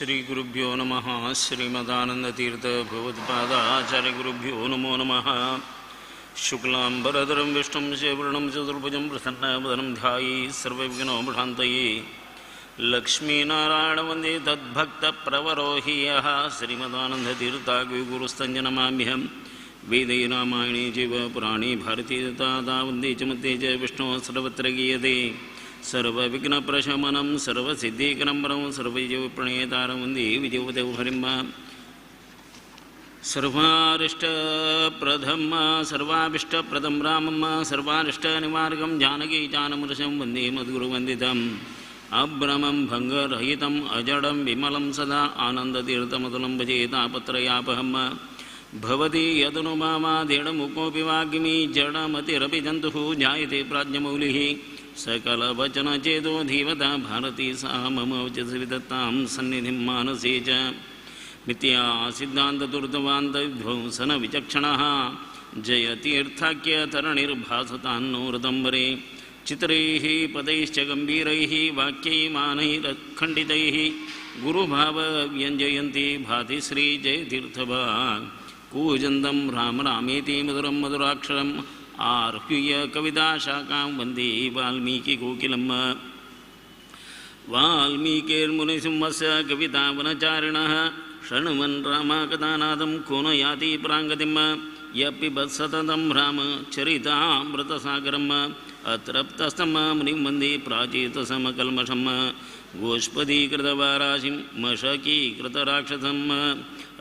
श्री गुरुभ्यो नमः। श्रीमदानंदतीर्थ भगवत्पादाचार्य गुरुभ्यो नमो नमः। शुक्लांबरधरं विष्णुं शवर्णं चतुर्भुजं प्रसन्नवदनं ध्याये सर्वविघ्नोपशान्तये। लक्ष्मीनारायण वन्दे तद्भक्तप्रवरो हि यः श्रीमदानन्दतीर्थागुरुस्तञ्जनमाम्यहं। वेदे रामायणे चैव पुराणे भारती तथा वन्दे च मध्ये च विष्णुः सर्वत्र गीयते। सर्वविघ्नप्रशमनं सर्वसिद्धिकरं परं सर्वजीवप्रणेतारं वन्दे विजयदेव हरिं। सर्वारिष्टप्रदं सर्वाभीष्टप्रदं रामं सर्वारिष्टनिवारकं जानकी जानमृषं वन्दे मद्गुरुवन्दितम्। अभ्रमं भङ्गरहितम् अजडं विमलं सदा आनन्दतीर्थमतुलं भजे तापत्रयापहं। भवति यदनुमामादेणमुकोऽपि वाग्मी जडमतिरपि जन्तुः जायते प्राज्ञमौलिः। सकलवचनचेतो धीवता भारती सा मम वचसि विदत्तां सन्निधिं मानसे च। मिथ्या सिद्धान्तदुर्ध्वान्तविध्वंसन विचक्षणः जयतीर्थाख्यतरणिर्भासतान्नो ऋतम्बरे। चित्रैः पदैश्च गम्भीरैः वाक्यैमानैरखण्डितैः गुरुभावव्यञ्जयन्ति भाति श्रीजयतीर्थभाग्। कूजन्तं राम रामेति मधुरं मधुराक्षरम् आरुह्य कविताशाखां वन्दे वाल्मीकिकोकिलम्। वाल्मीकेर्मुनिसिंहस्य कवितावनचारिणः शृण्वन् रामकथानादं को न याति प्राङ्गतिं। यपिबत् सततं राम चरितामृतसागरम् अतृप्तस्तं मुनिं वन्दे प्राचेतसमकल्मषं। गोष्पदीकृतवाराशिं मशकीकृतराक्षसं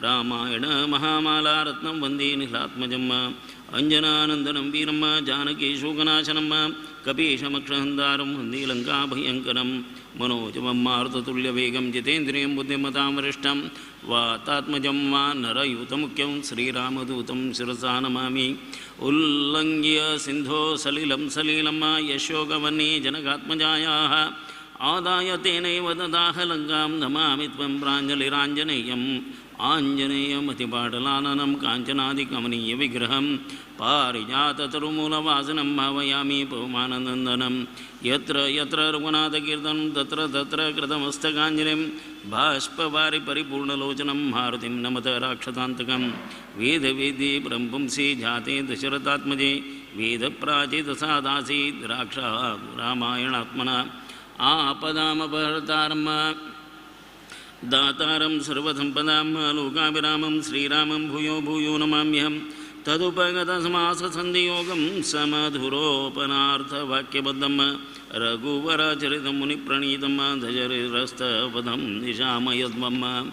रामायण महामालारत्नं वन्दे निलात्मजम्। अञ्जनानन्दनं वीरं जानकीशोकनाशनं कपीशमक्षहन्तारं वन्दे लङ्काभयङ्करं। मनोजवं मारुततुल्यवेगं जितेन्द्रियं बुद्धिमतां वरिष्ठं वातात्मजं वा नरयूतमुख्यं श्रीरामदूतं शिरसा नमामि। उल्लङ्घ्य सिन्धो सलिलं सलीलं यशोकवने जनकात्मजायाः आदाय तेनैव ददाह लङ्कां नमामि त्वं प्राञ्जलिराञ्जनेयम्। आञ्जनेयमतिपाटलाननं काञ्चनादिकमनीयविग्रहं पारिजाततरुमूलवासनं भावयामि पवमाननन्दनं। यत्र यत्र रघुनाथकीर्तनं तत्र तत्र कृतमस्तकाञ्जलिं बाष्पवारि परिपूर्णलोचनं मारुतिं नमत राक्षसान्तकं। वेदवेदी परं पुंसि जाते दशरथात्मजे वेदप्राचेतसादासीत् राक्षा रामायणात्मना। आपदामपहर्तारं दातारं सर्वसम्पदां लोकाभिरामं श्रीरामं भूयो भूयो नमाम्यहं। तदुपगतसमाससन्धियोगं समधुरोपनार्थवाक्यबद्धं रघुवरचरितं मुनिप्रणीतं धजरिरस्तपदं निशामयद्वं।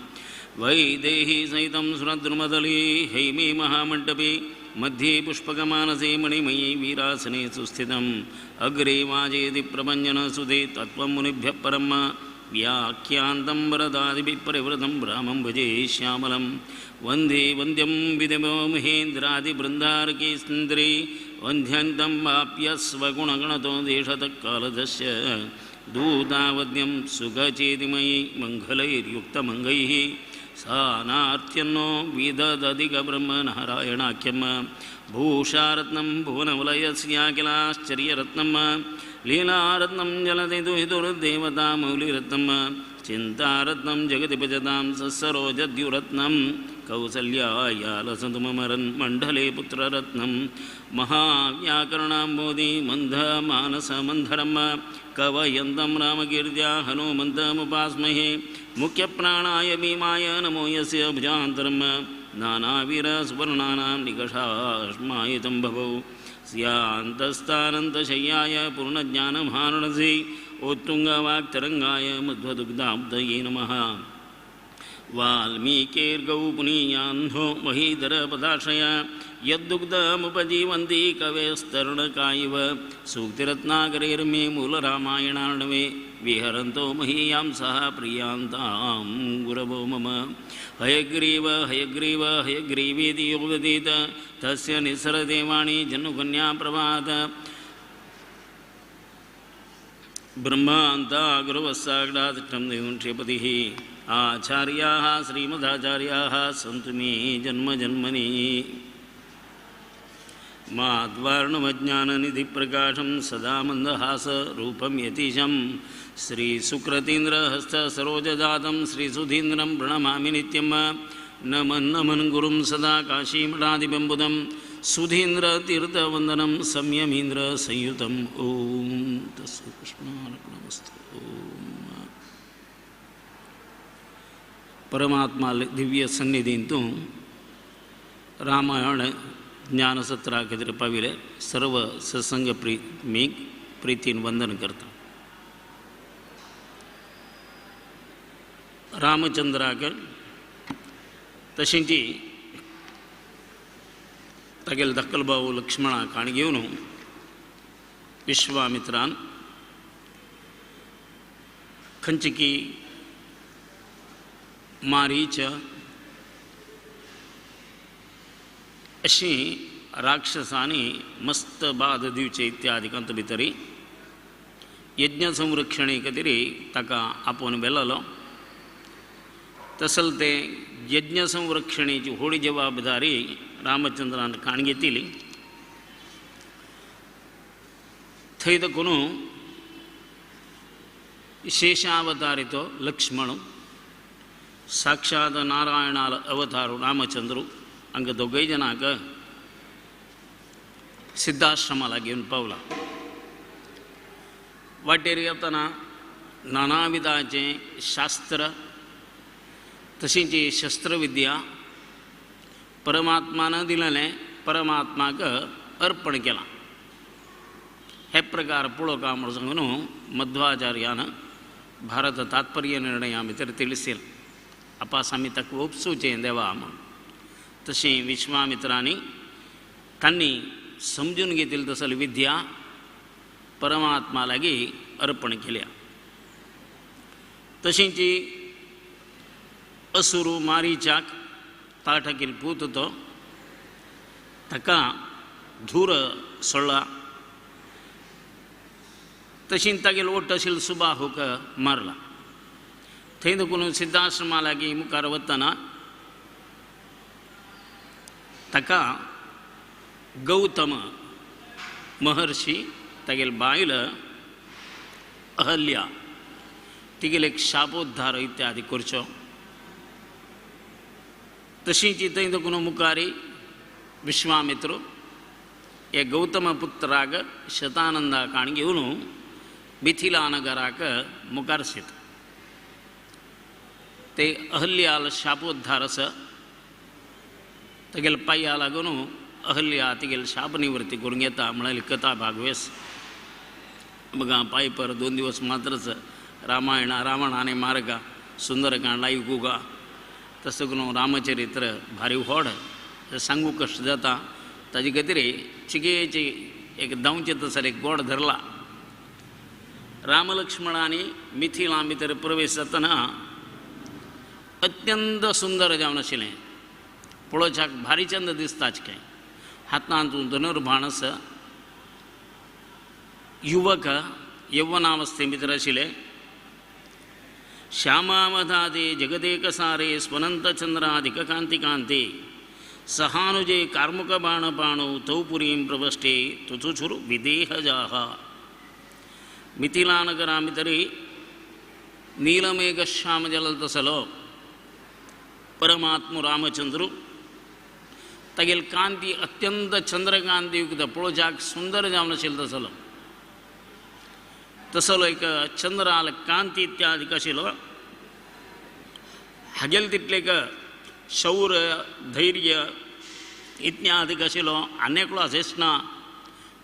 वैदेही सहितं सुरद्रुमदले हैमे महामण्डपे मध्ये पुष्पकमानसे मणिमयी वीरासने सुस्थितम्। अग्रे वाजेति प्रभञ्जनसुधे तत्त्वं मुनिभ्यः परं व्याख्यान्तं वरदादिभिः परिवृतं रामं भजे श्यामलं। वन्दे वन्द्यं विदिमो महेन्द्रादिबृन्दारकेन्द्रे वन्द्यन्तं वाप्य स्वगुणगणतो देशतः कालदस्य। दूतावद्यं सुखचेतिमयि मङ्गलैर्युक्तमङ्गैः सानार्थ्यन्नो विददधिकब्रह्मनारायणाख्यं। भूषारत्नं भुवनवलयस्याखिलाश्चर्यरत्नं लीलारत्नं जलति दुहितुर्देवतामौलिरत्नं। चिन्तारत्नं जगति भजतां सत्सरोजद्युरत्नं कौसल्यायालसतु ममरन्मण्डले पुत्ररत्नं। महाव्याकरणाम्बोधि मन्धमानसमन्धरं कवयन्तं रामकीर्त्या हनुमन्तमुपास्महे। मुख्यप्राणाय भीमाय नमो यस्य भुजान्तरं नानावीरसुवर्णानां निकषास्मायितं भवौ। स्यान्तस्तानन्तशय्याय पूर्णज्ञानमानसि उत्तुङ्गवाक्तरङ्गाय मध्वदुग्धाब्धये नमः। वाल्मीकेर्गौ पुनीयान्धो महीधरपदाश्रया यद्दुग्धमुपजीवन्ति कवेस्तरुणकाइव। सूक्तिरत्नाकरेर्मे मूलरामायणार्णवे विहरन्तो महीयां सह प्रियान्तां गुरवो मम। हयग्रीव हयग्रीव हयग्रीवेति योगदीत तस्य निःसरदेवाणी जनुकन्या प्रभात। ब्रह्मान्ता गुरुवस्सागडातिष्ठं देवं क्षिपतिः आचार्याः श्रीमदाचार्याः सन्तु मे जन्म जन्मनि। माध्वार्णवज्ञाननिधिप्रकाशं सदा मन्दहासरूपं यतीशं श्रीसुकृतीन्द्रहस्तसरोजजातं श्रीसुधीन्द्रं प्रणमामि नित्यं। नमन् नमन् गुरुं सदा काशीमठाधिपम्बुदं सुधीन्द्रतीर्थवन्दनं संयमीन्द्रसंयुतम्। ॐ तस्य कृष्णार्पणमस्तु। ॐ परमात्मा दिव्य सन्निधींतु रामायण ज्ञानसत्रा खातीर पाविले सर्व सत्संग प्रेमीक प्रीतीन वंदन करता। रामचंद्राक तशेंची तागेले धाकलो भाव लक्ष्मणाक आनी घेवन विश्वामित्रान खंयची की मारीच अशी राक्षसांनी मस्त बाद दिवचे इत्यादिकांत भितरी यज्ञ संरक्षणे खातीर ताका आपोवन व्हेलोलो। तसल ते यज्ञ संरक्षणेची व्हडली जबाबदारी रामचंद्रान काण घेतिली। थंय देखून शेषावतारितो लक्ष्मण साक्षात नारायणाल अवतार रामचंद्र हांगा दोगय जाणांक सिद्धाश्रमा घेवन पावला। वाटेर येतना नानाविधाचें शास्त्र तशींच शस्त्रविद्या परमात्मान दिलेलें परमात्माक अर्पण केलां। हे प्रकार पळोवका म्हूण सांगून मध्वाचार्यान भारत तात्पर्य निर्णया भितर ತಿಳಿಸಿಲ್ಲ। अपास आमी ताका उपसुचें देवा म्हूण। तशें विश्वामित्रांनी तांणी समजून घेतिल्ली तसली विद्या परमात्मा लागीं अर्पण केल्या। तशेंच असुरू मारीचाक ताटाकील पूत तो ताका धूर सोडला। तशीं तागेलो ओट आशिल्लो सुबाहूक मारला। थंय देखून सिद्धाश्रमा लागीं मुखार वतना ताका गौतम महर्षी तागेले बायल अहल्या तिगेले एक शापोद्धार इत्यादी करचो। तशींच थंय देखून मुखारी विश्वामित्र हे गौतम पुत्राक शतानंदाक आनी घेवन मिथिला नगराक मुखार शेत ते अहल्याल शापोद्धार आसा तागेले पांया लागून अहल्या तिगेले शाप निवृत्ती करूंक येता म्हळ्यार कथा भागवेस। बघा पायपर 2 दिवस मात्रच रामायण रावण आनी मार्गा सुंदरकांड आयकूगा तसो करून रामचरित्र भारी व्हड सांगू कश्ट जाता। ताजे खातीर चिकेची एक धांवचें तसर एक गोड धरला। रामलक्ष्मणांनी मिथिला भितर प्रवेश जातना अत्यंत सुंदर जावन आशिल्लें पळोवच्याक भारी चंद दिसताच काय। हातांत धनुर्बाण आसा, युवक यौवनावस्थे भितर आशिल्ले। श्यामावधाते जगदेकसारे स्वनंत चंद्राधिक कांतिकांते सहानुजे कार्मुक बाणपाणौ तौ पुरीं प्रवष्टे तुचुचुरु विदेहजाः। मिथिलानगरा भितरी नीलमेघ श्याम जल तसलो परमात्म रामचंद्र तागेली कांती अत्यंत चंद्रकांतीयुक्त पळोवच्याक सुंदर जावन आशिल्लो तसलो तसलो एक चंद्राल कांती इत्यादी आशिल्लो। हागेले तितलें एक शौर्य धैर्य इत्यादी आशिल्लो आनी एकलो आसच ना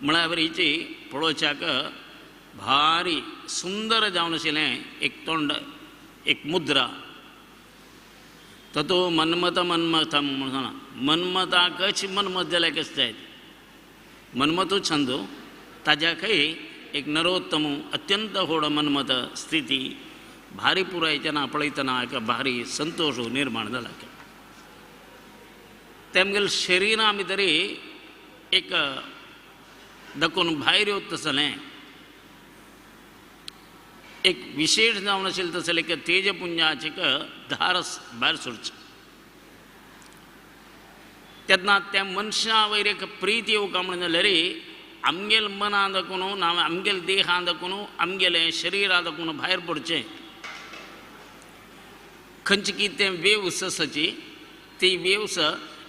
म्हळ्यार वरीची पळोवच्याक भारी सुंदर जावन आशिल्लें एक तोंड एक मुद्रा। ततो मन्मथ मन्मथम म्हूण सांगलां मन्मथाकच मन्मथ जाल्यार कशें जायत मन्मथूच छंदो ताज्याकय एक नरोत्तम अत्यंत व्हड मन्मथ स्थिती भारी पुरायतना पळयतना एक भारी संतोष निर्माण जाला। तेमगेले शरिरा भितर एक दाखोवन भायर येवत तसलें एक विशेष जावन आशिल्लें तसलें एक तेजपुंजाचें एक धार भायर सोडचें। तेन्ना त्या मनशा वयर एक प्रीती येवका म्हणून जाल्यार आमगेल मनां दाखून ना आमगेल देहां दाखून आमगेलें शरिरा दाखून भायर पडचें. खंयची कितें वेव्स आसाची ती वेव्स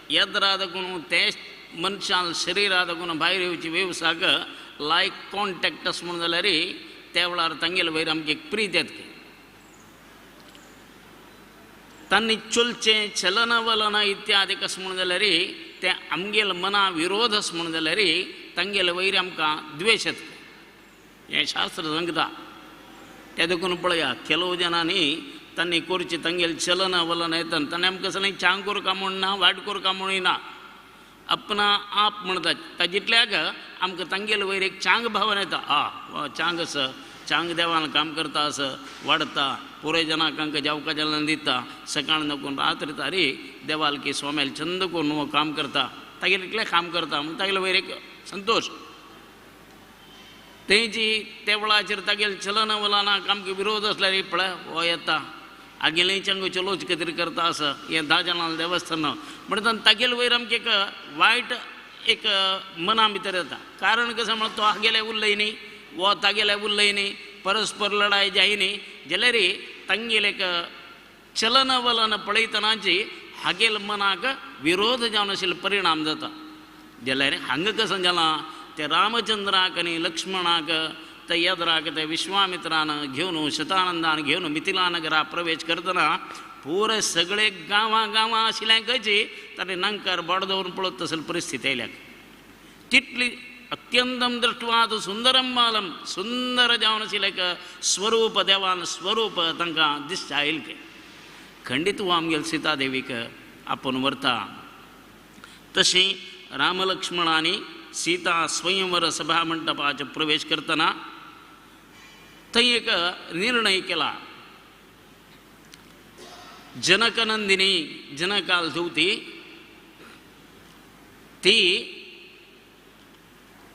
येद्रा दाखून ते मनशान शरिरा दाखून भायर येवची वेव्साक लायक कॉन्टॅक्ट अस म्हणून जाल्यार त्या वेळार तांगेले वयर आमगे एक प्रीत येता. तांणी चलचें चलनवलन इत्यादी कशें म्हणून जाल्यार तें आमगेल मना विरोध अस म्हणून जाल्यार तांगेले वयर आमकां द्वेश येता. हें शास्त्र सांगता. तें देखून पळया ಕೆಲವು जनांनी तांणी करचें तांगेलें चलन वलन येता ताणें आमकां सगळें चांग कोरका म्हूण ना वायट कोरका म्हूण ना अपना आप म्हणटा ताजितल्याक आमकां तांगेले वयर एक चांग भावना येता. आ चांग आसा चांग देवान काम करता आसा वाडता पुराय जनाक आमकां जेवका जेवण दिता सकाळ नकून रात्र तारी देवाल की स्वाम्याल छंद करून हो काम करता तागेलें इतलें काम करता म्हूण तागेले वयर एक संतोश. तेजी त्या वेळाचेर तागेलें चलन वलनाक आमकां विरोध आसल्यार पळय हो येता आगेलें चंग चलोच कितें करता आसा हें 10 जाणां देवस्थान म्हणटा तागेले वयर आमकां एक वायट एक मना भितर येता. कारण कशें म्हळ्यार तो आगेले उरलय न्ही वो तागेले उरलय न्ही परस्पर लढाय जाय न्ही जाल्यार तांगेलें एक चलन वलन पळयतनाची हागेल मनाक विरोध जावन आशिल्लो परिणाम जाता. जाल्यार हांगा कशें जालां ते रामचंद्राक आनी लक्ष्मणाक ते यद्राक ते विश्वामित्रान घेवन शतानंदान घेवन मिथिला नगरा प्रवेश करतना पुरे सगळे गांवां गांवां आशिल्ल्या खंयची ताणें नांकार बोट दवरून पळोवप तसली परिस्थिती आयल्या. तितली अत्यंतम दृष्ट्वा तूं सुंदरम बालम सुंदर जावन आशिल्लें एक स्वरूप देवान स्वरूप तांकां दिसता आयलें. खंडीत हो आमगेल सीतादेवीक आपोवन व्हरता. तशी रामलक्ष्मणांनी सीता स्वयंवर सभा मंडपाचो प्रवेश करतना थंय एक निर्णय केला. जनकनंदिनी जनकाल धुवती ती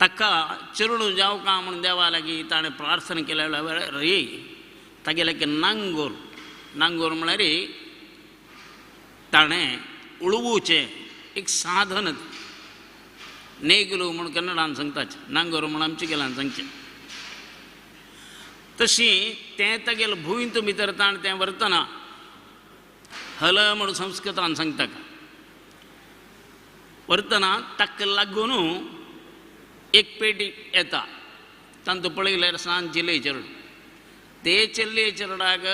ताका चेडूं जावका म्हूण देवा लागीं ताणें प्रार्थना केल्या वेळार रे तागेलें एक नांगोर नांगोर म्हळ्यार ताणें उळवुचें एक साधन नेगलो म्हूण कन्नडान सांगताच नांगोर म्हूण आमचे गेल्यान सांगचें. तशी तें तागेलें भूंयत भितर ताणें तें व्हरतना हल म्हूण संस्कृतान सांगता व्हरतना ताका लागून एक पेटी येता तांतू पळयल्यार सान चेले चेडूं ते चेल्ले चेरडाक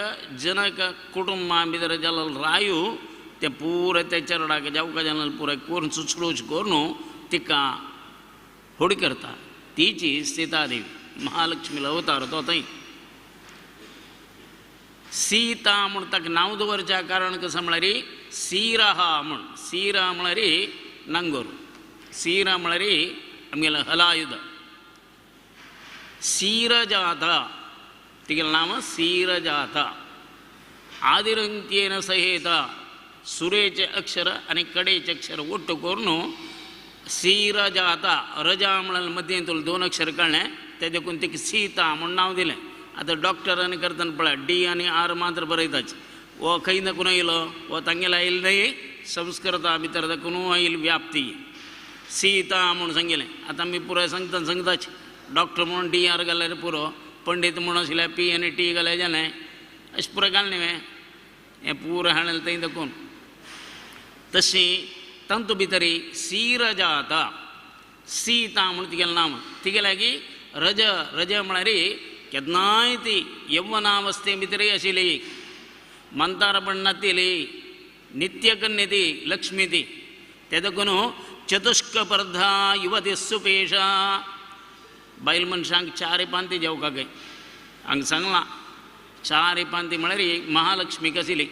जनक कुटुंबा भितर जालो रायू तें पुरें त्या चेरडाक जावका जालो पुराय करून सुचलोच करून तिका होडी करता. तिची सीतादेवी महालक्ष्मीलो अवतार तो थंय. सीता म्हूण ताका नांव दवरच्या कारण कशें म्हळ्यार सीरहा म्हूण सीरा म्हळ्यार नांगोर सीरा म्हळ्यार आमगेलें हलायुध सीरजाता तिगेलें नांव सीरजाता. आदिरंत्येन सहेता सुरेचे अक्षर आनी कडेचे अक्षर ಒಟ್ಟು करून सीरजाता रजा म्हळ्यार मदीं तुला 2 अक्षर कळ्ळें तें देखून तिका सीता म्हूण नांव दिलें. आतां डॉक्टरांनी करतना पळय डी आनी आर मात्र बरयताच हो खंय दाखून आयलो हो तांगेलो आयलो न्हय संस्कृता भितर दाखून आयल व्याप्ती सीता म्हूण सांगिल्लें. आतां आमी पुराय सांगता सांगताच डॉक्टर म्हणून डी आर घाल्यार पुरो पंडीत म्हणून आशिल्ल्यार पी आनी टी घाल्यार जालें अशें पुराय घालना न्ही हें पुराय हाडलें थंय दाखोवन. तशी तातूंत भितर सीरजाता सीता म्हूण तिगेलें नांव तिगे लागीं रज रज म्हळ्यार केन्नाय ती यव्वनावस्थे भितरय आशिल्ली मंतारपण नातिली नित्यकन्या ती लक्ष्मी ती ते देखून चतुष्कपर्धा युवती सुपेशा बायल मनशांक 4 पांती जेवका खंय हांगा सांगलां 4 पांती म्हळ्यार महालक्ष्मी आशिल्ली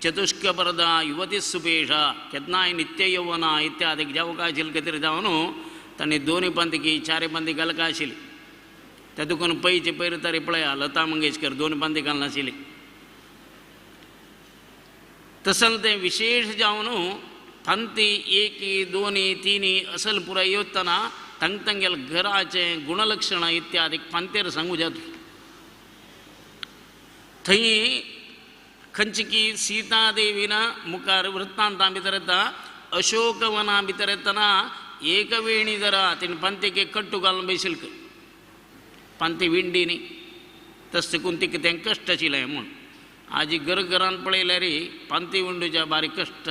चतुष्कपर्धा युवती सुपेशा केन्नाय नित्य यौवना इत्यादी जेवका आशिल्लें खातीर जावन तांणी 2 पांती 4 पांती घालका आशिल्ली. त्या देखून पयचे पयर तरी पळया लता मंगेशकर 2 पांती घालनाशिल्ली. तसलें तें विशेश जावन फांती 1 2 3 असल पुराय येतना तांग तांगेले घराचें गुणलक्षणां इत्यादी फांतेर सांगू जाता. थंय खंयची की सीतादेवीन मुखार वृत्तांतां भितर येता अशोकवना भितर येतना एकवेणी जरा तिणें पंतेक एक कट्टू घालून बेसिल्क पंते विंडीनी तस देखून तिका तें कश्ट आशिल्लें म्हूण आजी घर घरान पळयल्यार पंती विंडूच्या बारीक कश्ट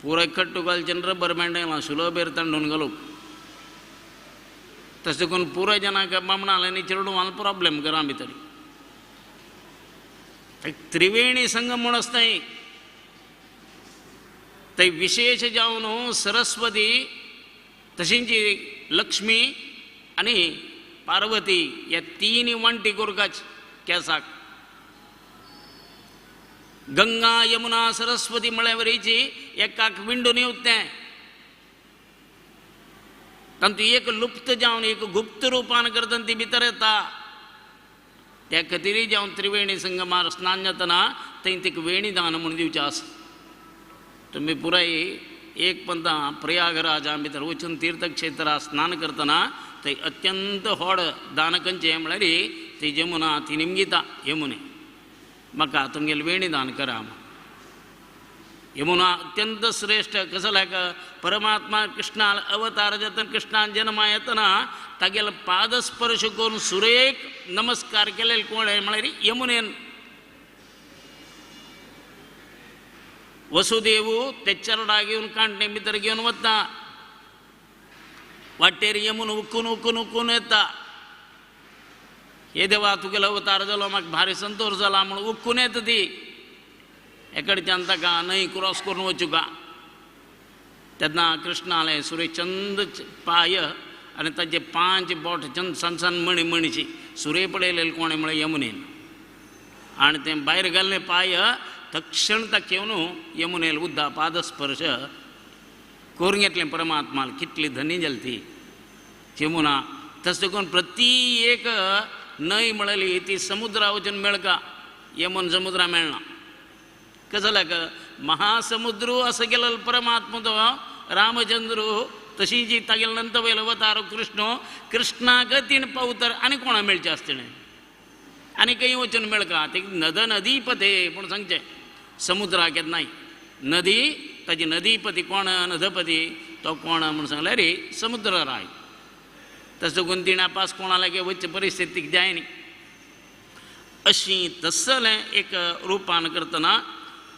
पुराय कट्टू घालचें रबर बँड येयलां सुलभेर तांडून घालूंक तशें देखून पुराय जनाक बामणाले आनी चेडवान प्रॉब्लेम घरां भितर त्रिवेणी संगम म्हूण आसताय थंय विशेश जावन सरस्वती तशींच लक्ष्मी आनी पार्वती ह्या तीन वांटी कोरकाच केसाक गंगा यमुना सरस्वती म्हळ्या वरीची एकाक विंडून येवता तें तातूंत एक लुप्त जावन एक गुप्त रुपान करतना ती भितर येता. त्या खातीरय जावन त्रिवेणी संगमार स्नान जातना थंय तिका वेणी दान म्हूण दिवचें आसा. तुमी पुराय एक पंता प्रयागराजा भितर वचून तीर्थक्षेत्रां स्नान करतना थंय अत्यंत व्हड दान खंयचें म्हळ्यार ती जमुना ती निमगिता यमुने म्हाका तुमगेलें वेणी दान करा. यमुना अत्यंत श्रेष्ठ कसल्याक परमात्मा कृष्णा अवतार जातना कृष्णान जन्मा येतना तागेलो पादस्पर्श करून सुरेक नमस्कार केलेले कोण म्हळ्यार यमुनेन. वसुदेव ते चरडा घेवन कांडणे भितर घेवन वता वाटेर यमुन उक्कून उक्कून उक्कून येता. हे देवा तुगेलो अवतार जालो म्हाका भारी संतोश जाला म्हूण उक्कून येता ती. एकडच्यान ताका न्हंय क्रॉस करून वचूंक तेन्ना कृष्णाले सुर्यचंद पाय आनी ताजे 5 बोट चंद सान सान मणी मणीची सुर्य पळयलेले कोणें म्हळ्यार यमुनेन आनी तें भायर घाल्लें पाय तक्षण ताका येवन यमुनेल उद्दा पादस्पर्श करून घेतलें परमात्माल. कितली धनी जाली ती यमुना. तशें देखून प्रती एक न्हंय म्हळ्याली ती समुद्रा वचून मेळका यमुन समुद्रा मेळना. कसल्याक महासमुद्र असो गेलो परमात्मा तो रामचंद्र तशी जी तागेले नंतर वयलो अवतार कृष्ण कृष्णाक तिणें पावतर आनी कोणा मेळचें आसा तिणें आनी खंय वचून मेळका ते नद नदीपते म्हूण सांगचें समुद्राक येत नाय नदी ताजी नदीपती कोण नदपती तो कोण म्हूण सांगल्यार रे समुद्र राय. तशें देखून तिणें पास कोणा लागीं वचचे परिस्थितीक जाय न्ही. अशी तसलें एक रुपान करतना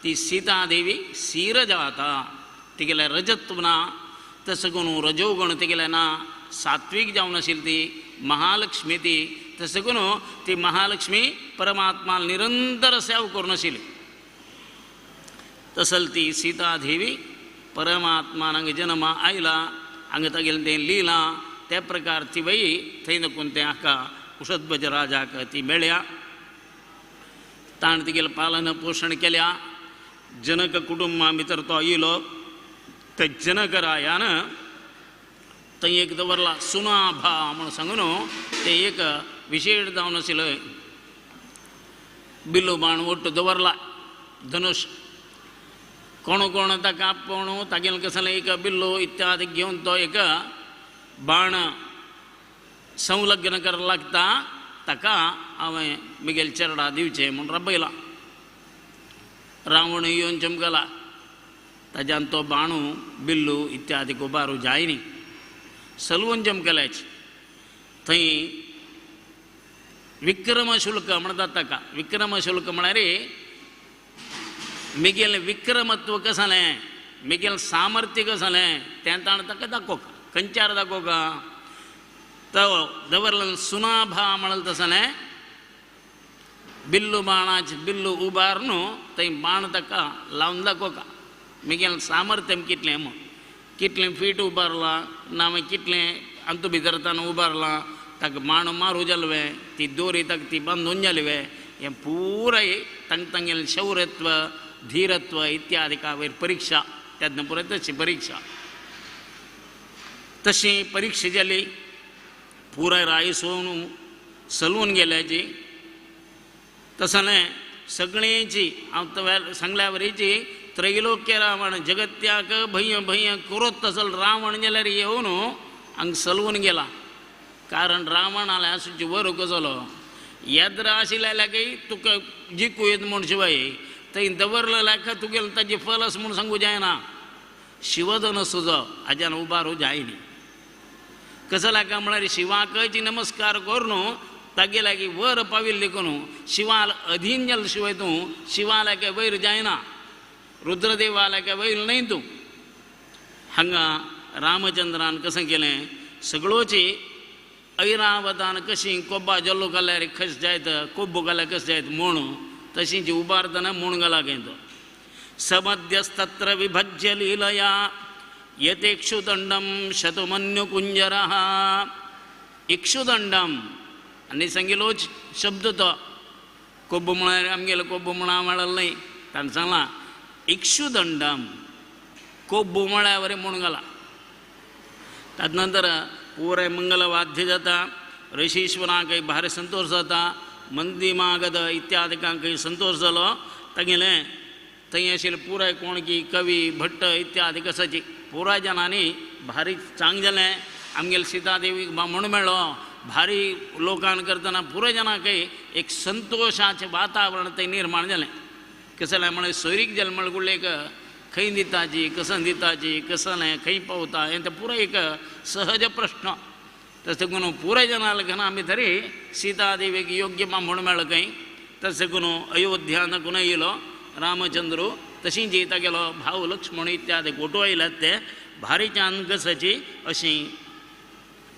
ती सीता देवी सीर जाता तिगेलें रजत्व ना तशें करून रजोगुण तिगेलें ना सात्वीक जावन आशिल्ली ती महालक्ष्मी ती. तशें करून ती महालक्ष्मी परमात्मा निरंतर सेवा करून आशिल्ली. तसल ती सीता देवी परमात्मान हांगा जन्मा आयला हांगा तागेलें तें लिला त्या प्रकार ती बाई थंय नकून तें हाका कुशध्वज राजाक ती मेळ्या. ताणें तिगेलें पालन पोशण केल्या. जनक कुटुंबा भितर तो येयलो ते जनक रायान थंय एक दवरला सुनाभा म्हूण सांगून ते एक विशेश जावन आशिल्लें बिल्लो बाण ओट्टू दवरला धनुश कोण कोण ताका आपोवन तागेलें कसलें एक बिल्लो इत्यादी घेवन तो एक बाण संलग्न कर लागता ताका हांवें मिगेल चेरडा दिवचें म्हूण रबयला. रावण येवन चमकला ताज्यान तो बाणू बिल्लू इत्यादी उबारू जाय न्ही सलवून चमकल्याच. थंय विक्रमशुल्क म्हणटात ताका. विक्रमशुल्क म्हळ्यार मिगेलें विक्रमत्व कसलें मिगेलें सामर्थ्य कसलें तें ताणें ताका दाखोवंक खंयच्यार दाखोवंक तो दवरलं सुनाभा म्हणलें तसलें बिल्लू बाणाचे बिल्लू उबार न्हू थंय बाण ताका लावन दाखोवंक मिगेलें सामर्थ्य कितलें म्हूण कितलें फीट उबारलां ना मागीर कितलें अंतू भितर ताणें उबारलां ताका बाण मारू जालवे ती दोरी ताका ती बांदून जालवे हें पुराय तांकां तांगेलें शौर्यत्व धीरत्व इत्यादी वयर परीक्षा तेन्ना पुराय तशी परीक्षा तशी परीक्षा जाली पुराय राय सोवन सलून गेल्याची. तसलें सगळ्यांची हांव सांगल्या वरीची त्रैलोक्य रावण जगत्याक भंय भंय करोत तसल रावण जाल्यार येवन हांगा सलवून गेला. कारण रावणाले आसूची वर कसलो येद्र आशिल्ल्या लागीं तुका जिखू येत म्हूण शिवाय थंय दवरलें लायक तुगेलें ताजें फल अशें म्हूण सांगू जायना. शिवधनस तुजो हाज्यान उबारू जायनी. कसो लायका म्हळ्यार शिवाकच नमस्कार करून तागे लागीं वर पाविल्लें देखून शिवाल अधीन जालें शिवाय तूं शिवा लायक वयर जायना, रुद्रदेवा लायक वयर न्हय तूं. हांगा रामचंद्रान कशें केलें सगळोची ऐरावतान कशी कोब्बा जल्लो घाल्यार खस जायत, कोब्बो घाल्यार कस जायत म्हूण तशींची उबारतना म्हूण घाला खंय तो. समध्यस्तत्र विभज्य लीलया यतेक्षुदंडम शतमन्युकुंजरः. इक्षुदंडम आनी सांगिलोच शब्द तो कोब्बो म्हळ्यार आमगेलो कोब्बो म्हणा म्हळ्यार न्हय, ताणें सांगलां इक्षुदंडम कोब्बो म्हळ्यार वरी म्हूण घाला. तदनंतर पुराय मंगलवाद्य जाता, ऋषीश्वरांकय भारी संतोष जाता, मंदीमागद इत्यादिकांकय संतोष जालो. तागेलें थंय आशिल्ले पुराय कोण की कवी भट्ट इत्यादी कसाची पुराय जनांनी भारी चांग जालें. आमगेले सीतादेवीक म्हूण मेळ्ळो भारी लोकान करतना पुराय जनांकय एक संतोशाचें वातावरण थंय निर्माण जालें. कशें जालें म्हळ्यार सोयरीक जालें म्हळ्यार एक खंय दिताची कसं दिताची कसलें खंय पावता हें तें पुराय एक सहज प्रश्न. तशें करून पुराय जनां घेवन आमी तरी सीतादेवीक योग्य म्हूण मेळ्ळो खंय. तशें करून अयोध्यान कोण येयलो रामचंद्र, तशीं जी तागेलो भाव लक्ष्मण इत्यादी गोटो आयल्यात ते भारी चांद कसाची अशी.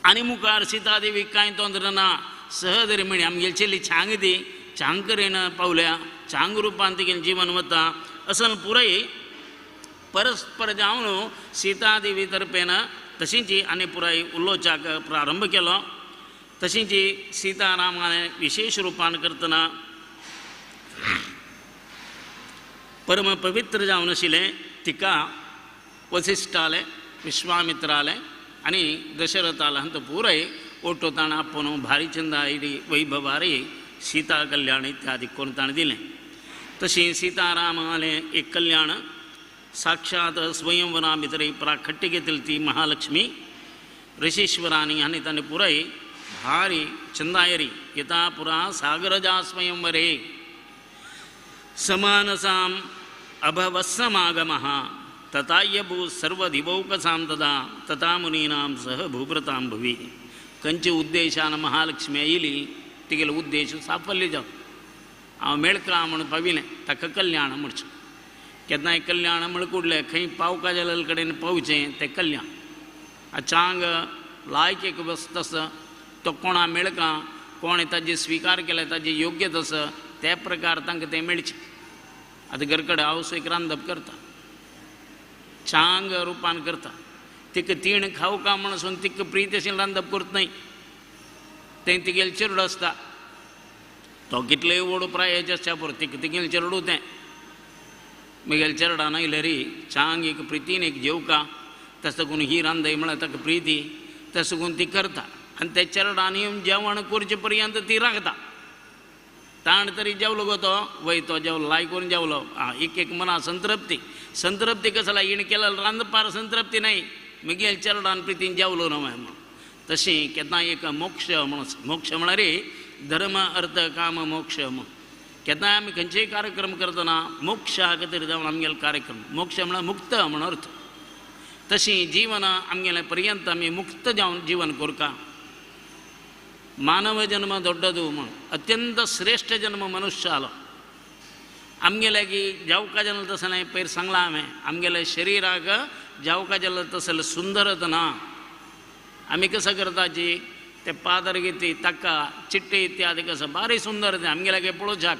आनी मुखार सीतादेवीक कांय तोंत्र ना, सहज म्हणी आमगेली चेली छांग ती छांग करीन पावल्या, छांग रुपान तिगेलें जिवन वता असल पुराय परस्पर जावन सीतादेवी तर्फेन तशींची आनी पुराय उलोवच्याक प्रारंभ केलो. तशींची सीतारामाने विशेष रुपान करतना परम पवित्र जावन आशिल्लें तिका वसिश्ठालें विश्वामित्रालें आनी दशरथालें हांचो पुराय ओटो ताणें आपोवन भारी चंदायरी वैभवारी सीता कल्याण इत्यादी करून ताणें दिलें. तशीं सीतारामालें एक कल्याण साक्षात स्वयंवरा भितर प्राखट्य घेतली ती महालक्ष्मी ऋषीश्वरांनी आनी ताणें पुराय भारी चंदायरी यथा पुरा सागरजा स्वयंवरे समानसाम अभवत्समागमः तथायभू सर्वदिवौकसां तदा तथा मुनीनां सह भूव्रतां भुवि. खंयच्या उद्देशान महालक्ष्मी आयली तिगेलो उद्देश साफल्य जावं हांव मेळका म्हूण पाविलें ताका कल्याण म्हणचें. केन्नाय कल्याण म्हळ्यार खंय पावका जाल्ले कडेन पावचें तें कल्याण. चांग लायक एक वस्त आसा तो कोणा मेळका कोणें ताजें स्विकार केलें ताजें योग्य आसा त्या प्रकार तांकां तें मेळचें. आतां घर कडेन हांव एक रांदप करता चांग रुपान करता तिका तीण खावका म्हणून तिका प्रीत अशें रांदप करत न्हय, तें तिगेलें चेरडो आसता तो कितलेय व्हड प्रायेचे आसच्या पुरो तिका तिगेलें चेरडू तें म्हगेल्या चेरडान आयलें रे चांग एक प्रितीन एक जेवका तशें करून ही रांदय म्हळ्यार ताका प्रिती तशें करून ती करता आनी त्या चेरडान येवन जेवण करचे पर्यंत ती राखता. ताण तरी जेवलो गो तो वय तो जेवलो लाय करून जेवलो आं एक एक मना संतृप्ती संतृप्ती कसला हिणें केलें रांदपार संतृप्ती न्हय म्हगेल्या चेरडान प्रितीन जेवलो न्हय म्हणून. तशें केन्ना एक मोक्ष म्हणून मोक्ष म्हळ्यार धर्म अर्थ काम मोक्ष म्हूण केन्नाय आमी खंयचेय कार्यक्रम करतना मोक्षा खातीर जावन आमगेलो कार्यक्रम मोक्ष म्हळ्यार मुक्त म्हण अर्थ. तशी जीवन आमगेलें पर्यंत आमी मुक्त जावन जीवन करता. मानव जन्म दोड्डदू म्हण अत्यंत श्रेष्ठ जन्म मनुष्य आलो. आमगेले की जावका जालें तसलें न्हय पयर सांगलां हांवें आमगेले शरिराक जावका जालें तसलें सुंदरत ना. आमी कसं करताची ते पादर घेती ताका चिट्टे इत्यादी कसं भारी सुंदर तें आमगेले काय पळोवच्याक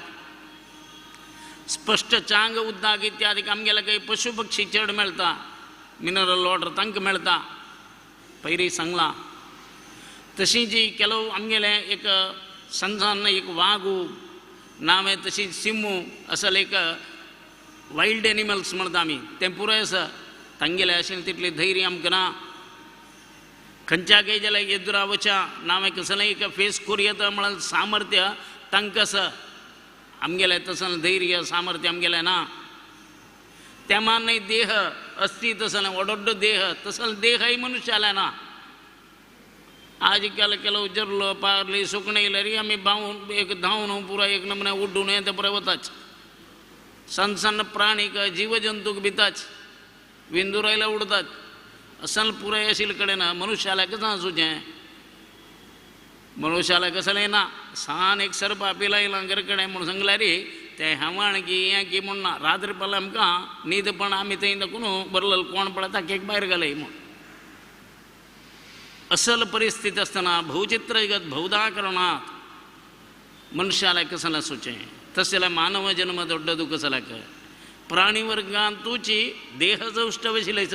स्पश्ट चांग उद्दाक इत्यादी आमगेले काही पशु पक्षी चड मेळटा मिनरल वॉटर तांकां मेळटा पयरी सांगलां. तशी जी ಕೆಲವು आमगेले एक संजान एक वागू नांव तशी सिमू असल एक वायल्ड एनिमल्स म्हणटा आमी तें पुराय आसा तांगेलें आशिल्लें तितलें धैर्य आमकां ना. खंयच्या काय जाल्यार एदुरा वच्या नांव कसलें एक फेस करूं येता म्हळ्यार सामर्थ्य तांकां आसा आमगेलें तसलें धैर्य सामर्थ्य आमगेलें ना. त्या मान देह अस्ति तसलें व्हडो देह तसलें देहय मनुष्यालें ना. आज काल ಕೆಲವು जरलो पारली सुकणें येयल्यार आमी बावन एक धांवन पुराय एक नमुने उड्डून हें तें पुराय वताच. सन्न सन्न प्राणीक जीवजंतूक भिताच विंदुरायला उडतात असल पुराय आशिल्ले कडेन मनुष्याला कशें आसूचें मनुष्याला कसलें ना सान एक सर्प पिला येयला घर कडेन म्हूण सांगल्यार तें हेवण की हें की म्हूण ना रात्री पळय आमकां न्हीद पण आमी थंय दाखून बरलो कोण पळयता केक भायर घालय म्हूण असल परिस्थिती आसतना भौचित्रगत बहुधा करणात मनशाला कसलें आसूचें तशें जाल्यार मानव जन्म दोड्डो कसल्याक प्राणिवर्गांतूची देहसौष्ठव आशिल्लें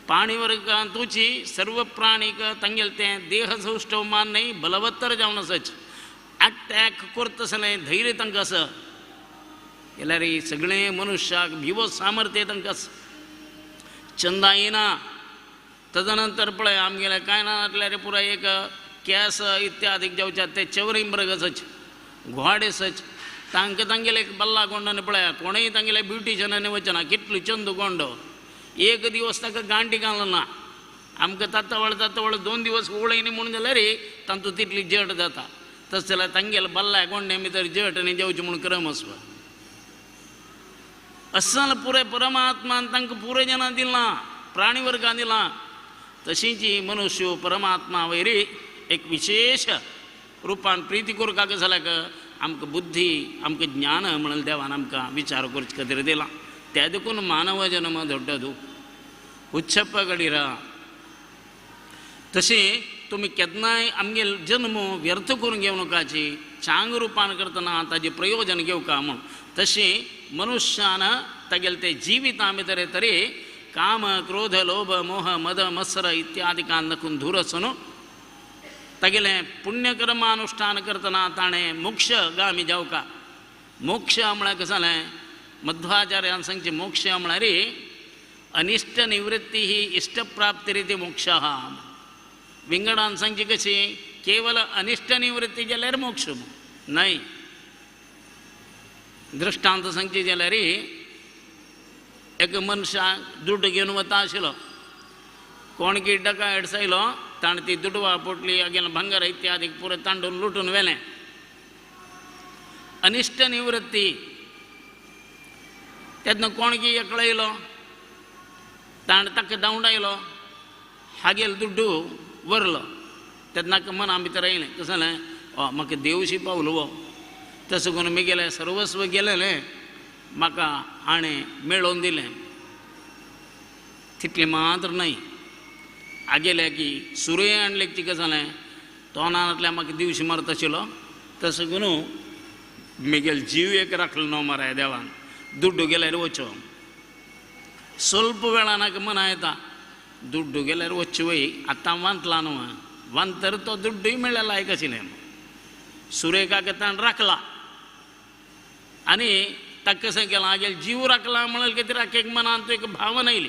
प्राणिवर्गांतूची सर्व प्राणीक तांगेलें तें देहसौष्ठव मान न्हय बलवत्तर जावन आसच अटॅक करतसलें धैर्य तांकां आसा जाल्यार सगळें मनुष्याक भिवो सामर्थ्य तांकां आसा चंदा येना तदनंतर पळय आमगेलें कांय ना नासल्यार पुराय एक केंस इत्यादी जावच्या ते चवरी मृग आसच घोडे आसच तांकां तांगेले एक बल्ला कोंडान पळया कोणूय तांगेले ब्युटिशनांनी वचना कितलो चंद कोंडो एक दिवस ताका गांठी घालना ना आमकां तातवळ तातवळ 2 दिवस उळयनी म्हूण जाल्यार तांतूत तितली जट जाता तशें जाल्यार तांगेले बल्ला कोंडे भितर जट आनी जेवचें म्हूण क्रम आसपा असल पुराय परमात्मान तांकां पुराय जनां दिलां प्राणिवर्गान दिलां तशींच मनुष्य परमात्मा वयर एक विशेष रुपान प्रिती करपाक जाल्यार आमकां बुद्धी आमकां ज्ञान म्हणून देवान आमकां विचार करचे खातीर दिलां त्या देखून मानव जन्म दोड्डो उच्छप्प घडीरा तशें तुमी केन्नाय आमगेल जन्म व्यर्थ करून घेवं नाकाची चांग रुपान करतना ताजें प्रयोजन घेवका म्हूण तशें मनुष्यान तागेलें तें जिविता भितर तरी काम क्रोध लोभ मोह मद मत्सर इत्यादिकान नकून दूर आसून तागेलें पुण्यकर्मानुष्ठान करतना ताणें मोक्षगामी जावका मोक्ष म्हळ्यार कशें जालें मध्वाचार्यान सांगचें मोक्ष म्हळ्यार अनिष्ट निवृत्ती ही इष्टप्राप्तिरिति मोक्ष विंगडान सांगची कशी केवल अनिष्ट निवृत्ती जाल्यार मोक्ष न्हय दृष्टांत सांगची जाल्यार एक मनशाक दुड्ड घेवन वता आशिल्लो कोण की डकायट आयलो ताणें ती दुडवा पोटली अगेन भांगर इत्यादी पुरो तांडून लुटून व्हेलें अनिष्ट निवृत्ती तेन्ना कोण की एकलो येयलो ताणें ताका धांवडायलो हागेलो दुड्डू व्हरलो तेन्ना मना भितर आयलें कशें जालें म्हाका देवशी पावलो हो तशें करून म्हगेलें सर्वस्व गेलेलें म्हाका हाणें मेळोवन दिलें तितलें मात्र न्हय आगेले की सुरय आणले कशें जालें तोंडांतल्यान म्हाका दिवशी मारता आशिल्लो तशें करून म्हगेलो जीव एक राखलो न्हू माराय देवान दुड्डू गेल्यार वचो स्वल्प वेळान मना येता दुड्डू गेल्यार वचचें वय आतां वांतला न्हू वांतर तो दुड्डूय मेळ्ळा लायक आशिल्लें सुरेखाक ताणें राखला आनी ताका कशें केलां हागेलो जीव राखला म्हणल्यार कितें राख एक मनांत एक भावना आयली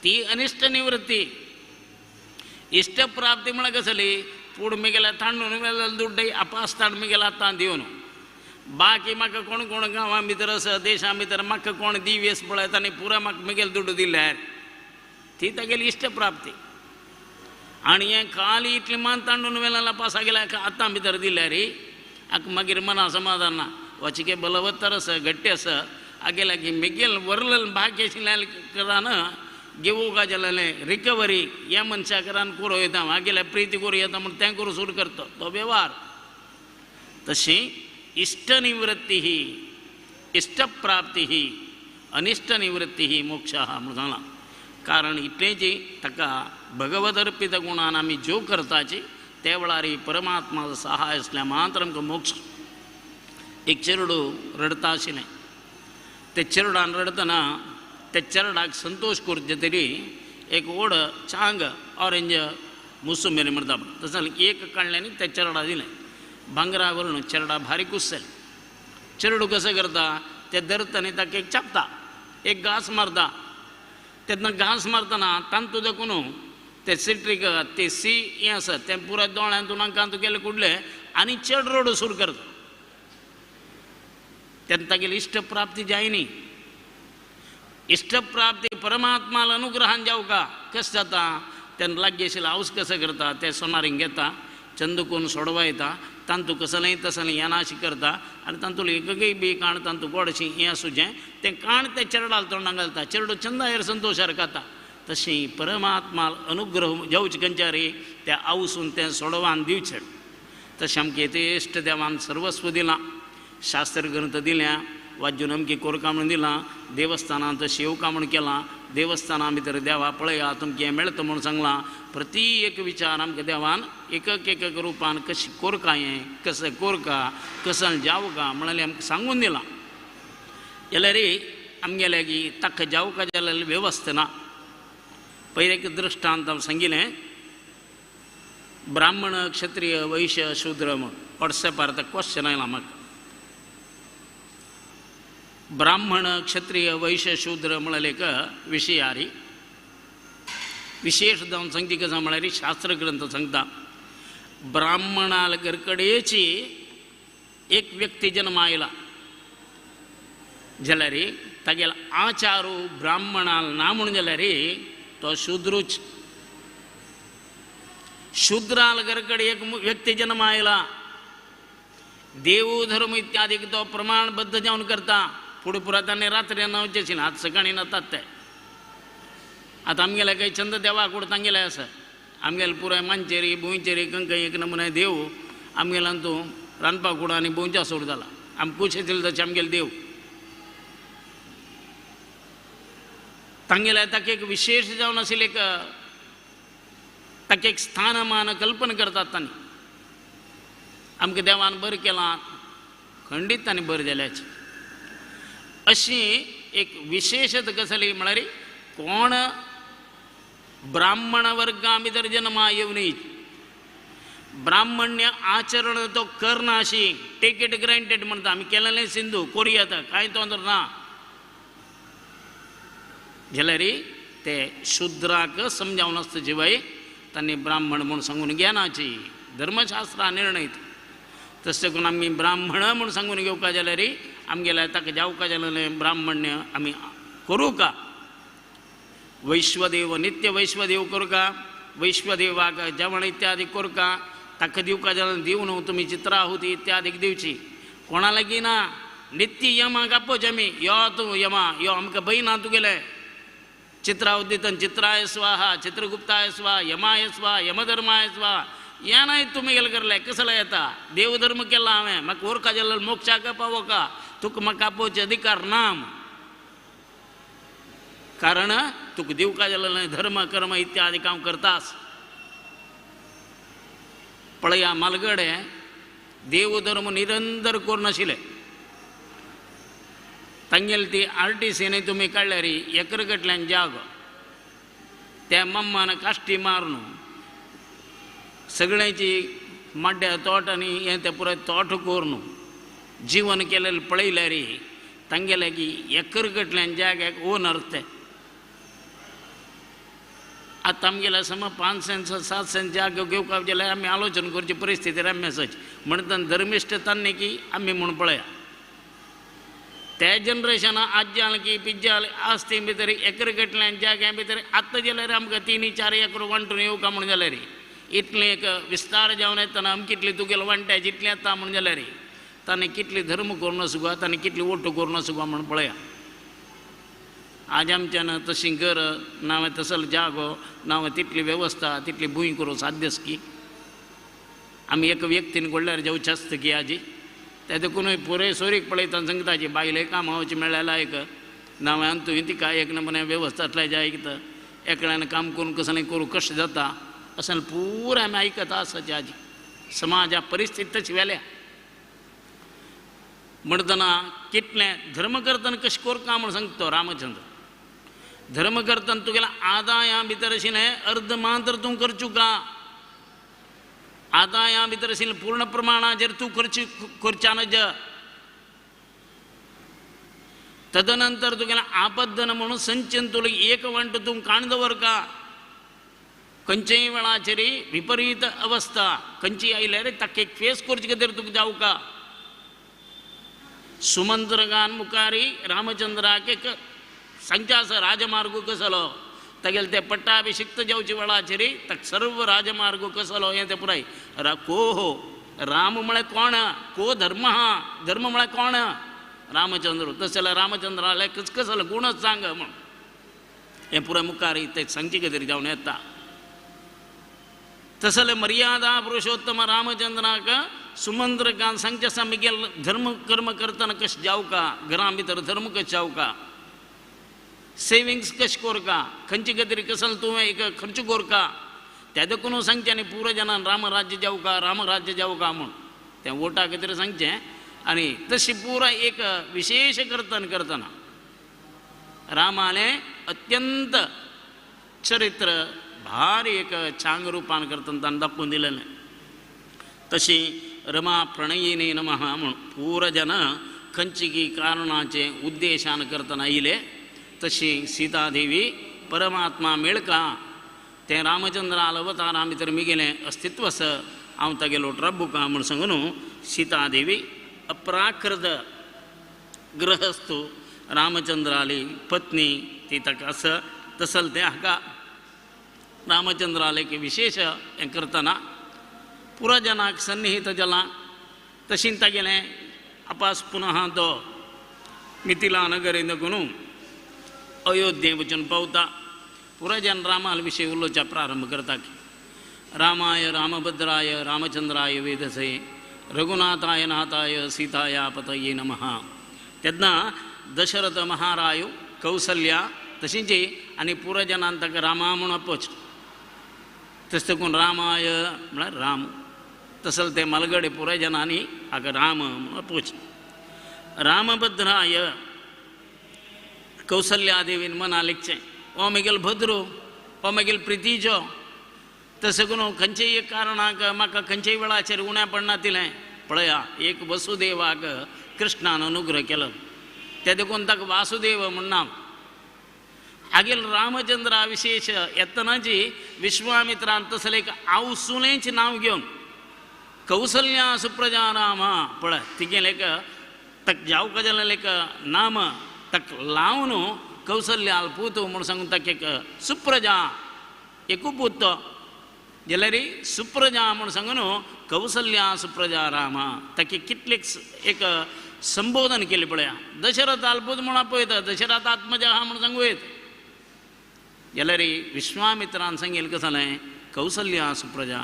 ती अनिष्ट निवृत्ती इष्टप्राप्ती म्हळ्यार कसली पूण म्हगेल्या तांडून मेळ्ळें दुड्डय अपास ताण म्हगेल्या आतां दिवन बाकी म्हाका कोण कोण गांवां भितर आसा देशां भितर म्हाका कोण दिवेस पळयता आनी पुराय म्हाका म्हगेलो दुड्डू दिल्यार ती तागेली इष्टप्राप्ती आनी हें खाली इतली मान तांडून वेला पासा गेल्या आतां भितर दिल्यार आक मागीर मना समाधान ना वचिके बलवत्तर आसा घट्ट आसा आगेल्या की म्हगेल वरलें बाकी आशिल्ल्या करान घेवूंक जालें रिकवरी ह्या मनशा करान करूं येता हागेल्या प्रिती करूं येता म्हूण तें करूं सुरू करता तो वेव्हार तशी इष्टनिवृत्ती ही इष्टप्राप्ती ही अनिष्टनिवृत्ती ही मोक्ष म्हूण सांगलां कारण इतलेंच ताका भगवत अर्पित गुणान आमी ज्यो करताची त्या वेळार परमात्माचो सहाय आसल्यार मात्र आमकां मोक्ष एक चेरडू रडता आशिल्लें ते चेरडान रडतना त्या चेरडाक संतोश करचे तरी एक ओड चांग ऑरेंज मोसुंबी म्हणटा तशें एक काडलें आनी त्या चेरडा दिलें भांगरा वरून चेरडा भारी कुसेल चेरडू कशें करता ते धरता आनी ताका एक चापता एक घांस मारता तेन्ना घांस मारतना तांतू देखून ते सिट्रीक ते सी हें आसा तें पुराय दोळ्यांतून आंकांत गेलें कुडलें आनी चड रोड सुरू करता तेन्ना तागेली इश्टप्राप्ती जायनी इश्टप्राप्ती परमात्माला अनुग्रहान जावका कशें जाता तेन्ना लागीं आशिल्लें हावस कसो करता तें सोनारींग घेता चंद कोन्न सोडवायता तांतू कसलें तसलें येनाशी करता आनी तांतूलो एकय बी काण तांतू गोडशी हें आसूचें तें काण तें चेरडाल तोंडाक घालता चेरडो चंदायर संतोशार खाता. तशें परमात्मा अनुग्रह जावचे खंयच्यारी त्या आवसून तें सोडवान दिवचें. तशें आमकां यथेश्ट देवान सर्वस्व दिलां, शास्त्र ग्रंथ दिल्या, वाज्जून अमकी कोरका म्हणून दिलां, देवस्थानांत शेवका म्हूण केलां, देवस्थाना भितर देवा पळया तुमकां हें मेळटा म्हूण सांगलां. प्रती एक विचार आमकां देवान एक एक एक रुपान कशें कोरका हें कशें कोरका कशें जावका म्हणलें आमकां सांगून दिलां. जाल्यार आमगे लागीं ताका जावका जाल्यार वेवस्था ना. पयलें एक दृश्टांत हांव सांगिलें, ब्राह्मण क्षत्रिय वैश्य शूद्र म्हूण वॉट्सॅपार आतां क्वेश्चन आयलां म्हाका. ब्राह्मण क्षत्रिय वैश्य शूद्र म्हळ्यार एक विशयारी विशेष जावन सांगती कसा म्हळ्यार शास्त्र ग्रंथ सांगता ब्राह्मणाल घरकडेची एक व्यक्ती जन्मा आयला जाल्यार तागेलो आचारू ब्राह्मणाल ना म्हूण जाल्यार तो शूद्रूच. शूद्राल घरकडे एक व्यक्ती जन्मा आयला देव धर्म इत्यादी तो प्रमाणबद्ध जावन करता. फुडें पुरातांनी रात्री न्हांवचें आतां सकाळीं न्हातात ते. आतां आमगेले काही छंद देवा कूड तांगेले आसा आमगेले पुराय मानचेरी भुंयचेरी कंकय एक नमुने देव आमगेल्यान तूं रांदपा कूड आनी भुंयच्या सोड जाला आमकां खूश येतले तशें आमगेले देव तांगेले ताका एक विशेश जावन आशिल्लें एक ताका एक स्थानमान कल्पना करतात तांणी. आमकां देवान बरें केलां खंडीत तांणी बरें जाल्याचें. अशी एक विशेशत कसली म्हळ्यार कोण ब्राह्मण वर्गा भितर जन्मा येवनी ब्राह्मण्य आचरण तो करना अशी टेक it granted म्हणटा आमी केलेलें सिंधू कोरया आतां कांय तोंदर ना जाल्यार ते शुद्राक समजावन आसता जिवाय तांणी ब्राह्मण म्हूण सांगून घेनाची धर्मशास्त्रा निर्णयत. तशें करून आमी ब्राह्मण म्हूण सांगून घेवका जाल्यार आमगेल्या ताका जावका जालें ब्राह्मण्य आमी करूं का. वैश्वदेव नित्य वैश्वदेव करूं वैश्वदेवाक जेवण इत्यादी करूं ताका दिवका जाल्यार दिवन तुमी चित्राहुती इत्यादी दिवची कोणा लागीं ना. नित्य यमाक आपोवचें आमी यो तूं यमा यो आमकां भंय ना तुगेलें. चित्राहुती दितना चित्राय स्वाहा चित्रगुप्ताय स्वाहा यमाय स्वाहा यमधर्माय स्वाहा या नाय तुमी गेले करले कसले येता देवधर्म केला हांवें म्हाका ओरका जाल्यार मोक्षाक पावोका तुका म्हाका आपोवचे अधिकार ना कारण तुका दिवका जालें धर्म कर्म इत्यादी काम करतास. पळया मालगडे देवधर्म निरंतर करून आशिल्ले तांगेली ती आर टी सीन तुमी काडल्यार एकरकटल्यान जागो त्या मम्मान काश्टी मारून सगळ्यांची माड्या तोट आनी हें तें पुराय तोट करून जीवन केलेलें पळयल्यार तांगेले की एकरकटल्यान जाग्याक ओनर ते. आतां आमगेल्या सम 5 सेंट 7 सेंट जागो घेवपाक जाल्यार आमी आलोचन करची परिस्थिती रम्य आसाची म्हणटा धर्मिश्ट तान्नी की आमी म्हूण पळया त्या जनरेशना आज्जाल की पिज्जाल आज ती भितर एकरकटल्यान जाग्या भितर आतां जाल्यार आमकां 3 4 एकरो वांटून येवका म्हूण जाल्यार इतलें एक विस्तार जावन येतना आमकां कितली तुगेलो वांट्याची इतलें येता म्हूण जाल्यार ताणें कितली धर्म करून आसूं ताणें कितली ओटो करून आसूं म्हूण पळया. आज आमच्यान तशी घर ना तसलो जागो ना तितली वेवस्था तितली भूंय करूं साध्यच की आमी एक व्यक्तीन घडल्यार जेवचें आसता की आजी ते देखून पुराय सोरीक पळयता सांगता बायले कामावचें मेळ्ळ्या लायक ना तुवें तिका एक नमुने वेवस्था आसल्यार जाय कितें एकल्यान काम करून कसलें करूं कशें जाता अशें पुराय आमी आयकता आसाची आजी समाजा परिस्थिती तशी वेल्या. म्हणटना कितलें धर्म करतना कशें करता म्हूण सांगता तो रामचंद्र धर्म करतना तुगेल्या आदाया भितर आशिल्लें अर्द मात्र तूं करचुका आदाया भितर आशिल्लें पूर्ण प्रमाणाचेर तूं करची करच्या नज. तदनंतर तुगेलें आपद्दन म्हणून संचन तुला एक वांट तूं काण दवरका खंयचेय वेळाचेर विपरीत अवस्था खंयची आयल्यार ताका एक फेस करचे खातीर तुका जावका. सुमंत्रगान मुखारी रामचंद्राक एक सांगचे आसा राजमार्ग कसलो तागेले ते पट्टाभिषिक्त जावचे वेळाचेर ताका सर्व राजमार्ग कसलो हें तें पुराय को हो राम म्हळ्यार कोण, को धर्म हा, धर्म म्हळ्यार कोण, रामचंद्र. तशें जाल्यार रामचंद्राले कसलो गुणच सांग म्हूण हें पुराय मुखार तें सांगचे खातीर जावन येता. तशें जाल्यार मर्यादा पुरुषोत्तम रामचंद्राक सुमंत्रकान सांगचें आसा मिगेल धर्म कर्म करतना कशें जावका, घरा भितर धर्म कशें जावका, सेविंग्स कशें कोरका, खंयचे खातीर कसलो तुवें एक खर्च कोरका, त्या देखून सांगचें आनी पुरो जनान रामराज्य जावका, रामराज्य जावका म्हूण तें वोटा खातीर सांगचें. आनी तशी पुराय एक विशेश कर्तन करतना रामालें अत्यंत चरित्र भारी एक चांग रुपान करतना ताणें दाखोवन दिलेलें. तशी रमा प्रणयिनी नमः म्हूण पुरो जन खंयची कारणाचे उद्देशान करतना आयले तशी सीतादेवी परमात्मा मेळका तें रामचंद्राल अवतारा भितर मिगेलें अस्तित्व आसा हांव तागेलो ट्रबुका म्हूण सांगून सीतादेवी अप्राकृत गृहस्थु रामचंद्राली पत्नी ती ताका आसा. तसल तें हाका रामचंद्राले एक विशेश हें करतना पुरजनाक सन्निहित जालां. तशीं तागेलें आपास पुनः तो मिथिला नगरी देखून अयोध्ये वचून पावता. पुरजन रामाल विशय उलोवच्या प्रारंभ करता की रामाय रामभद्राय रामचंद्राय वेदसे रघुनाथाय नाथाय सीताया पतये नमः. तेन्ना दशरथ महाराय कौसल्या तशींच आनी पुरजनान ताका रामा म्हूण आपोवचें. तशें देखून रामाय म्हळ्यार राम, तसो ते मालगडे पुरजनांनी हाका राम म्हूण आपोवचें. रामभद्राय कौसल्या देवीन मना लिखचें हो म्हगेलो भद्रो, हो म्हगेलो प्रितीचो, तशें करून खंयचेय कारणाक म्हाका खंयचेय वेळाचेर उण्या पडना तिलें पळया एक वसुदेवाक कृष्णान अनुग्रह केलो ते देखून ताका वासुदेव म्हूण नांव. हागेल रामचंद्रा विशेश येतनाची विश्वामित्रान तसलें एक आवसुलेंच नांव घेवन कौसल्या सुप्रजा रामा पळय तिगेलें एक ताका जावका जालें एक नाम ताका लावन कौसल्याल पूत म्हूण सांगून ताका एक सुप्रजा एकू पूत जाल्यार सुप्रजा म्हूण सांगून कौसल्या सुप्रजा रामा ताका कितले एक संबोधन केलें पळया. दशरथ आलपूत म्हूण आपयता, दशरथ आत्मजा आहा म्हूण सांगू येत जाल्यार विश्वामित्रान सांगेल कशें जालें कौसल्या सुप्रजा.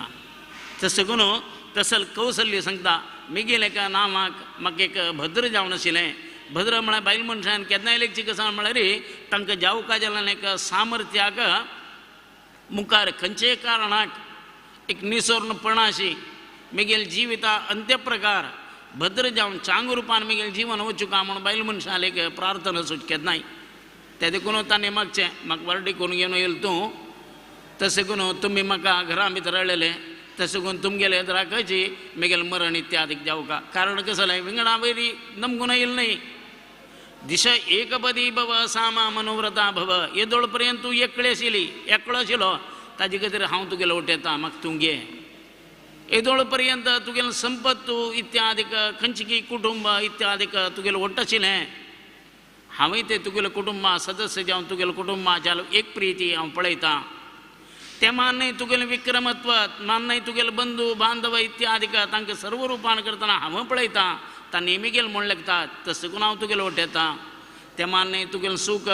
तशें करून तसल कौसल्य सांगता मिगेल एका नामाक म्हाका एक भद्र जावन आशिल्लें. भद्र म्हळ्यार बायल मनशान केन्नाय लेगची कशें म्हळ्यार तांकां जावका जाल्यार एक सामर्थ्याक मुखार खंयचेय कारणाक एक निसर्णपणाशी मिगेल जिविता अंत्यप्रकार भद्र जावन चांग रुपान मिगेल जीवन वचुका म्हूण बायल मनशान एक प्रार्थना सुच केन्नाय. ते देखून ताणें मागचें म्हाका वार्डी करून घेवन येयल तूं, तशें करून तुमी म्हाका घरा भितर हाडलेलें, तशें करून तुमगेले एदराकची मिगेल मरण इत्यादीक जावका. कारण कशें जालें विंगडा वयरी नमगून येयल न्हय. दिशा एकपदी भव सामा मनोव्रता भव येदोळ पर्यंत तूं एकळी आशिल्ली, एकलो आशिल्लो, ताजे खातीर हांव तुगेलो वटेता म्हाका तूं घे. येदोळ पर्यंत तुगेलो संपत्तू इत्यादीक खंयची कुटुंब इत्यादीक तुगेलो वट आशिल्लें, हांवें तें तुगेलो कुटुंबा सदस्य जावन तुगेलो कुटुंबाच्या एक प्रिती हांव पळयतां. तें मान्य तुगेलें विक्रमत्व, मान्य तुगेले बंधू बांधव इत्यादीक तांकां सर्व रुपान करतना हांव पळयतां, तां नेमिगेल म्हूण लेखता तशें करून हांव तुगेलो वटेता. तें मान्य तुगेलें सूख,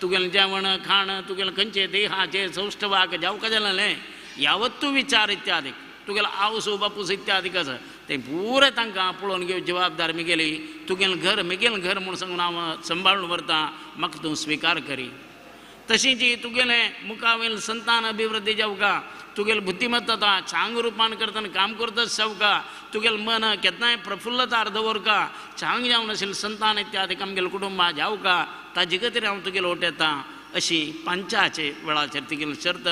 तुगेलें जेवण खाण, तुगेलें खंयचें देहाचें सौष्ठवाक जावका जालें यावत्तू विचार इत्यादीक तुगेलो आवसो बापूस इत्यादीक आसा तें पुरें तांकां पळोवन घेवन जबाबदार मिगेली तुगेलें घर मिगेलें घर म्हूण सांगून हांव सांबाळून व्हरतां, म्हाका तूं स्विकार करी. तशींच तुगेलें मुखावेल संतान अभिवृद्धी जावका, तुगेले बुद्धिमत्ता चांग रुपान करतना काम करतच जावका, तुगेलें मन केन्नाय प्रफुल्लता दवरका, चांग जावन आशिल्लें संतान इत्यादीक आमगेलें कुटुंबा जावका, ताजे खातीर हांव तुगेलो वटेता. अशी पंचाचे वेळाचेर तुगेली शर्त,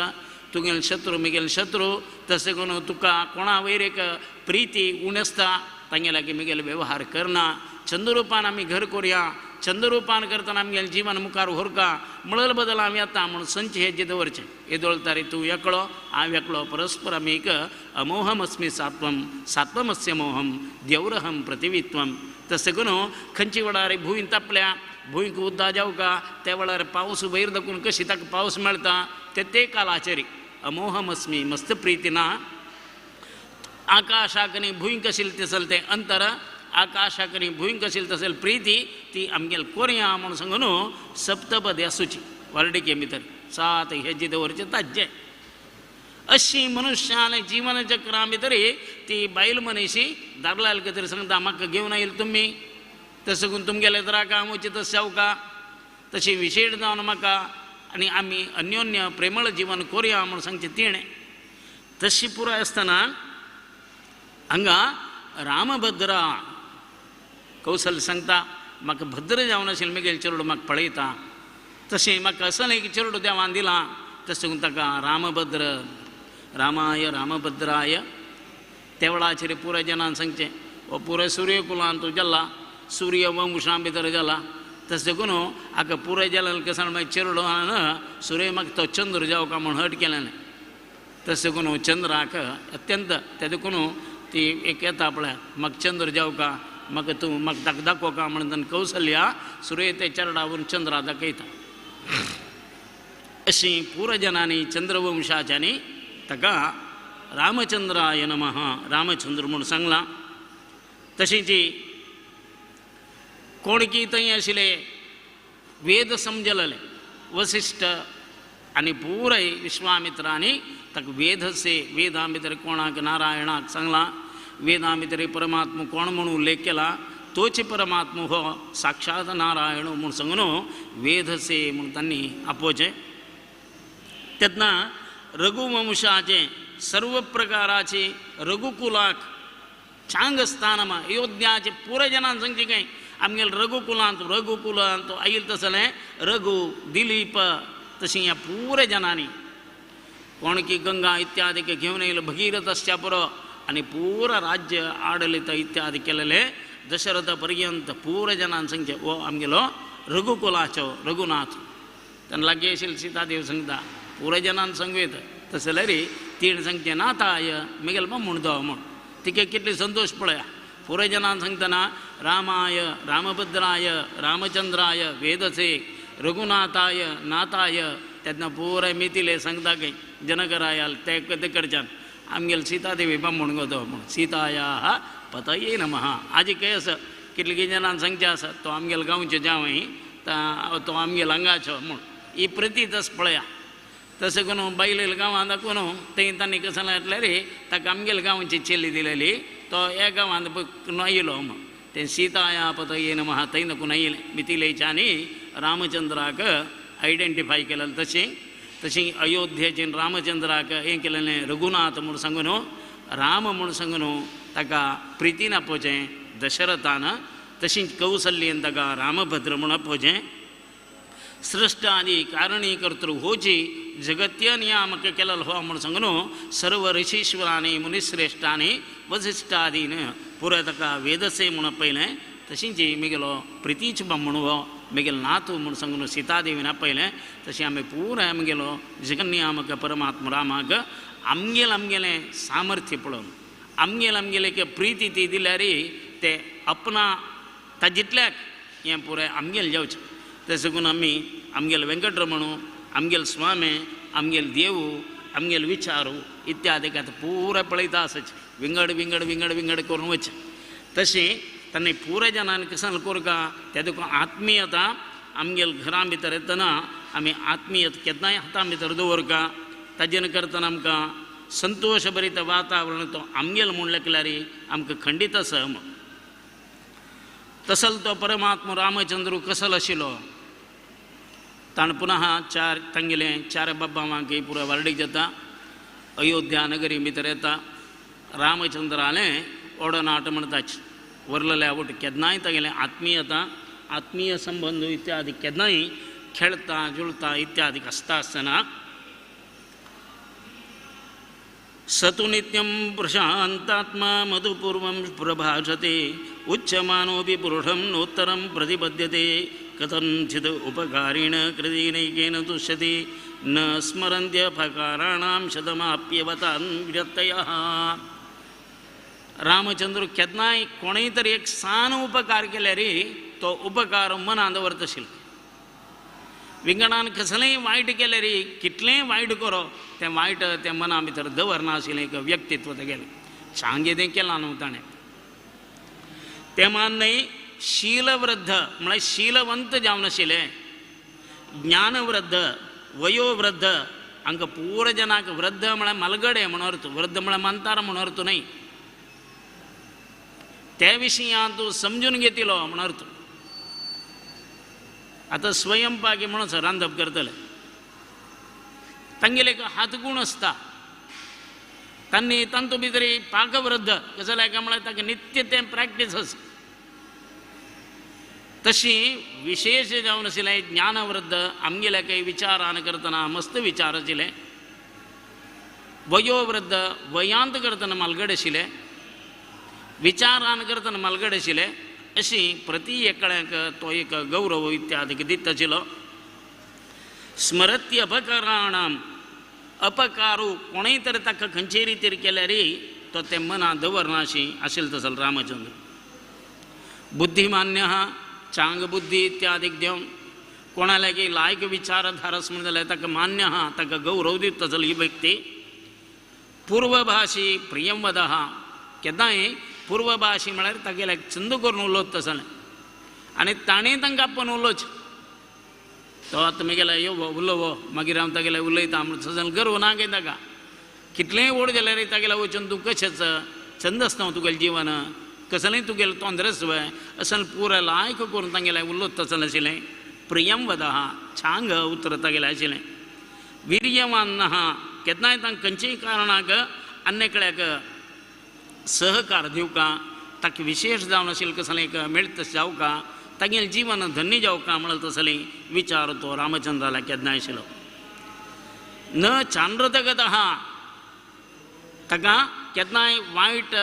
तुगेले शत्रू मिगेले शत्रू, तशें करून तुका कोणा वयर एक प्रिती उणें आसता तांगे लागीं मिगेले वेव्हार करना. चंद्ररूपान आमी घर करुया, चंद्ररूपान करतना आमगेलें जीवन मुखार व्हरका म्हणल बदल आमी येता म्हूण संच हे जे दवरचें. येदोळ तारी तूं एकलो हांव एकलो परस्पर आमी एक अमोहमस्मी सात्वम सात्वमस्य मोहम देवरहम प्रतिवित्वम. तशें करून खंयची वेळार भूंय तापल्या भूंयक उद्दा जावका त्या वेळार पावस वयर दाखून कशी ताका पावस मेळटा ते ते कालाचेर अमोहमस्मी मस्त प्रितीना आकाशाक आनी भूंयक आशिल्लें तसलें तें अंतर आकाशाक आनी भूंयक आशिल्लें तसलें प्रिती ती आमगेल कोरया म्हूण सांगून सप्तपदी आसूची वर्डिके भितर सात हेजी दवरचें ताज्जें अशी मनुष्याले जीवन चक्रा भितर ती बायल मनीशी दादल्याल तरी सांगता म्हाका घेवन आयल तुमी तशें करून तुमगेले तर हांव उचित जावका तशी विशेड जावन म्हाका आनी आमी अन्योन्य प्रेमळ जीवन कोरया म्हूण सांगचें तिणें तशी पुराय आसतना हांगा रामभद्रा कौशल सांगता म्हाका भद्र जावन आशिल्लें म्हगेलें चेडूं म्हाका पळयता तशें म्हाका असलें एक चेडूं देवान दिलां तशें ताका रामभद्र रामाय रामभद्राय त्या वेळाचेर पुराय जनान सांगचें हो पुराय सूर्यकुलान तूं जाला सूर्यवंशां भितर जाला तशें देखून हाका पुराय जाल्यार कशें मागीर चेडो सूर्य म्हाका तो चंद्र जावका म्हूण हट केलें तशें देखून चंद्राक अत्यंत ते देखून ती एक येता पळय म्हाका चंद्र जावका म्हाका तूं म्हाका ताका दाखोवका म्हणून कौसल्या सूर्य ते चरडावरून चंद्रा दाखयता अशी पुरजनांनी चंद्रवंशाच्यांनी ताका रामचंद्राय नमः रामचंद्र म्हूण सांगलां. तशीच कोण की थंय आशिल्ले वेद समजलेले वसिष्ठ आनी पुराय विश्वामित्रांनी ताका वेदसे वेदां भितर कोणाक नारायणाक सांगलां वेदां भितर परमात्मा कोण म्हूण उल्लेख केला तोच परमात्मा हो साक्षात नारायण म्हूण सांगून वेदसे म्हूण तांणी आपोवचें. तेन्ना रघुवंशाचे सर्व प्रकाराचे रघुकुलाक चांग स्थानमा अयोध्याचे पुराय जनान सांगचें काय आमगेले रघुकुलांत रघुकुलांत आयल तसलें रघु दिलीप तशें ह्या पुराय जनांनी कोण की गंगा इत्यादी घेवन येयलो भगीरथस्या पुरो आनी पुरा राज्य आडलित इत्यादी केलेले दशरथ पर्यंत पुराय जनान सांगचें हो आमगेलो रघुकुलाचो रघुनाथ. तेन्ना लागीं आशिल्लें सीतादेव सांगता पुराय जनान सांगू येता तशें जाल्यार तिणें सांगचें नाथाय म्हगेलो म्हूण दो म्हूण तिका कितली संतोश पळया. पुराय जनान सांगतना रामाय रामभद्राय रामचंद्राय वेदसे रघुनाथाय नाथाय तेन्ना पुराय मिथिले सांगता खंय जनकरायाल ते कडच्यान आमगेले सीतादेवी बामण गो तो म्हूण सीताया पतये नमः. आजी खंय आसा कितले जनान सांगचें आसा तो आमगेले गांवचो जावंय तो आमगेलो हांगाचो म्हूण ही प्रतीत आसा पळया. तशें करून बायलेल्या गांवांत दाखोवन थंय तांणी कशें म्हटल्यार ताका आमगेल्या गांवची चेली दिलेली तो ह्या गांवांत येयलो म्हूण तें सीताया पतये नमः थंय दाखोवन येयलें मिथिलेच्यानी रामचंद्राक आयडेंटिफाय केलेलें. तशें तशें अयोध्येचें रामचंद्राक हें केलेलें रघुनाथ म्हूण सांगून राम म्हूण सांगून ताका प्रितीन आपोवचें दशरथान. तशींच कौसल्येन ताका रामभद्र म्हूण आपोवचें. सृष्ट आनी कारणीकर्तृ होची जगत्य नियामक केलेलो हो म्हूण सांगून सर्व ऋषीश्वरांनी मुनिश्रेश्ठांनी वसिष्ठादीन पुराय ताका वेदसे म्हूण आपयलें. तशींच म्हगेलो प्रितीच बामण हो म्हगेलो नातू म्हूण सांगून सीतादेवीन आपयलें. तशें आमी पुराय म्हगेलो जगन्नियामक परमात्मा रामाक आमगेलें आमगेलें सामर्थ्य पळोवन आमगेलें आमगेलें प्रिती ती दिल्यार ते अपना ताजितल्याक हें पुराय आमगेलें जावचें. तशें करून आमी आमगेले वेंकटरमणू आमगेले स्वामी आमगेले देवू आमगेले विचारू इत्यादी आतां पुराय पळयता आसच विंगड विंगड विंगड विंगड करून वचचें. तशें तांणी पुराय जनान कशें करका त्या देखून आत्मीयता आमगेले घरां भितर येतना आमी आत्मीयता केन्नाय हाता भितर दवरका ताजेन करतना आमकां संतोश भरीत वातावरण तो आमगेलो म्हूण लेखल्यार आमकां खंडीत आसा. तसल तो परमात्मा रामचंद्र कसल आशिल्लो ताणें पुनः चार तांगेले चार बाबांक पुराय वार्डीक जाता अयोध्या नगरी भितर येता रामचंद्रालें ओडनाट म्हणटाच वरलेल्या वट केन्नाय तागेलें आत्मीयता आत्मीय संबंद इत्यादी केन्नाय खेळता जुळता इत्यादी आसता आसतना सतु नित्यं प्रशांतात्मा मधुपूर्वं प्रभाषते उच्यमानोऽपि पुरुषं नोत्तरं प्रतिपद्यते कथंचित् उपकारेण कृतेनैकेन तुष्यति न स्मरन्त्यपकाराणां शतमाप्यवतान् व्यत्ययः. रामचंद्र केन्नाय कोणेय तरी एक सान उपकार केल्यार तो उपकार मनां दवरता आशिल्लो. विंगडान कसलेंय वायट केल्यार कितलेंय वायट करो तें वायट तें मना भितर दवरना आशिल्लें एक व्यक्तित्व तेगेलें. चांगे तें केलां न्हू ताणें. तें मान न्हय शीलवृद्ध म्हळ्यार शीलवंत जावन आशिल्लें, ज्ञानवृद्ध वयोवृद्ध. हांकां पुरो जनाक वृद्ध म्हळ्यार मालगडे म्हण अर्थ, वृद्ध म्हळ्यार मानतार म्हण अर्थ न्हय, ते विशीं हांव तूं समजून घेतिलो म्हण अर्थ. आतां स्वयंपाकी म्हणून रांदप करतले तांगेले एक हातगूण आसता, तांणी तांतू भितर पाकवृद्ध कसलें काय म्हळ्यार ताका नित्य तें प्रॅक्टीस आसा. तशी विशेष जावन आशिल्लें ज्ञानवृद्ध आमगेल्या काही विचारान करतना मस्त विचार आशिल्ले, वयोवृद्ध वयांत करतना मालगड आशिल्ले, विचारान करतना मालगड आशिल्ले. अशी प्रति एकळ्याक तो एक गौरव इत्यादी दिता आशिल्लो. स्मरत्य अपकाराणाम अपकारू कोणूय तर ताका खंयचे रितीर केल्यार तो तें मनां दवरना अशी आशिल्लो तसो रामचंद्र. बुद्धिमान्य चांग बुद्धी इत्यादीक दिवन कोणा लागीं लायक विचारधारस म्हण जाल्यार ताका मान्य आहा, ताका गौरव दिता तसो ही व्यक्ती. पूर्वभाशी प्रियंवद आहा, केन्नाय पूर्वभाशी म्हळ्यार तागेले छंद करून उलोवता तसलें आनी ताणें तांकां आपोवन उलोवचें. तो आतां म्हगेले यो उलोवो मागीर हांव तागेले उलयता म्हण तसलें गर्व ना काय ताका. कितलेंय व्हड जाल्यार तागेले वचून तूं कशेंच छंद आसता तुगेलें जीवन कसलेंय तुगेलें तोंद्रस वय अशें पुराय लायक करून तांगेलें उलोवता तसलें आशिल्लें. प्रियंवद आहा छांग उतर तागेलें आशिल्लें. वीर्यवान आहा, केन्नाय तांकां खंयचेय कारणाक आन्नेकल्याक सहकार दिवका, ताका विशेष जावन आशिल्लें कसलें एक मेळत जावका, तागेलें जीवन धन्य जावका म्हणल्यार तसलें विचार तो रामचंद्राला केन्नाय आशिल्लो. न चांद्रतगत आहा, ताका केन्नाय वायट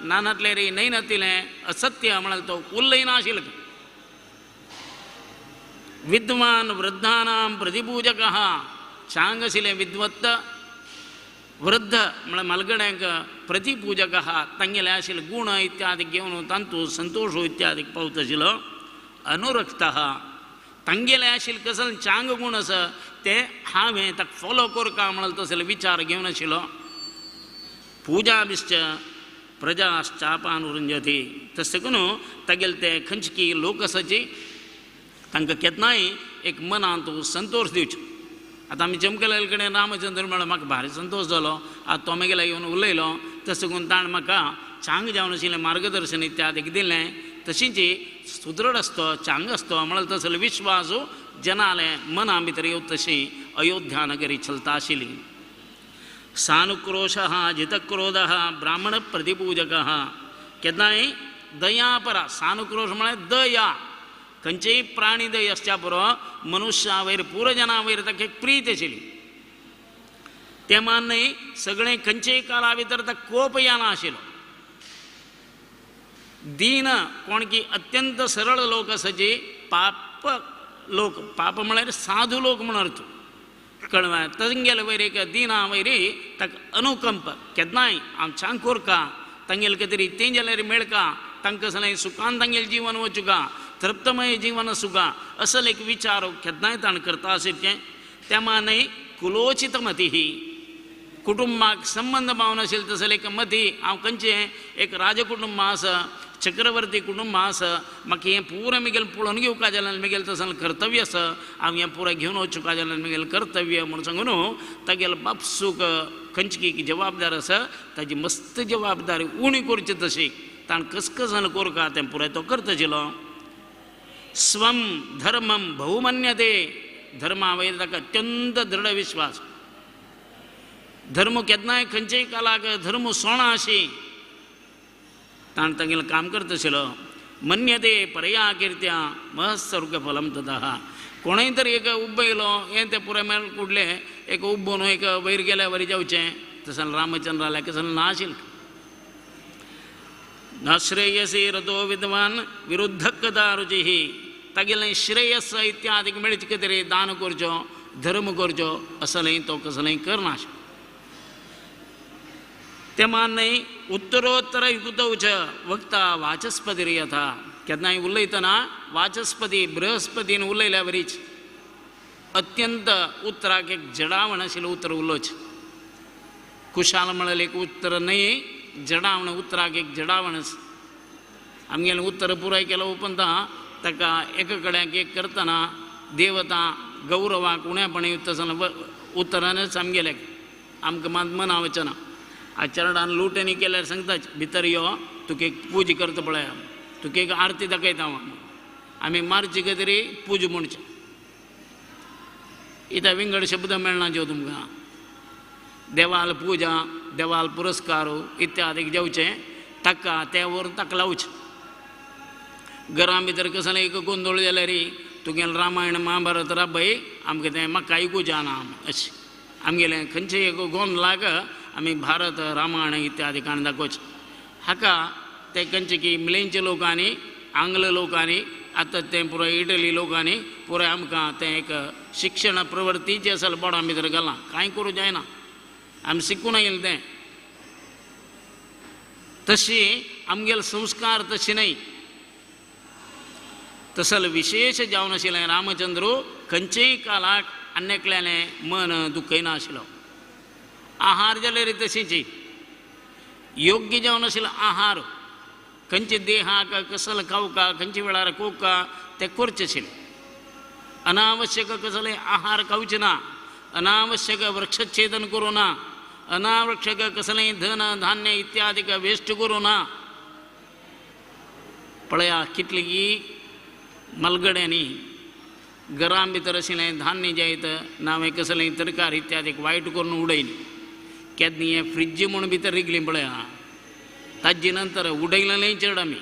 नानातलें रे न्हय नातिलें असत्य म्हळ्यार तो उलयना आशिल्लो. विद्वान वृद्धानां प्रतिपूजक आहा, चांग आशिल्लें विद्वत्त वृद्ध म्हळ्यार मालगड्यांक प्रतिपूजक आहा, तांगेले आशिल्ले गूण इत्यादी घेवन तांतू संतोश इत्यादी पावता आशिल्लो. अनुरक्त आहा, तांगेले आशिल्ले कसलें चांग गूण आसा ते हांवें ताका फॉलो करका म्हळ्यार तसले विचार घेवन आशिल्लो. पूजाभिश्च प्रजाश्चापानुरंजती तशें करून तागेले ते खंयची लोक आसाची तांकां केन्नाय एक मनांत संतोश दिवचो. आतां आमी चमकलेले कडेन रामचंद्र म्हणलो म्हाका भारी संतोश जालो, आतां तो म्हगेलो येवन उलयलो तशें करून ताणें म्हाका चांग जावन आशिल्लें मार्गदर्शन इत्यादी दिलें. तशींच सुदृढ आसतो चांग आसतो म्हळ्यार तसलो विश्वास जनाले मना भितर येवता तशी अयोध्या नगरी चलता आशिल्ली. सानुक्रोशः जितक्रोधः ब्राह्मण प्रतिपूजकः, केन्नाय दयापरा. सानुक्रोश म्हळ्यार दया, खंयचेय प्राणी दय आसच्या पुरो मनुष्या वयर पुरजना वयर ताका एक प्रीत आशिल्ली. ते मान न्हय सगळें खंयचेय काळा भितर ताका कोप येना आशिल्लो. दीन कोण की अत्यंत सरळ लोक आसाची पाप लोक, पाप म्हळ्यार साधू लोक म्हण अर्थ कळ्ळें. तांगेले वयर एक दिना वयर ताका अनुकंप केन्नाय हांव चांग कोरका तांगेले कितें तें जाल्यार मेळका, तांकां कसलें सुखान तांगेलें जीवन वचुका, तृप्तमय जीवन सुखा असो एक विचार केन्नाय ताणें करता आशिल्लें. त्या न्हय कुलोचित मती कुटुंबाक संबंद पावन आशिल्लें तसलें एक मती. हांव खंयचें एक राजकुटुंब आसा, चक्रवर्ती कुटुंब आसा, म्हाका हें पुराय म्हगेलें पळोवन घेवका जाल्यार म्हगेलें तसलें कर्तव्य आसा, हांव हें पुराय घेवन वचुका जाल्यार म्हगेलें कर्तव्य म्हूण सांगून तागेलो बापसूक खंयची जबाबदार आसा ताजी मस्त जबाबदारी उणी करची तशी ताणें कसकसान कोरका तें पुराय तो करता आशिल्लो. स्वं धर्मं बहुमन्यते, धर्मा वयर ताका अत्यंत दृढ विश्वास. धर्म केन्नाय खंयचेय कालाक धर्म सोणा अशी ताणें तांगेलें काम करता आशिल्लो. मन्यते परया कीर्त्या महस्वर्ग फलम ततः, कोणूय तर एक उब्ब येयलो हें तें पुराय मेळ कुडलें एक उब्बो न्हू एक वयर गेल्या वरी जावचें तशें रामचंद्राल्या कसलें ना आशिल्लें. न श्रेयसी रतो विद्वान विरुद्ध कदा रुचिः, तागेलें श्रेयस इत्यादीक मेळचें कितें तरी दान करचो धर्म करचो असलें तो कसलें करना. ते मान न्हय उत्तरोत्तर युक्तौ च वक्ता वाचस्पतिर्यथा, केन्नाय उलयतना वाचस्पती बृहस्पतीन उलयल्या वरीच अत्यंत उतराक एक जडावण आशिल्लें उतर उलोवचें. कुशाल म्हळ्यार एक उत्तर न्हय, जडावण उतराक एक जडावण. आमगेलें उत्तर पुराय केलो उपरांत ताका एका कडेन एक करतना देवता गौरवाक उणेपणी उत्तरानच आमगेले आमकां मात मना वचना. आचरणान लुटणी केल्यार सांगताच भितर यो तुका एक पूजा करता पळया, तुका एक आरती दाखयता हांव. आमी मारची तरी पूजा म्हणचें. इतां विंगड शब्द मेळना ज्यो तुमकां. देवाल पूजा, देवाल पुरस्कार इत्यादी जेवचें ताका तें व्हरून ताका लावचें. घरां भितर कसलें एक गोंदळ जाल्यार तुगेलें रामायण महाभारत राबय आमकां तें म्हाका आयकूं जायना अशें आमगेलें खंयचें एक गोंदळाक आमी भारत रामायण इत्यादी काण दाखोवचें. हाका ते खंयचे की मिलेंचे लोकांनी, आंग्ल लोकांनी, आतां तें पुराय इटली लोकांनी पुराय आमकां तें एक शिक्षण प्रवृत्तीचें आसा बोडां भितर घालां. कांय करूं जायना, आमी शिकून आयलें तें. तशी आमगेले संस्कार तशी न्हय. तसल विशेष जावन आशिल्लें रामचंद्र खंयचेय कालाक आन्यकल्यालें मन दुखयना आशिल्लो. आहार जाल्यार तशीच योग्य जावन आशिल्लो आहार, खंयचे देहाक कसल खावका, खंयचे वेळार कोवका तें करचें आशिल्लें. अनावश्यक कसले आहार खावचें ना, अनावश्यक वृक्षच्छेदन करूं ना, अनावश्यक कसलें धन धान्य इत्यादी वेस्ट करूं ना. पळया कितली मलगड्यांनी घरां भितर आशिल्लें धान्य जायत नावें कसलें तरकारी इत्यादी वायट करून उडयली. केन्ना हें फ्रिज म्हूण भितर रिगली पळया, ताजे नंतर उडयलें चड आमी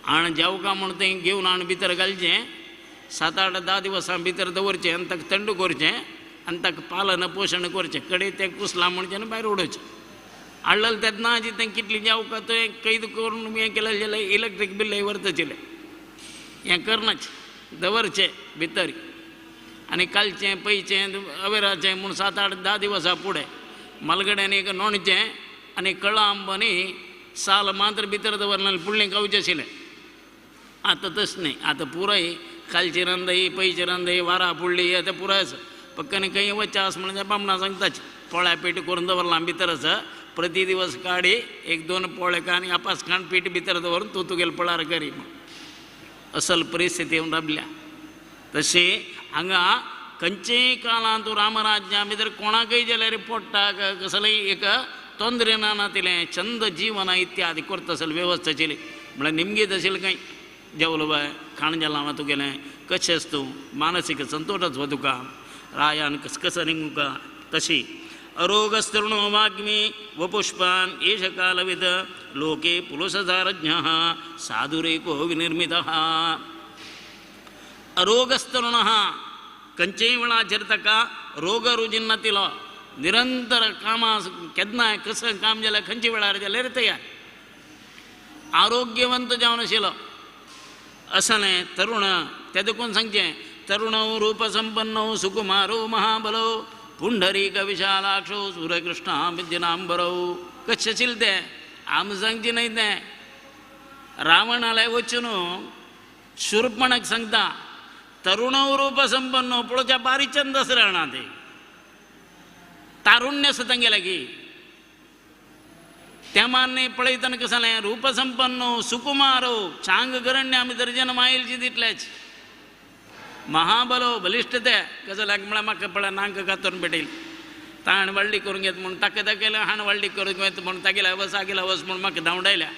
आण जेवका म्हूण तें घेवन आण भितर घालचें, 7 8 10 दिवसां भितर दवरचें आनी ताका थंड करचें आनी ताका पालन पोशण करचें. कडे तें कुसलां म्हणचें आनी भायर उडोवचें. हाडलेलें तेन्ना तें कितलें जेवका तें कैद करून हें केलें जाल्यार इलेक्ट्रीक बिल्लय व्हरताशिल्लें. हें करनाच दवरचें भितर आनी कालचें पयचें अवेराचें म्हूण 7 8 10 दिवसां फुडें मालगड्यांनी एक नोणचें आनी कळांब आनी साल मात्र भितर दवरलें, फुडलें खावचें आशिल्लें. आतां तशें न्हय, आतां पुराय कालची रांदय पयची रांदय वारा फुडली आतां पुराय आसा. पक्कानी खंय वचचें आसा म्हणल्यार बामणां सांगताच पोळ्या पीठ करून दवरलां भितर आसा, प्रति दिवस काडी 1 2 पोळे आनी आपास खाण पीठ भितर दवरून तूं तुगेले पळार करी. असल परिस्थिती येवन राबल्या. तशें हांगा खंयचेय काळांत रामराज्या भितर कोणाकय जाल्यार पोट्टाक कसलेंय एक तोंदरे नातिलें छंद जीवन इत्यादी करता आसले वेवस्था आशिल्ली. म्हळ्यार निमगीत आशिल्लें कांय जेवलो बाय खाण जालां हांव तुगेलें कशें आसा तूं मानसीक संतोश आसा तुका रायान कसकस निमका तशी. अरोगस्तरुणो वाग्मी वपुष्पान एष कालविद लोके पुलुषसारज्ञः साधुरेको विनिर्मितः. अरोगस्तरुणः खंयचेय वेळाचेर ताका रोग रुजीन नातिलो, निरंतर कामां केन्नाय कसं काम जाल्यार खंयच्या वेळार जाल्यार तयार, आरोग्यवंत जावन आशिल्लो. असलें तरुण तें देखून सांगचें तरुणौ रूपसंपन्नौ सुकुमारो महाबलौ पुंडरीक विशालाक्षो सूर्यकृष्ण विद्यनांबरौ. कशें आशिल्लें तें आमी सांगचें न्हय. तें रावणाले वचून शूर्पणक सांगता तरुणौ रूपसंपन्नौ पळोवच्या बारीक चंद आसलें जाणा तें तारुण्य आसा तांगे लागीं. त्या मान्य पळयतना कशें जालें रूपसंपन्नो सुकुमारो चांग गरण्य आमी तर जन्म आयलची तितलेच महाबलो बलिश्ट ते कसं जालें म्हळ्यार म्हाका पळय नांक कातरून भेटयली ताण व्हडली करूंक येता म्हूण ताका दाखयलें हाण व्हडली करूंक येता म्हूण तागेले हवस आगेले हवस म्हूण म्हाका धांवडायल्या.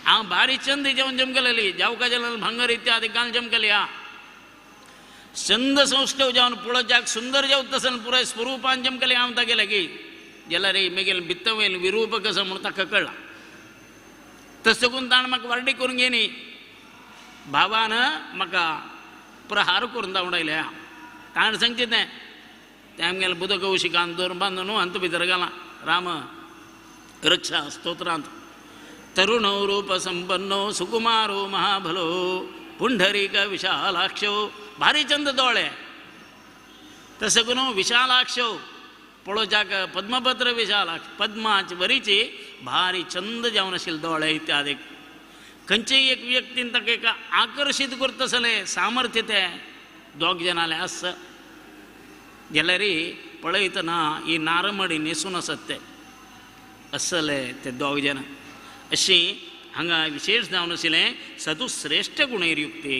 हांव भारी चंद जेवण जमकलेली जावका जाल्यार भांगर इत्यादी घाल जमकली. हा चंद संस्थेव जावन पळोवच्याक सुंदर जेवता तसं पुराय स्वरुपान जमकले हांव तागे लागीं जाल्यार रे मेगेल भित्तवेल विरूप कसं म्हूण ताका कळ्ळां. तशें करून ताणें म्हाका वारडी करूंक येनी भावान म्हाका प्रहार करून धांवडायल्या. ताणें सांगचें तें तें आमगेलें बुध कौशिकान दोर बांदून अंत भितर घालां राम रक्षा स्तोत्रांत. तरुणो रूपसंपन्नो सुकुमारो महाबलो पुंडरीक विशालाक्षो भारी चंद दोळे तशें करून विशालाक्षो पळोवच्याक पद्मपत्र विशालाक्ष पद्माच वरीची भारी चंद जावन आशिल्ले दोळे इत्यादी. खंयचेय एक व्यक्तीन ताका एक आकर्शीत करतसलें सामर्थ्य तें दोग जाणांलें आसा जाल्यार पळयतना ही नारमडी न्हेसून आसत ते असले ते दोग जाणां. अशी हांगा विशेष जावन आशिल्लें सतु श्रेश्ठ गुणैर्युक्ते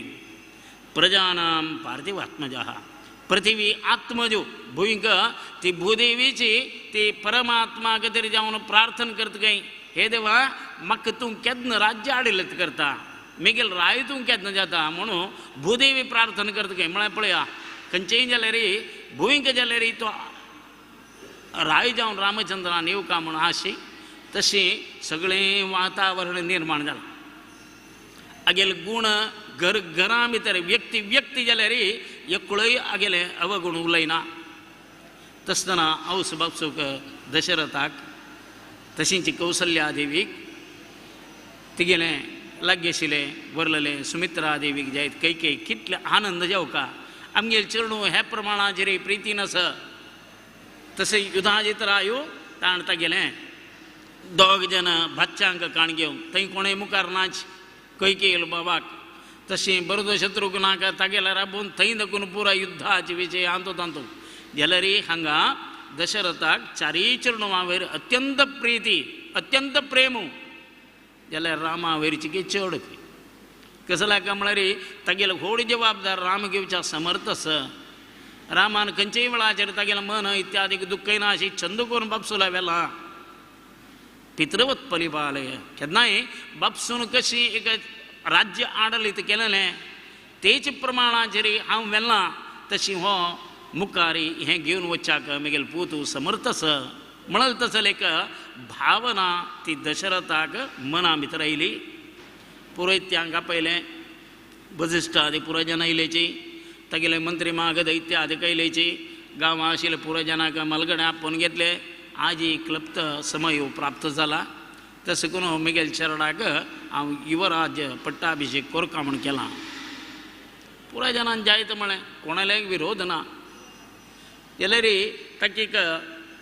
प्रजानां पार्थिवात्मजाः पृथिवी आत्मजो भूंयक ती भूदेवीची ती परमात्मा खातीर जावन प्रार्थना करता काय हे देवा म्हाका तूं केन्ना राज्य आडिल्लें करता मेगेल राय तूं केन्ना जाता म्हणून भूदेवी प्रार्थना करता काय. म्हळ्यार पळया खंयचेय जाल्यार भूंयक जाल्यार तो राय जावन रामचंद्रान येवका म्हणून आशी तशी सगळें वातावरण निर्माण जालां. आगेले गूण घर घरां भितर व्यक्ती व्यक्ती जाल्यार एकळोय आगेले अवगुण उलयना. तसतना आवस बापसूक दशरथाक तशींच कौसल्या देवीक तिगेलें लागीं आशिल्लें वरलेलें सुमित्रा देवीक जायत कैकेयी कितले आनंद जावका आमगेले चेडूं ह्या प्रमाणाचेर प्रितीन आसा. तशें युधाजित रायो ताणें तागेलें दोग जाण भाच्यांक काण घेवन थंय कोणें मुखार नाच कैकेयीलो बाबाक तशें बरदो शत्रुघ्नाक तागेल्या राबोवन थंय दकून पुरा युद्धाचे विजय आंतो तांतो जाल्यार हांगा दशरथाक चारीय चेडवां वयर अत्यंत प्रिती अत्यंत प्रेम जाल्यार रामा वयरची की चड कसल्या काय म्हळ्यार तागेलो व्हड जबाबदार राम घेवच्या समर्थ आसा. रामान खंयचेय वेळाचेर तागेलें मन इत्यादी दुख्खय ना अशी छंद करून बापसुला व्हेला पितृवत परिपालय केन्नाय बापसून कशी एक राज्य आडलीत केलेलें तेच प्रमाणाचेर हांव व्हेलां तशी हो मुखारी हें घेवन वच्चाक मेगेल पूत समर्थ आसा म्हणल तसले एक भावना ती दशरथाक मना भितर आयली. पुरोहित्यांक आपयलें वजिश्ठ आदी पुरोजन आयलेची तागेले मंत्री मागध इत्यादी कैलेची गांवां आशिल्ले पुरोजनाक मलगडे आपोवन घेतले. आजी क्लप्त समय प्राप्त जाला तशें करून मेगेल चरणाक हांव युवराज पट्टाभिशेक कोरका म्हूण केला. पुराय जाणान जायत म्हळें कोणालेय विरोध ना. जाल्यार ताका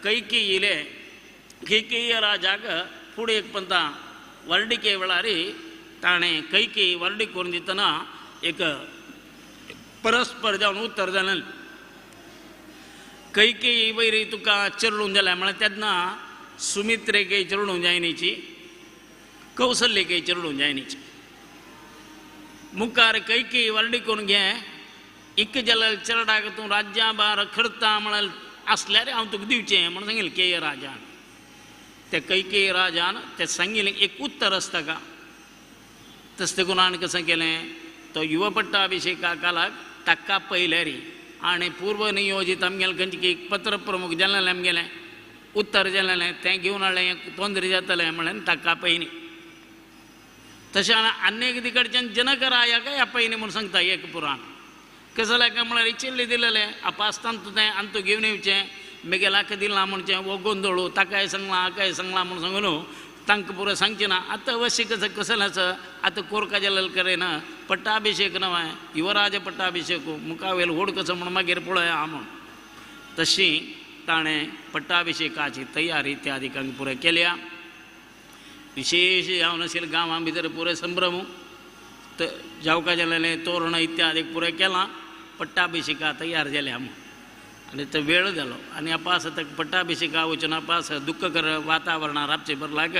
कैकेयीले कैकेयी राजाक फुडें एक पंता वर्डिके वेळार ताणें कैकेयी वर्डी करून दितना एक परस्पर जावन उत्तर जालें कैकेयी वयर तुका चेडूं जालें म्हळ्यार तेन्ना सुमित्रेकय चेडूं जायनीची कौसल्येकय चेडूं जायनीची मुखार कैकेयी वर्डी करून घे इक जाल्यार चेरडाक तूं राज्याभार करता म्हळ्यार आसल्यार हांव तुका दिवचें म्हणून सांगिल्लें केय राजान. ते कैकेयी राजान तें सांगिल्लें एक उत्तर आसता का तशें देखून आनी कशें केलें तो युवपट्टाभिशेका कालाक ताका पयल्यार आनी पूर्व नियोजीत आमगेलें खंयचें एक पत्र प्रमुख जालें आमगेलें उत्तर जालें तें घेवन हाडलें तोंदरी जातलें म्हणलें ताका पयलीं. तशें आनी एक कडच्यान जनकरायाकय आपयनी म्हूण सांगता एक पुराण कसलें काय म्हळ्यार इचिल्लें दिलेलें आपास्तान तें आनी तूं घेवन येवचें मेगेल्याक दिलां म्हणचें हो गोंदळू ताकाय सांगलां हाकाय सांगलां म्हूण सांगून तांकां पुरो सांगचें ना. आतां अवश्य कसं कसलें आसा आतां कोरका जालें करें पट्टाभिशेक नवें युवराज पट्टाभिशेक मुखावेल व्हड कसो म्हूण मागीर पळोवया म्हूण तशी ताणें पट्टाभिशेकाची तयारी इत्यादिकांक पुरो केल्या. विशेष जावन आशिल्लें गांवां भितर पुरो संभ्रम जावका जालेलें तोरण इत्यादी पुरो केलां पट्टाभिशेका तयार जाल्या म्हूण आनी तो वेळ जालो आनी अपास ताका पट्टाभिशेका वचून अपास दुख्ख कर वातावरणां राबचें बरलाक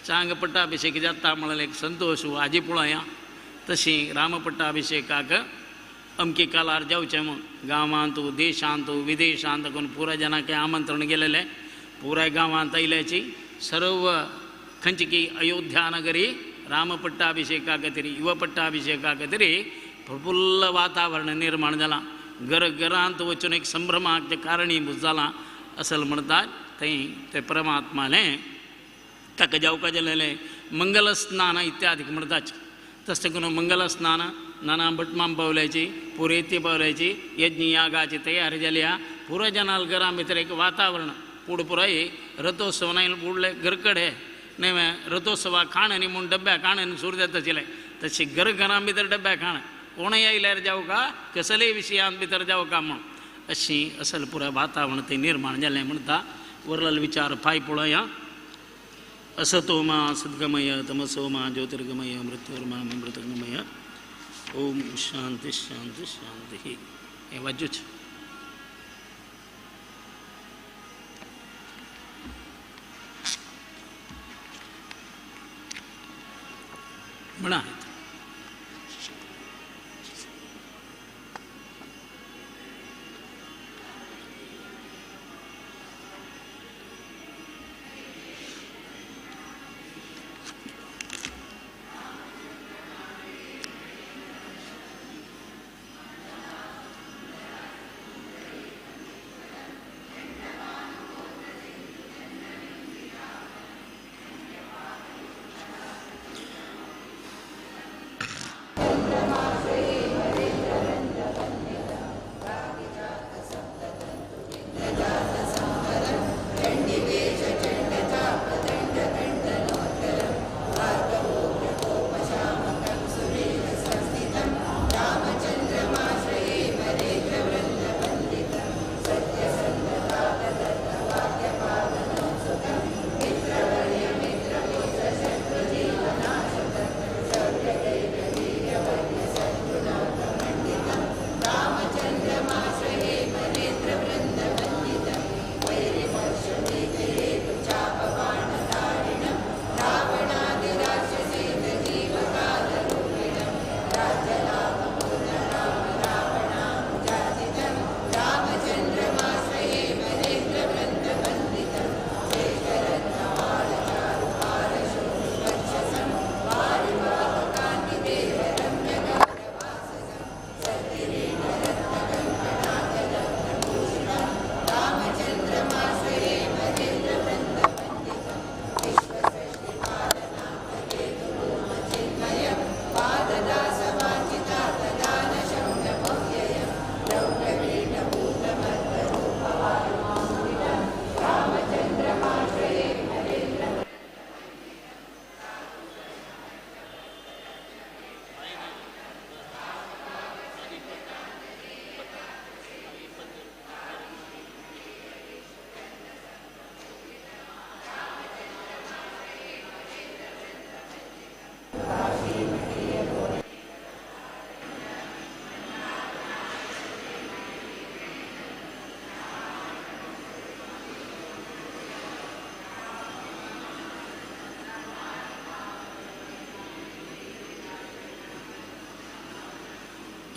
चांग पट्टाभिशेक जाता म्हणल्यार एक संतोश आजी पळोवया. तशी रामपट्टाभिशेकाक अमके कालार जावचें म्हूण गांवांत देशांत विदेशांत कोण पुराय जाणांक आमंत्रण गेलेलें पुराय गांवांत आयल्याची सर्व खंयची की अयोध्या नगरी रामपट्टाभिशेका खातीर युवपट्टाभिशेका खातीर प्रफुल्ल वातावरण निर्माण जालां. घर घरांत वचून एक संभ्रमाक तें कारणीभूत जालां असल म्हणटात थंय ते परमात्मालें ताका जावका जालेलें मंगलस्नान इत्यादी म्हणटात. तशें करून मंगलस्नान नाना भटमाम पावल्याची पुरेती पावल्याची यज्ञ यागाची तयारी जाल्या पुराय जनाल घरां भितर एक वातावरण पूण पुराय रथोत्सव नाय फुडले घरकडे न्हय रथोत्सवा खाण न्ही म्हूण डब्या खाण न्ही सुरू जाता आशिल्लें तशें घर घरां भितर डब्या खाण कोणूय आयल्यार जावका कसलेय विशयांत भितर जावका म्हूण अशी असल पुराय वातावरण तें निर्माण जालें म्हणटा वरल विचार पांय पळोवया. असतो मा सद्गमय तमसो मा ज्योतिर्गमय मृत्योर्मा अमृतगमय. ओम शांति शांति शांति. हे वाज्यूच. म्हणा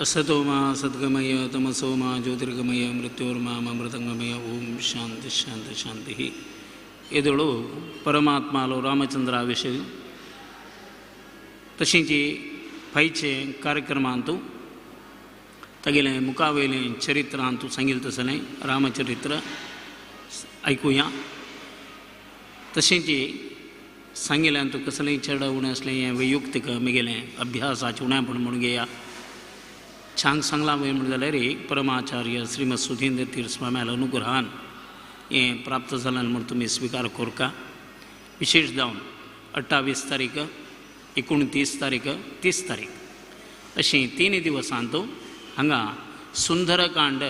असतो मा सद्गमय तमसो मा ज्योतिर्गमय मृत्योर्मा अमृतंगमय. ओम शांति शांति शांति. येदोळो परमात्मालो रामचंद्रा विषय तशींची फायचे कार्यक्रमांतु तगेले मुखावेले चरित्रांतु सांगिल तसलें रामचरित्र ऐकूया. तशेंची सांगिल्ल्यान तूं कसलेंय चेड उणें आसलें हें वैयुक्तीक मिगेलें अभ्यासाचें उणेंपण म्हणून घेया. छांग सांगलां वय म्हण जाल्यार परमाचार्य श्रीमद सुधींद्र तीर्थ स्वाम्याल अनुग्रहान हें प्राप्त जालां म्हूण तुमी स्विकार करका. विशेष जावन 28 तारीख, 29 तारीख, 30 तारीख अशी 3 दिवसांत हांगा सुंदरकांड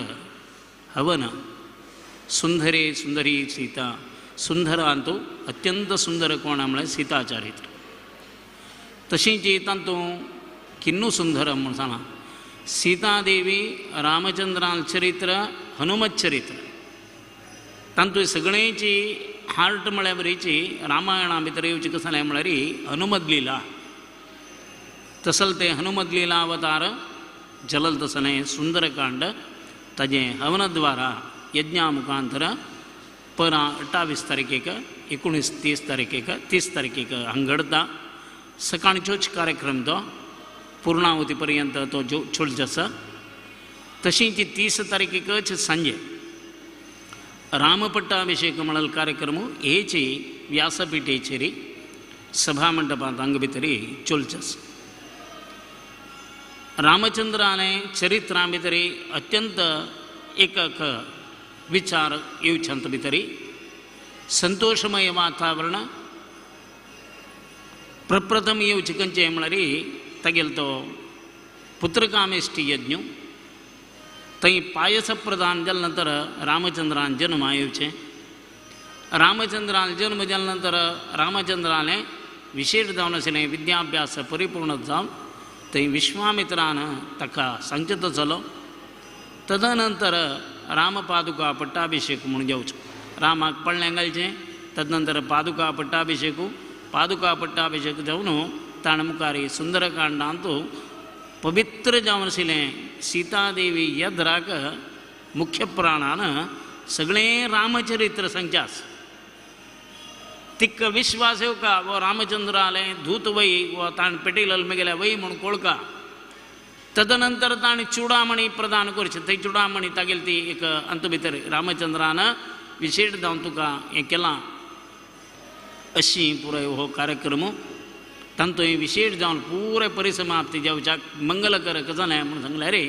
हवन सुंदरे सुंदरी सीता सुंदरांतु अत्यंत सुंदर कोण म्हळ्यार सीताचारित्र. तशेंच तातूंत किन्नू सुंदर म्हूण सांगलां सीतादेवी रामचंद्रान चरित्र हनुमत चरित्र तातूंत सगळ्यांची हार्ट म्हळ्यार बरीची रामायणा भितर येवची कसलें म्हळ्यार हनुमत लीला. तसल ते हनुमत लीला अवतार जलल तसलें सुंदरकांड ताजें हवनद्वारा यज्ञा मुखांतर परा 28 तारखेक 19 30 तारखेक 30 तारखेक हांगा घडता. सकाळचोच कार्यक्रम तो पूर्णाहुती पर्यंत तो जो चलचो आसा. तशींच 30 तारखेकच सांजे रामपट्टाभिषेक म्हणल कार्यक्रम हेची व्यासपीठेचेर सभा मंडपांत हांगा भितर चलचो आसा. रामचंद्राने चरित्रा भितर अत्यंत एकक विचार येवच्यांत भितर संतोषमय वातावरण प्रप्रथम येवचें खंयचें म्हळ्यार तागेलो तो पुत्रकामेष्टी यज्ञ थंय पायस प्रदान जाल्या नंतर रामचंद्रान जन्मा येवचें. रामचंद्रान जन्म जाले नंतर रामचंद्रालें विशेश जावन आशिल्लें विद्याभ्यास परिपूर्ण जावन थंय विश्वामित्रान ताका सांगचें चलो. तदनंतर रामपादुका पट्टाभिषेक म्हूण जावचो, रामाक पळ्ळें घालचें, तदनंतर पादुका पट्टाभिषेक, पादुका पट्टाभिषेक जावन ताणें मुखार सुंदरकांडांत पवित्र जावन आशिल्लें सीतादेवी यद्राक मुख्य प्राणान सगळें रामचरित्र सांगचें आसा. तिका विश्वास येवका वो रामचंद्रालें दूत वय वो ताणें पेटिलल मेगेल्या वय म्हूण कोळका. तदनंतर ताणें चुडामणी प्रदान करचें, थंय चुडामणी तागेली ती एक अंत भितर रामचंद्रान विशेश जावन तुका हें केलां. अशी पुराय हो कार्यक्रम तांतूय विशेश जावन पुराय परिसमाप्ती जावच्याक मंगलकर जालें म्हूण सांगलें रे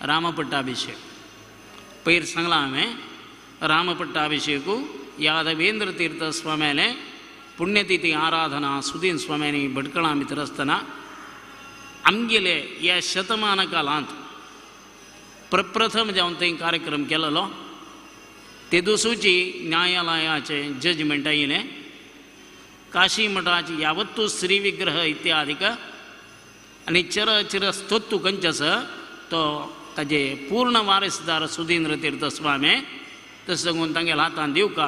रामपट्टाभिषेक. पयर सांगलां हांवें रामपट्टाभिषेक यादवेंद्र तीर्थ स्वाम्यालें पुण्यतिथी आराधना सुदीन स्वाम्यांनी भटकळां भितर आसतना आमगेले ह्या शतमान कालांत प्रप्रथम जावन थंय कार्यक्रम केलेलो. ते दुसरीची न्यायालयाचें जजमेंट आयिल्लें. काशी मठाची यावत्तू श्री विग्रह इत्यादिक आनी चर चिर स्तोत्तू खंयचे आसा तो ताजे पूर्ण वारसदार सुधींद्र तीर्थ स्वामी तशें सांगून तांगेल्या हातान दिवका.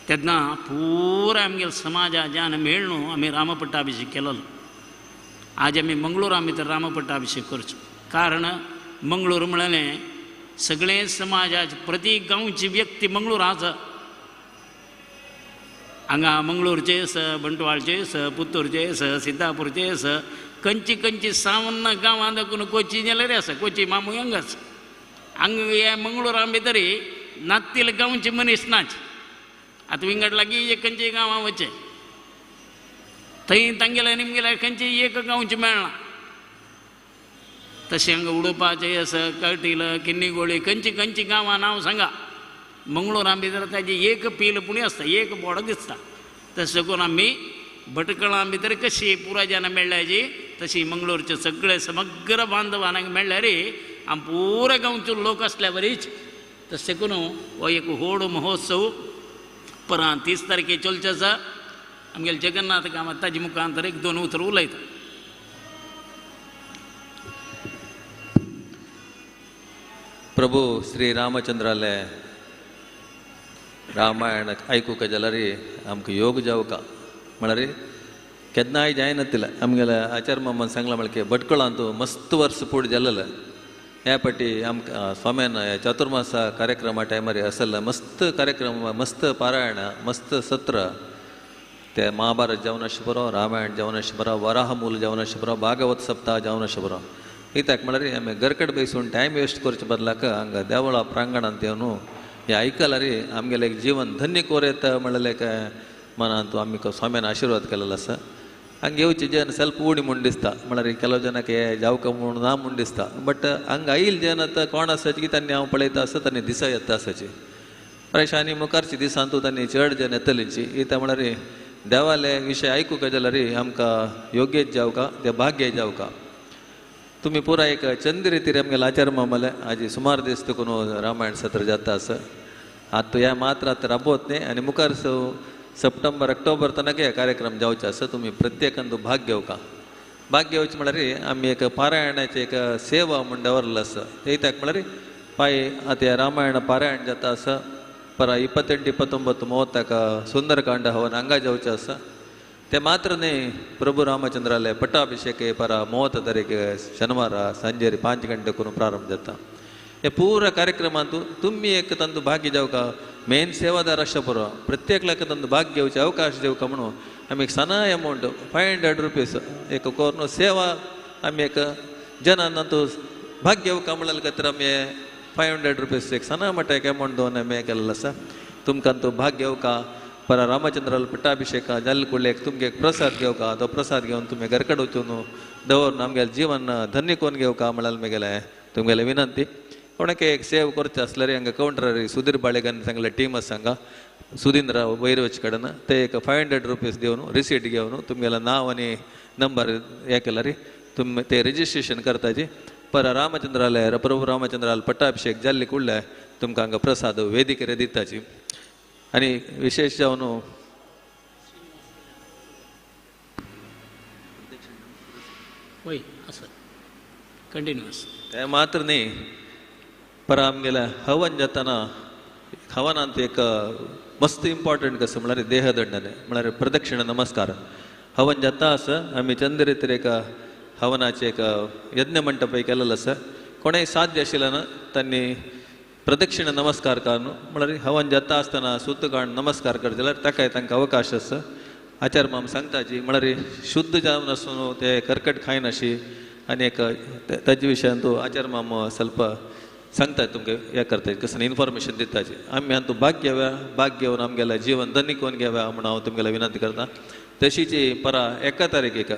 तेन्ना पुराय आमगेल्या समाजाच्यान मेळ्ळू आमी रामपट्टाभिषेक केलो. आज आमी मंगळूरा भितर रामपट्टाभिषेक करचो, कारण मंगळूर म्हणलें सगळे समाजाचे प्रति गांवची व्यक्ती मंगळूर आसा. हांगा मंगळूरचे स, बंटवाळचे स, पुत्तूरचे स, सिद्धापूरचे स, खंयची खंयची सावन गांवां दाखून कोची जाल्यार आसा, कोची मामू हांगा आसा. हांगा ह्या मंगळूरा भितर नात्तील गांवचे मनीस नाच. आतां विंगड लागीं एक खंयचे गांवां वचें थंय तांगेल्या निमगेल्या खंयची एक गांवची मेळना. तशें हांगा उडोवपाचें आसा, कटील, किन्नीगोळी, खंयची खंयची गांवां नांव सांगा. मंगळूरा भितर ताजी एक पील पुणी आसता, एक बोड दिसता. तशें करून आमी भटकळां भितर कशी पुराय जाणां मेळ्ळ्याची तशी मंगळूरचे सगळे समग्र बांधवांक मेळ्ळ्यार आम पुराय गांवचो लोक आसल्या वरीच. तशें करून हो एक व्हड महोत्सव परां 30 तारखे चलचो आसा. आमगेले जगन्नाथ कामत ताजे मुखांतर एक दोन उतरां उलयता. प्रभु श्री रामचंद्राले रामायण आयकूंक जाल्यार आमकां योग जावका म्हळ्यार केन्नाय जायनातिल्लें. आमगेले आचार्य मामान सांगलां म्हळ्यार भटकळांत मस्त वर्स फुडें जालेलें. ह्या पाटी आमकां स्वाम्यान चातुर्मासा कार्यक्रमा टायमार आसलें मस्त कार्यक्रम, मस्त पारायण, मस्त सत्र. ते महाभारत जावन अशें बरो, रामायण जावन अशें बरो, वराहमूल जावन अशें बरो, भागवत सप्ताह जावन अशें बरो. कित्याक म्हळ्यार आमी घरकड बैसून टायम वेस्ट करचे बदलाक हांगा देवळा प्रांगणांत येवन हें आयकल्यार आमगेलें एक जीवन धन्य कोर येता म्हणलें काय मनांत आमी स्वाम्यान आशिर्वाद केलेलो आसा. हांगा येवचे जन सेल्फ उणी म्हूण दिसता, म्हळ्यार ಕೆಲವು ಜನಕ್ಕೆ जावका म्हूण ना म्हूण दिसता. बट हांगा आयल जन आतां कोण आसाची की तांणी हांव पळयता आसा, तांणी दिसा येता आसाची परेशानी मुखारची दिसांतू तांणी चड जन येतलीची. इता म्हळ्यार देवाले विशय आयकूंक जाल्यार आमकां योग्यच जावका, ते भाग्य जावका. तुमी पुराय एक चंद रितीर आमगेले आचार्य मामाले आजी सुमार दीस तुकून रामायण सत्र जाता आसा. आतां ह्या मात्र आतां राबोत न्ही आनी मुखार सप्टेंबर ऑक्टोबर तनक हे कार्यक्रम जावचे आसा. तुमी प्रत्येकान तो भाग घेवका. भाग घेवचे म्हळ्यार आमी एक पारायणाची एक सेवा म्हूण दवरलें आसा. ते कित्याक म्हळ्यार पाय आतां रामायण पारायण जाता आसा. परा 28, 29, 30 सुंदरकांड हवन हांगा जावचें आसा. ते मात्र न्ही प्रभु रामचंद्राले पट्टाभिषेक परा 30 तारीख शनिवारा सांजेर 5 गंटे करून प्रारंभ जाता. हे पूरा कार्यक्रमांत तुमी एक तांतू भाग्य जावका. मेन सेवादार आसता पुरो प्रत्येकल्याक तांतू भाग घेवचे अवकाश दिवका म्हणून आमी एक सना अमावंट 500 रुपीस एक कोरून सेवा आमी एक जनान तांतू भाग घेवका म्हणल्यार खातीर आमी 500 रुपीस एक सना मट्टा एक अमावंट दवरून आमी केल्लो आसा. तुमकां तो भाग घेवका. परा रामचंद्राल पट्टाभिषेक जाल्ले कुडले एक तुमगे एक प्रसाद घेवका. तो प्रसाद घेवन तुमी घर कडेन वचून दवरून आमगेलें जीवन धन्य कोन्न घेवका म्हळ्यार मेगेलें तुमगेलें विनंती. कोणाक एक सेव करचें आसल्यार हांगा कावंटरार सुधीर बाळेगान सांगलें टीम आसा हांगा सुधींद्र वैरवचे कडेन ते एक 500 रुपीस घेवन रिसीट घेवन तुमगेलें नांव आनी नंबर हें केल्यार तुमी ते रजिस्ट्रेशन करताची. पर रामचंद्राले प्रभु रामचंद्राले पट्टाभिषेक जाल्ले कुडले तुमकां हांगा प्रसाद वेदिकेर दिताची. आनी विशेष जावन वय आसा कंटिन्युअस तें मात्र न्ही, पर आमगेलें हवन जातना हवनांत एक मस्त इम्पॉर्टंट कसो म्हळ्यार देहदंडने म्हळ्यार प्रदक्षिण नमस्कार. हवन जाता आसा आमी चंद्रेतर एक हवनाचें एक यज्ञ मंटप केलेलो आसा. कोणेय साध्य आशिल्लें ना तांणी प्रदक्षिण नमस्कार करून म्हळ्यार हवन जाता आसतना सूत काडून नमस्कार करता जाल्यार ताकाय तांकां अवकाश आसा. आचार्य माम सांगताची म्हळ्यार शुद्ध जावन आसून ते कर्कट खायनाशी आनी एक ताजे विशयान तूं आचार्य माम ಸ್ವಲ್ಪ सांगता तुमकां हें करता कसं इन्फॉर्मेशन दिताची. आमी आतां भाग घेवया, भाग घेवन आमगेलें जीवन धन्य करून घेवया म्हणून हांव तुमगेलें विनंती करता. तशीच परा 1 तारखेक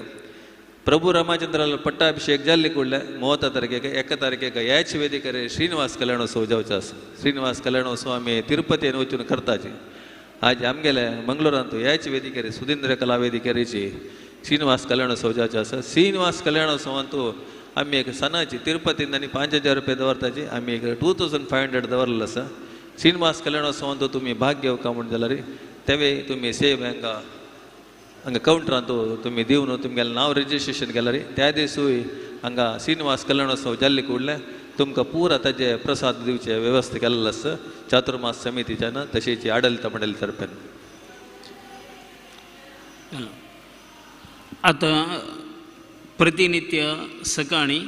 प्रभू रामाचंद्राला पट्टाभिषेक जाल्ले कुडले 30 तारखेक 1 तारखेक ह्याच वेदिकेर श्रीनिवास कल्याणोत्सव जावचो आसा. श्रीनिवास कल्याणोत्सव आमी तिरुपतीन वचून करताची. आज आमगेले मंगळूरांत ह्याच वेदिकेर सुधींद्र कला वेदिकेरीची श्रीनिवास कल्याणोत्सव जावचो आसा. श्रीनिवास कल्याणोत्सवांत आमी एक सणाची तिरुपतीन आनी 5000 रुपया दवरताची, आमी एक 2500 दवरलेलो आसा. श्रीनिवास कल्याणोत्सवांत तुमी भाग घेवका म्हूण जाल्यार तेवे तुमी सेव हांगा हांगा कावंटरांत तुमी दिवन तुमगेलें नांव रजिस्ट्रेशन केल्यार त्या दिसूय हांगा श्रीनिवास कल्याणोत्सव जाल्ले कुडले तुमकां पुरा ताजे प्रसाद दिवचे वेवस्था केल्लो आसा चातुर्मास समितीच्यान तशेंच आडलित मंडळी तर्फेन. आतां प्रतिनित्य सकाळी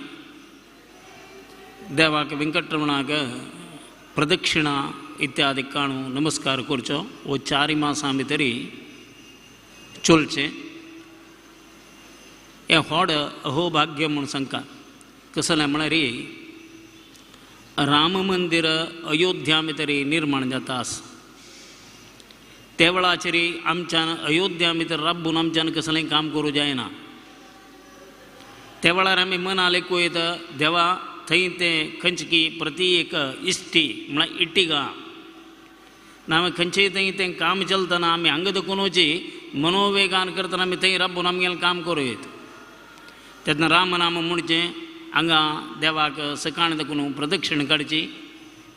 देवाक वेंकटरमणाक प्रदक्षिणा इत्यादी काणू नमस्कार करचो वो 4 मासां भितर चलचें. हें व्हड अहोभाग्य म्हूण सांगता. कसलें म्हळ्यार राम मंदिर अयोध्या भितर निर्माण जाता आसा. त्या वेळाचेर आमच्यान अयोध्या भितर राबून आमच्यान कसलें काम करूं जायना. त्या वेळार आमी मना लेखू येता देवा थंय तें खंयची प्रति एक इश्टी म्हळ्यार इटिगा ना आमी खंयचेय थंय तें काम चलतना आमी हांगा दखून वची मनोवेगान करतना आमी थंय राबून आमगेलें काम करूं येता. तेन्ना रामनाम म्हणचें हांगा देवाक सकाळीं दखून प्रदक्षिण काडची.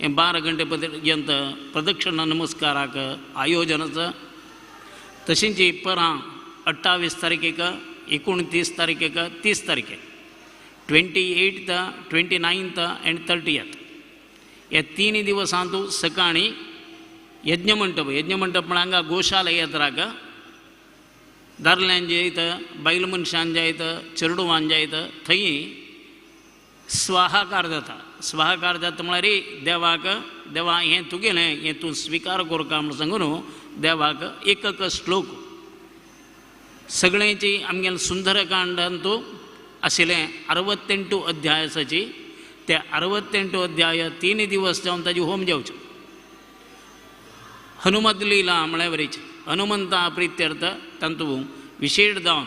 हें 12 घंटे पर्यंत प्रदक्षिणा नमस्काराक आयोजन आसा. तशेंच परां 28 तारखेक 29 तारखेक 30 तारखेक 28th 29th and 30th ह्या 3 दिवसांतू सकाळीं यज्ञमंटप यज्ञमंटप म्हळ्यार हांगा गोशाला येत्राक दादल्यान जायत बायल मनशान जायत चेडवान जायत थंय स्वाहाकार जाता. स्वाहाकार जाता म्हळ्यार देवाक देवा हें तुगेलें हें तूं स्विकार करका म्हूण सांगून देवाक एक एक श्लोक सगळ्यांची आमगेलें सुंदरकांडांतू आशिल्लें 68 अध्याय आसाची ते 68 अध्याय 3 दिवस जावन ताजी होम जावचो. हनुमत लीला म्हळ्यार वरीच हनुमंता प्रित्यर्थ तांतू विशेष जावन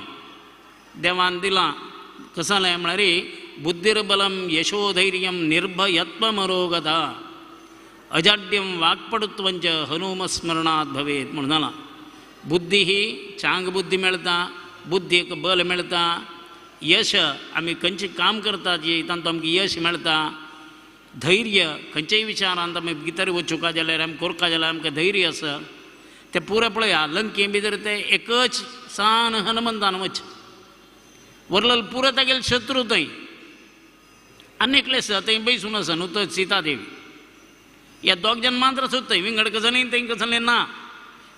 देवान दिलां कसलें म्हळ्यार बुद्धिर्बलं यशोधैर्यं निर्भयत्वमरोगता अजाड्यं वाक्पटुत्वंच हनुमस्मरणात् भवेत् म्हूण जालां. बुद्धी ही चांग बुद्धी मेळटा, बुद्धीक बल मेळटा, यश आमी खंयचें काम करता जी तांतूं आमकां यश मेळटा, धैर्य खंयचेय विचारांत आमी भितर वचूंक जाल्यार आमी करका जाल्यार आमकां धैर्य आसा. तें पुरें पळया लंके भितर तें एकच सान हनुमंतान वच वरलल पुरो तागेले शत्रू थंय आनी एकलें आसा थंय बैसून आसा न्हू तो सीता देवी ह्या दोग जाण मात्र आसा थंय विंगड कसलें थंय कसलें ना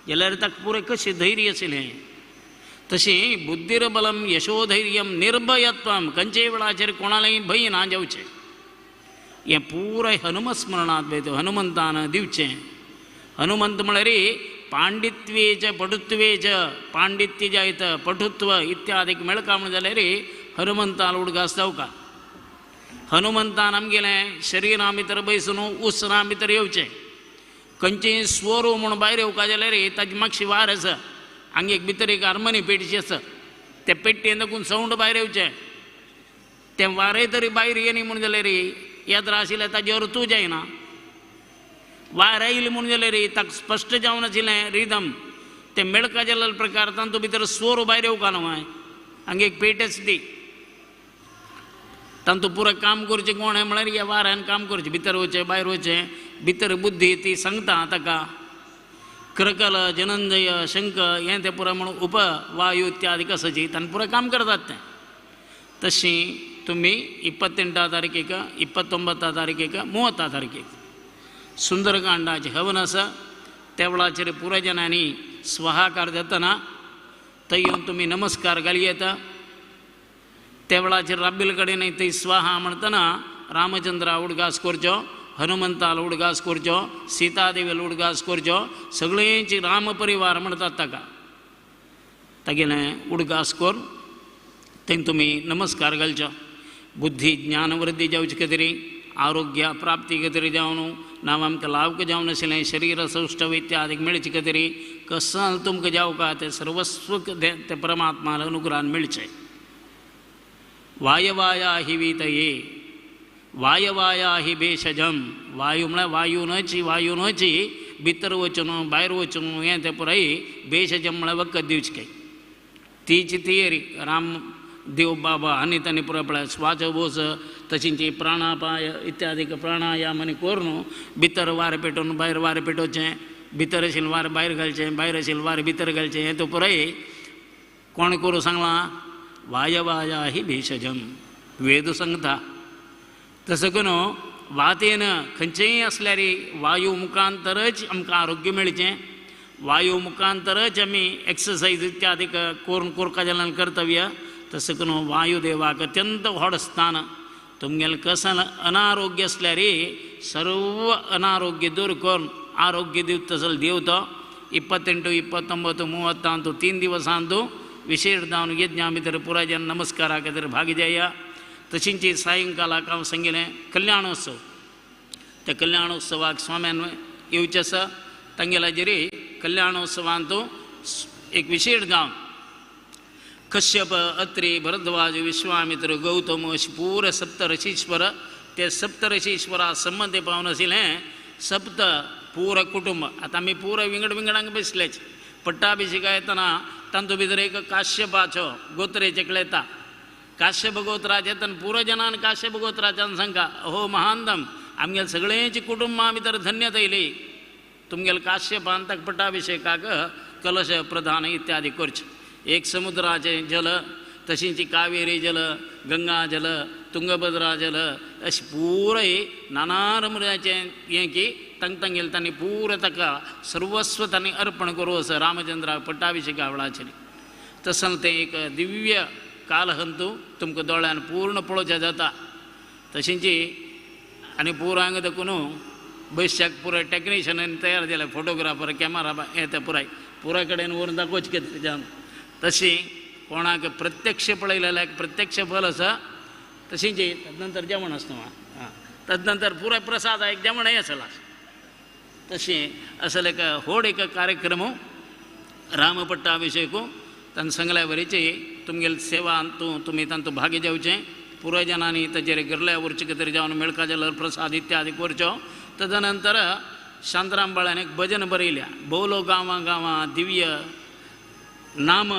जाल्यार ताका पुरें कशें धैर्य आशिल्लें. तशें बुद्धिर्बलं यशोधैर्यं निर्भयत्वं खंयचेय वेळाचेर कोणालेंय भंय ना जावचें हें पुराय हनुमस्मरणांत वयता हनुमंतान दिवचें. हनुमंत म्हळ्यार पांडित्वेच पटुत्वेच पांडित्य जायत पटुत्व इत्यादीक मेळका म्हण जाल्यार हनुमंतान उडगास जावका. हनुमंतान आमगेलें शरिरा भितर बैसून उसरां भितर येवचें खंयचेय स्वरू म्हूण भायर येवका जाल्यार ताजी मातशी वार आसा हांगा एक भितर एक हार्मोनी पेटची आसा ते पेट्टेन दाखून सावंड भायर येवचें तें वारें तरी भायर येनी म्हूण जाल्यार यात्रा आशिल्लें ताजेर अर्थूय जायना. वार आयली म्हूण जाल्यार ताका स्पश्ट जावन आशिल्लें रिदम तें मेळका जाल्ले प्रकार तातूंत भितर स्वर भायर येवका न्हू हांगा एक पेट आसा ती तांतूं पुरो काम करचें कोण म्हळ्यार ह्या वाऱ्यान काम करचें भितर वचचें भायर वचचें भितर बुद्धी ती सांगता ताका क्रकल जनंजय शंख हें तें पुराय म्हणून उपवायू इत्यादी कसाची तांणी पुराय काम करतात तें. तशी तुमी 28 तारखेक 29 तारखेक 30 तारखेक सुंदरकांडाचें हवन आसा. त्या वेळाचेर पुराय जणांनी स्वाहाकार जातना थंय येवन तुमी नमस्कार घाली येता. त्या वेळाचेर राब्बील कडेन थंय स्वाहा म्हणटना रामचंद्रा उडगास करचो, हनुमंताल उडगास करचो, सीतादेवील उडगास करचो, सगळ्यांची राम परिवार म्हणटात ताका तागेलें उडगास करून थंय तुमी नमस्कार घालचो. बुद्धी ज्ञानवृद्धी जावचे खातीर, आरोग्य प्राप्ती खातीर जावन नांव आमकां लावक जावन आशिल्लें शरीर सौष्ठव इत्यादी मेळचे खातीर कसल तुमकां जावका तें सर्वस्व ते परमात्मा अनुग्रहान मेळचें. वायवाया हि वीतये वायवाया हि भेषजम. वायू म्हळ्यार वायूनची वायूनची भितर वचून भायर वचून हें तें पुराय भेषजम म्हळ्यार वखद दिवचें काय तीच तियरी राम देव बाबा आनी तांणी पुराय पळय श्वासोच्छ्वास तशींची प्राणापाय इत्यादी प्राणायाम आनी करून भितर वारें पेटोवन भायर वारें पेटोवचें, भितर आशिल्लें वारें भायर घालचें, भायर आशिल्लें वारें भितर घालचें. हें तो पुराय कोण करूं सांगलां वायवाया हि भेषजम वेद सांगता. तसो करून वातेन खंयचेय आसल्यार वायू मुखांतरच आमकां आरोग्य मेळचें, वायू मुखांतरच आमी एक्सरसायज इत्यादी करून कोरका जाल्यार कर्तव्य. तसो करून वायुदेवाक अत्यंत व्हड स्थान. तुमगेलें कसल अनारोग्य आसल्यार सर्व अनारोग्य दूर करून आरोग्य दिवता तसो देव तो. 28 29 30 3 दिवसांतू विशेष जावन यज्ञा भितर पुराय जन नमस्कारा खातीर भाग जाया. तशींची सायंकालाक हांव सांगिल्लें कल्याणोत्सव, त्या कल्याणोत्सवाक स्वाम्यान येवचें आसा. तांगेल्याचेर कल्याणोत्सवांतू एक विशेष जावन कश्यप अत्रि भरद्वाज विश्वामित्र गौतम अशें पुराय सप्तऋषीश्वर ते सप्तऋषीश्वरा संबंदी पावन आशिल्लें सप्त पुराय कुटुंब. आतां आमी पुराय विंगड विंगडांक बसलेच. पट्टाभिषेका येतना तांतू भितर एक काश्यपाचो गोत्रेचें येता. काश्यप गोत्राचें तन पुराय जनान काश्यप गोत्राच्यान सांगा अहो महानदम आमगेले सगळ्यांची कुटुंबां भितर धन्यता येयली तुमगेले काश्यपान ताका पट्टाभिषेकाक कलश प्रधान इत्यादी करचें. एक समुद्राचें जल, तशींची कावेरी जल, गंगा जल, तुंगभद्रा जल अशें पुराय नाना रमऱ्याचें हें की तांकां तांगेलें तांणी पुराय ताका सर्वस्व तांणी अर्पण करूं असो रामचंद्राक पट्टाभिषेका वेळाचेर. तसो तें एक दिव्य कालहंतू तुमकां दोळ्यान पूर्ण पळोवचें जाता. तशींची आनी पुराय हांगा देखून बैशाक पुराय टॅक्निशियनांनी तयार जाले फोटोग्राफर कॅमेरा हें तें पुराय पुराय कडेन व्हरून दाखोवचें कितें जावन. तशी कोणाक प्रत्यक्ष पळयलें प्रत्यक्ष फल आसा. तशींची तदनंतर जेवण आसता आं, तदनंतर पुराय प्रसाद एक जेवणय आसला. तशें असले एक व्हड एक कार्यक्रम रामपट्टाभिषेक तांकां सांगल्या वरीची तुमगेले सेवा तूं तुमी तांतूं भागी जावचें. पुराय जनांनी ताचेर गरल्या उरचे खातीर जावन मेळका जाल्यार प्रसाद इत्यादी करचो. तदनंतर शांतराम बाळान एक भजन बरयल्या बोलो गांवां गांवां दिव्य नाम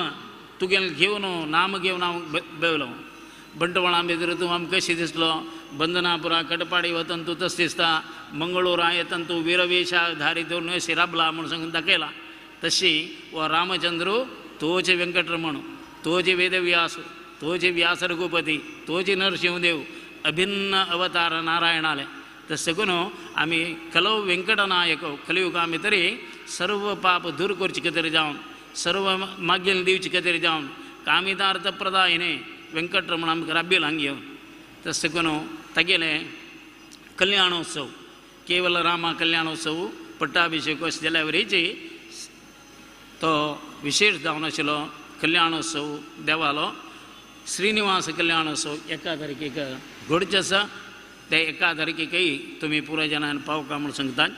तुगेलें घेवन नाम घेवन हांव बेवलो. बंटवाळा भितर तूं आमकां कशें दिसलो, बंदनापुरा कटपाडी वतन तूं तशें दिसता, मंगळूरा येतन तूं विरवेशा धारी धरून अशी राबला म्हूण सांगून दाखयला. तशी हो रामचंद्रू तोच वेंकटरमण, तोच वेदव्यास, तोच व्यास रघुपती, तोच नरसिंहदेव अभिन्न अवतार नारायणाले. तशें करून आमी कलौ वेंकटनायक कलियुगा भितर सर्व पाप दूर करचे खातीर जावन सर्व मागील दिवचे खातीर जावन कामितार्थ प्रदायिने वेंकटरमण आमकां राब्बील हांगा येवन. तशें करून तागेलें कल्याणोत्सव केवल रामा कल्याणोत्सव पट्टाभिषेक अशें जाल्या वरीची तो विशेष जावन आशिल्लो कल्याणोत्सव देवालो श्रीनिवास कल्याणोत्सव 1 तारखेक घडचें आसा. ते 1 तारखेकय तुमी पुराय जनान पावका म्हूण सांगतात.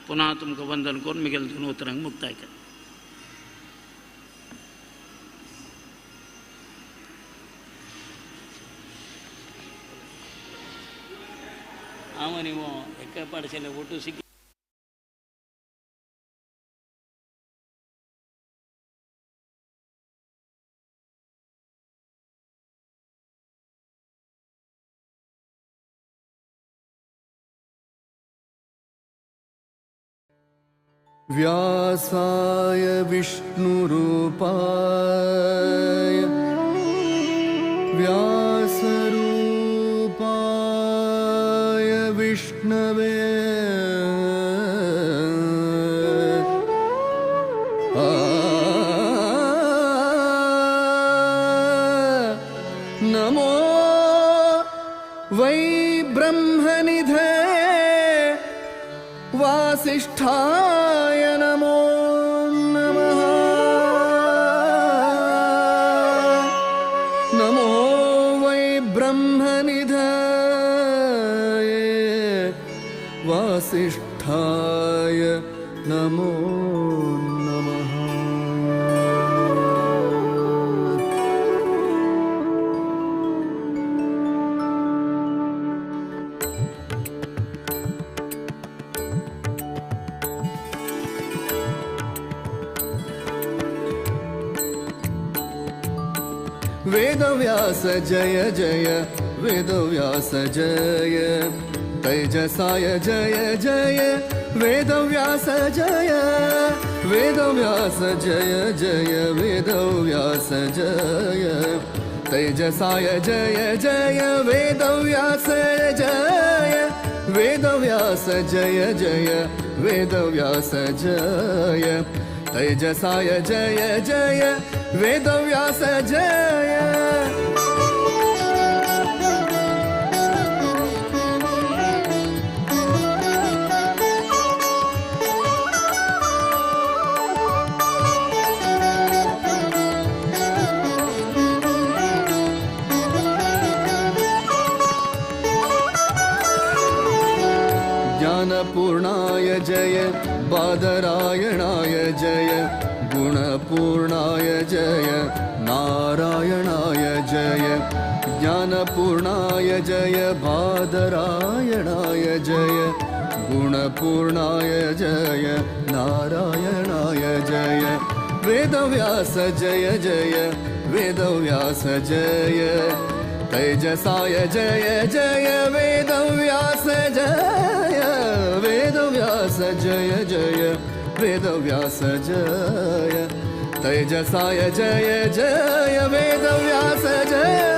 पुन्हा तुमकां वंदन करून म्हगेलें दोन उतरांक मुक्ताय करता. हांव आनी हो एका पाडशेले वोटू शिक व्यासाय विष्णुरूपाय व्यासरूपाय विष्णवे नमो वै ब्रह्मनिधे वासिष्ठाय नमो नमः। नमो वै ब्रह्मनिधे वासिष्ठाय नमो नमः। वेदव्यास जय जय वेदव्यास जय तैजसाय जय जय वेदव्यास जय वेदव्यास जय जय वेदव्यास जय तैजसाय जय जय वेदव्यास जय वेदव्यास जय जय वेदव्यास जय तैजसाय जय जय वेदव्यास जय। ज्ञानपूर्णाय जय बादरायणाय जय गुणपूर्णाय जय नारायणाय जय ज्ञानपूर्णाय जय बादरायणाय जय गुणपूर्णाय जय नारायणाय जय वेदव्यास जय जय वेदव्यास जय तैजसाय जय जय वेदव्यास जय वेदव्यास जय जय वेदव्यास जय तैजसाय जय जय वेदव्यास जय।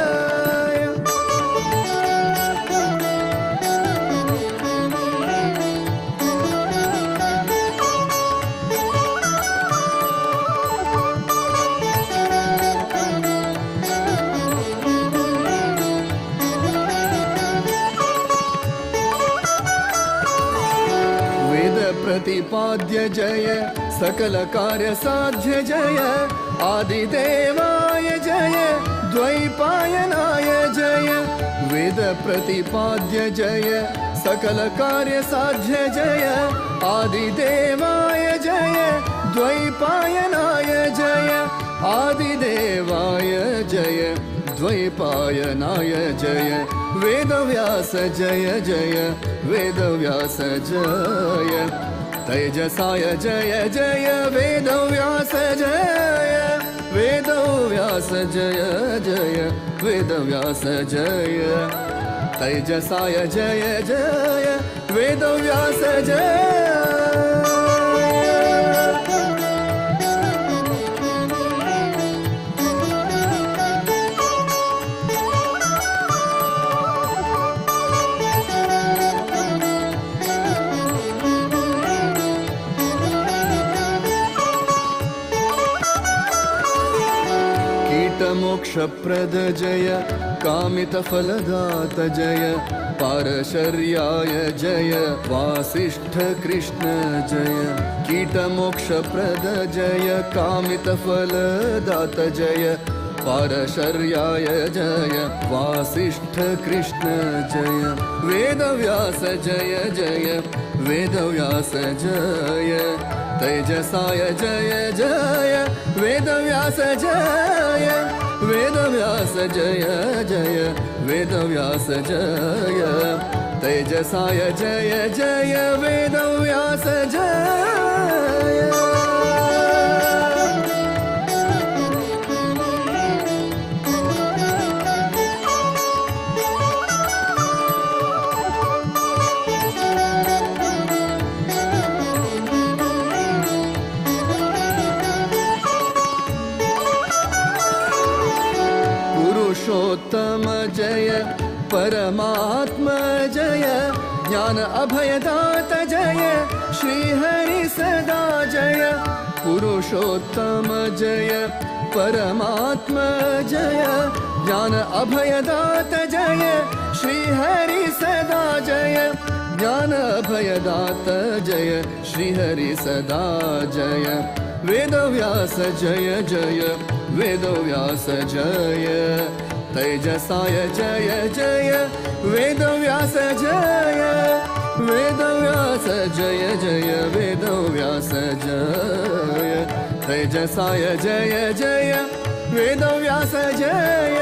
प्रतिपाद्य जय सकल कार्य साध्य जय आदिदेवाय जय द्वैपायनाय जय वेद प्रतिपाद्य जय सकल कार्य साध्य जय आदिदेवाय जय द्वैपायनाय जय आदिदेवाय जय द्वैपायनाय जय वेदव्यास जय जय वेदव्यास जय तैजसाय जय जय वेदव्यास जय वेदव्यास जय जय वेदव्यास जय तैजसाय जय जय वेदव्यास जय। मोक्षप्रद जय कामितफलदात जय पारशर्याय जय वासिष्ठ कृष्ण जय कीटमोक्षप्रद जय कामितफलदात जय पारशर्याय जय वासिष्ठ कृष्ण जय वेदव्यास जय जय वेदव्यास जय तैजसाय जय जय वेदव्यास जय वेदव्यास जय जय वेदव्यास जय तैजसाय जय जय वेदव्यास जय। पुरुषोत्तम जय परमात्मा जय ज्ञान अभयदात जय श्री हरि सदा जय पुरुषोत्तम जय परमात्मा जय ज्ञान अभयदात जय श्री हरि सदा जय ज्ञान अभयदात जय श्री हरि सदा जय वेदव्यास जय जय वेदव्यास जय तेजसाय जय जय वेदव्यास जय वेदव्यास जय जय वेदव्यास जय तेजसाय जय जय वेदव्यास जय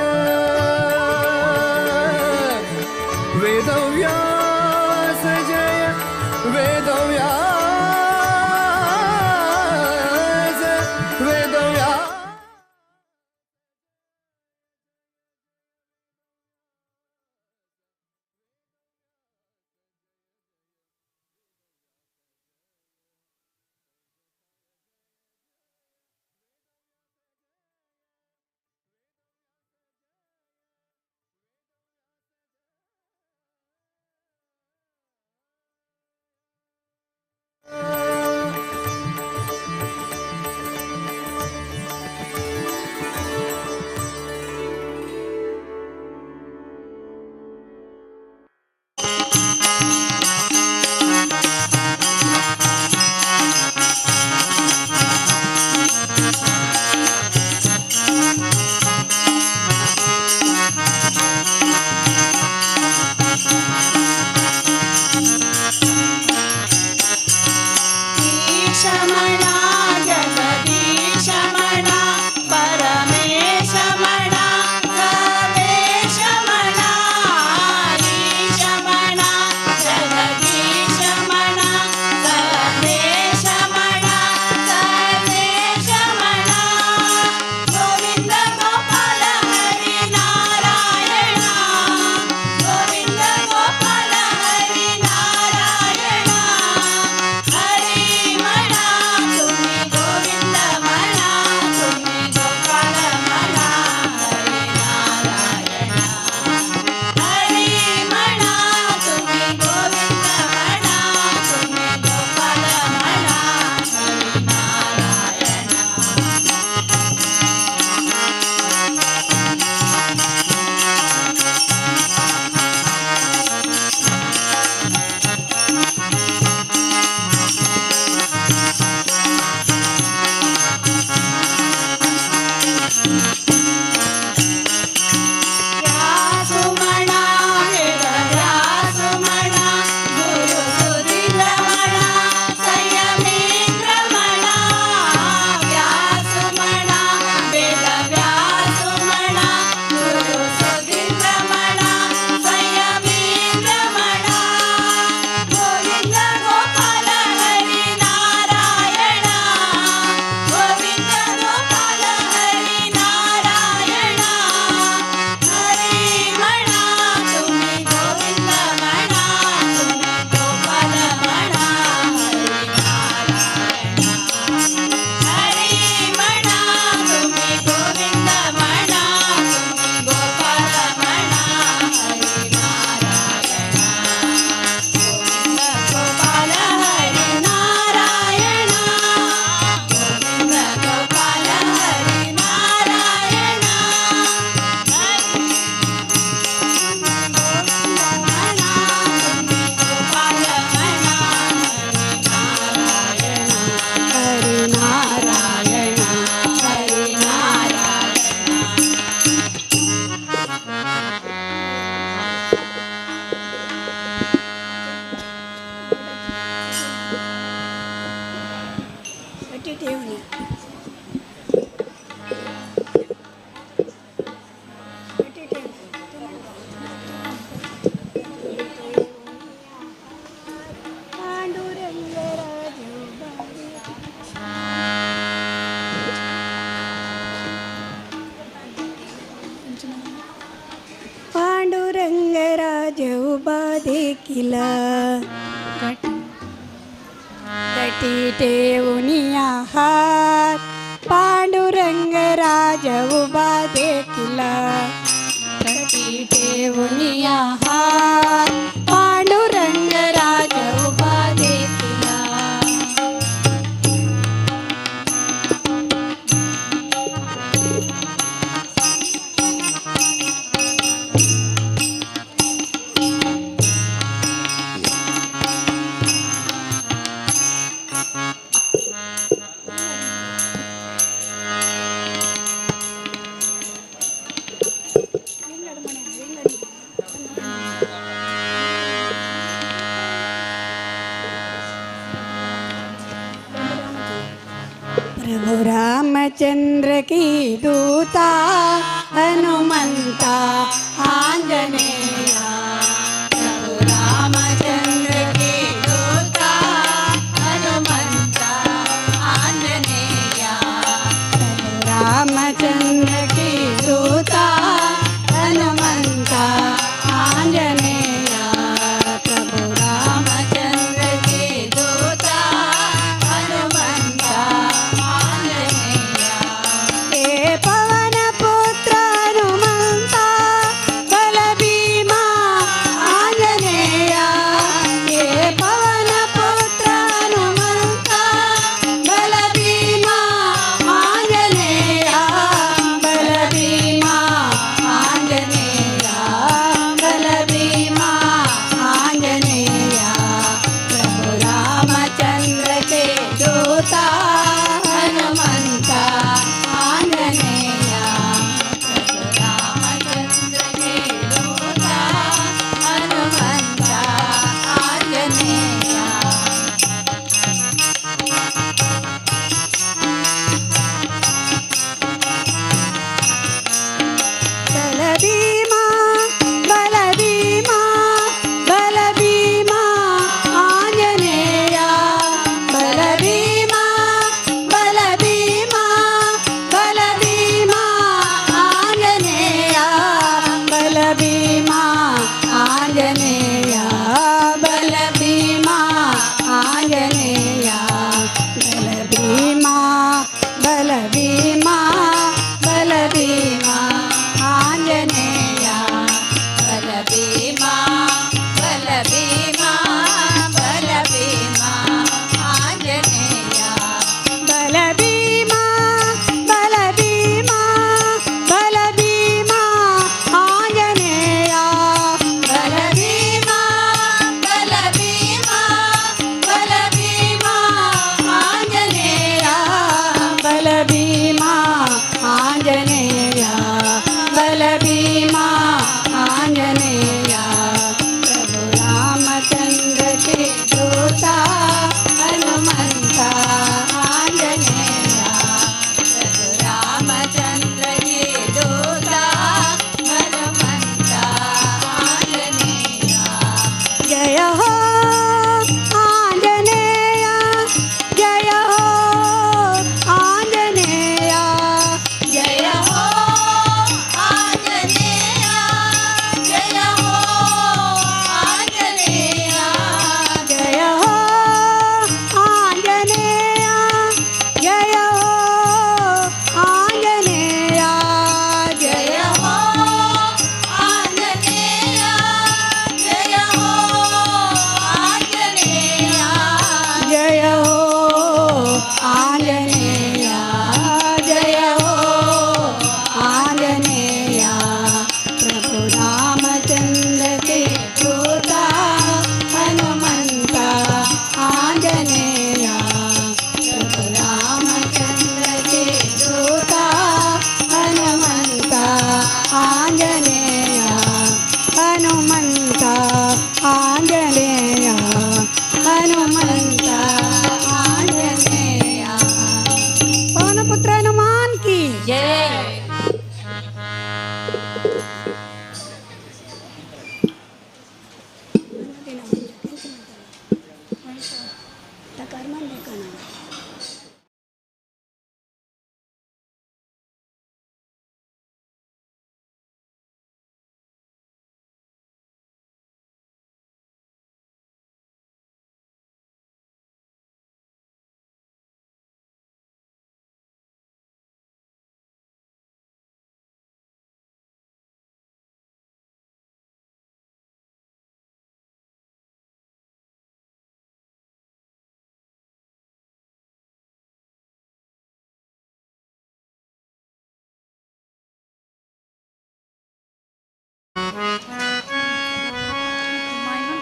वेदव्यास जय वेदव्यास वेदव्यास। पांडुरंगराज उभा देखिला घटी ठेवूनिया हात पांडुरंगराज उभा देखिला। ठेवूनिया हात, पांडुरंग राज उभा देखिला. प्रभु रामचंद्र की दूता हनुमंता आंजनेया. प्रभु रामचंद्र की दूता हनुमंता आंजनेया. प्रभु रामचंद्र की दूता हनुमंता आंजनेया. प्रभु रामचंद्र की दूता हनुमंता आंजनेया. हे पवन पुत्र हनुमंता,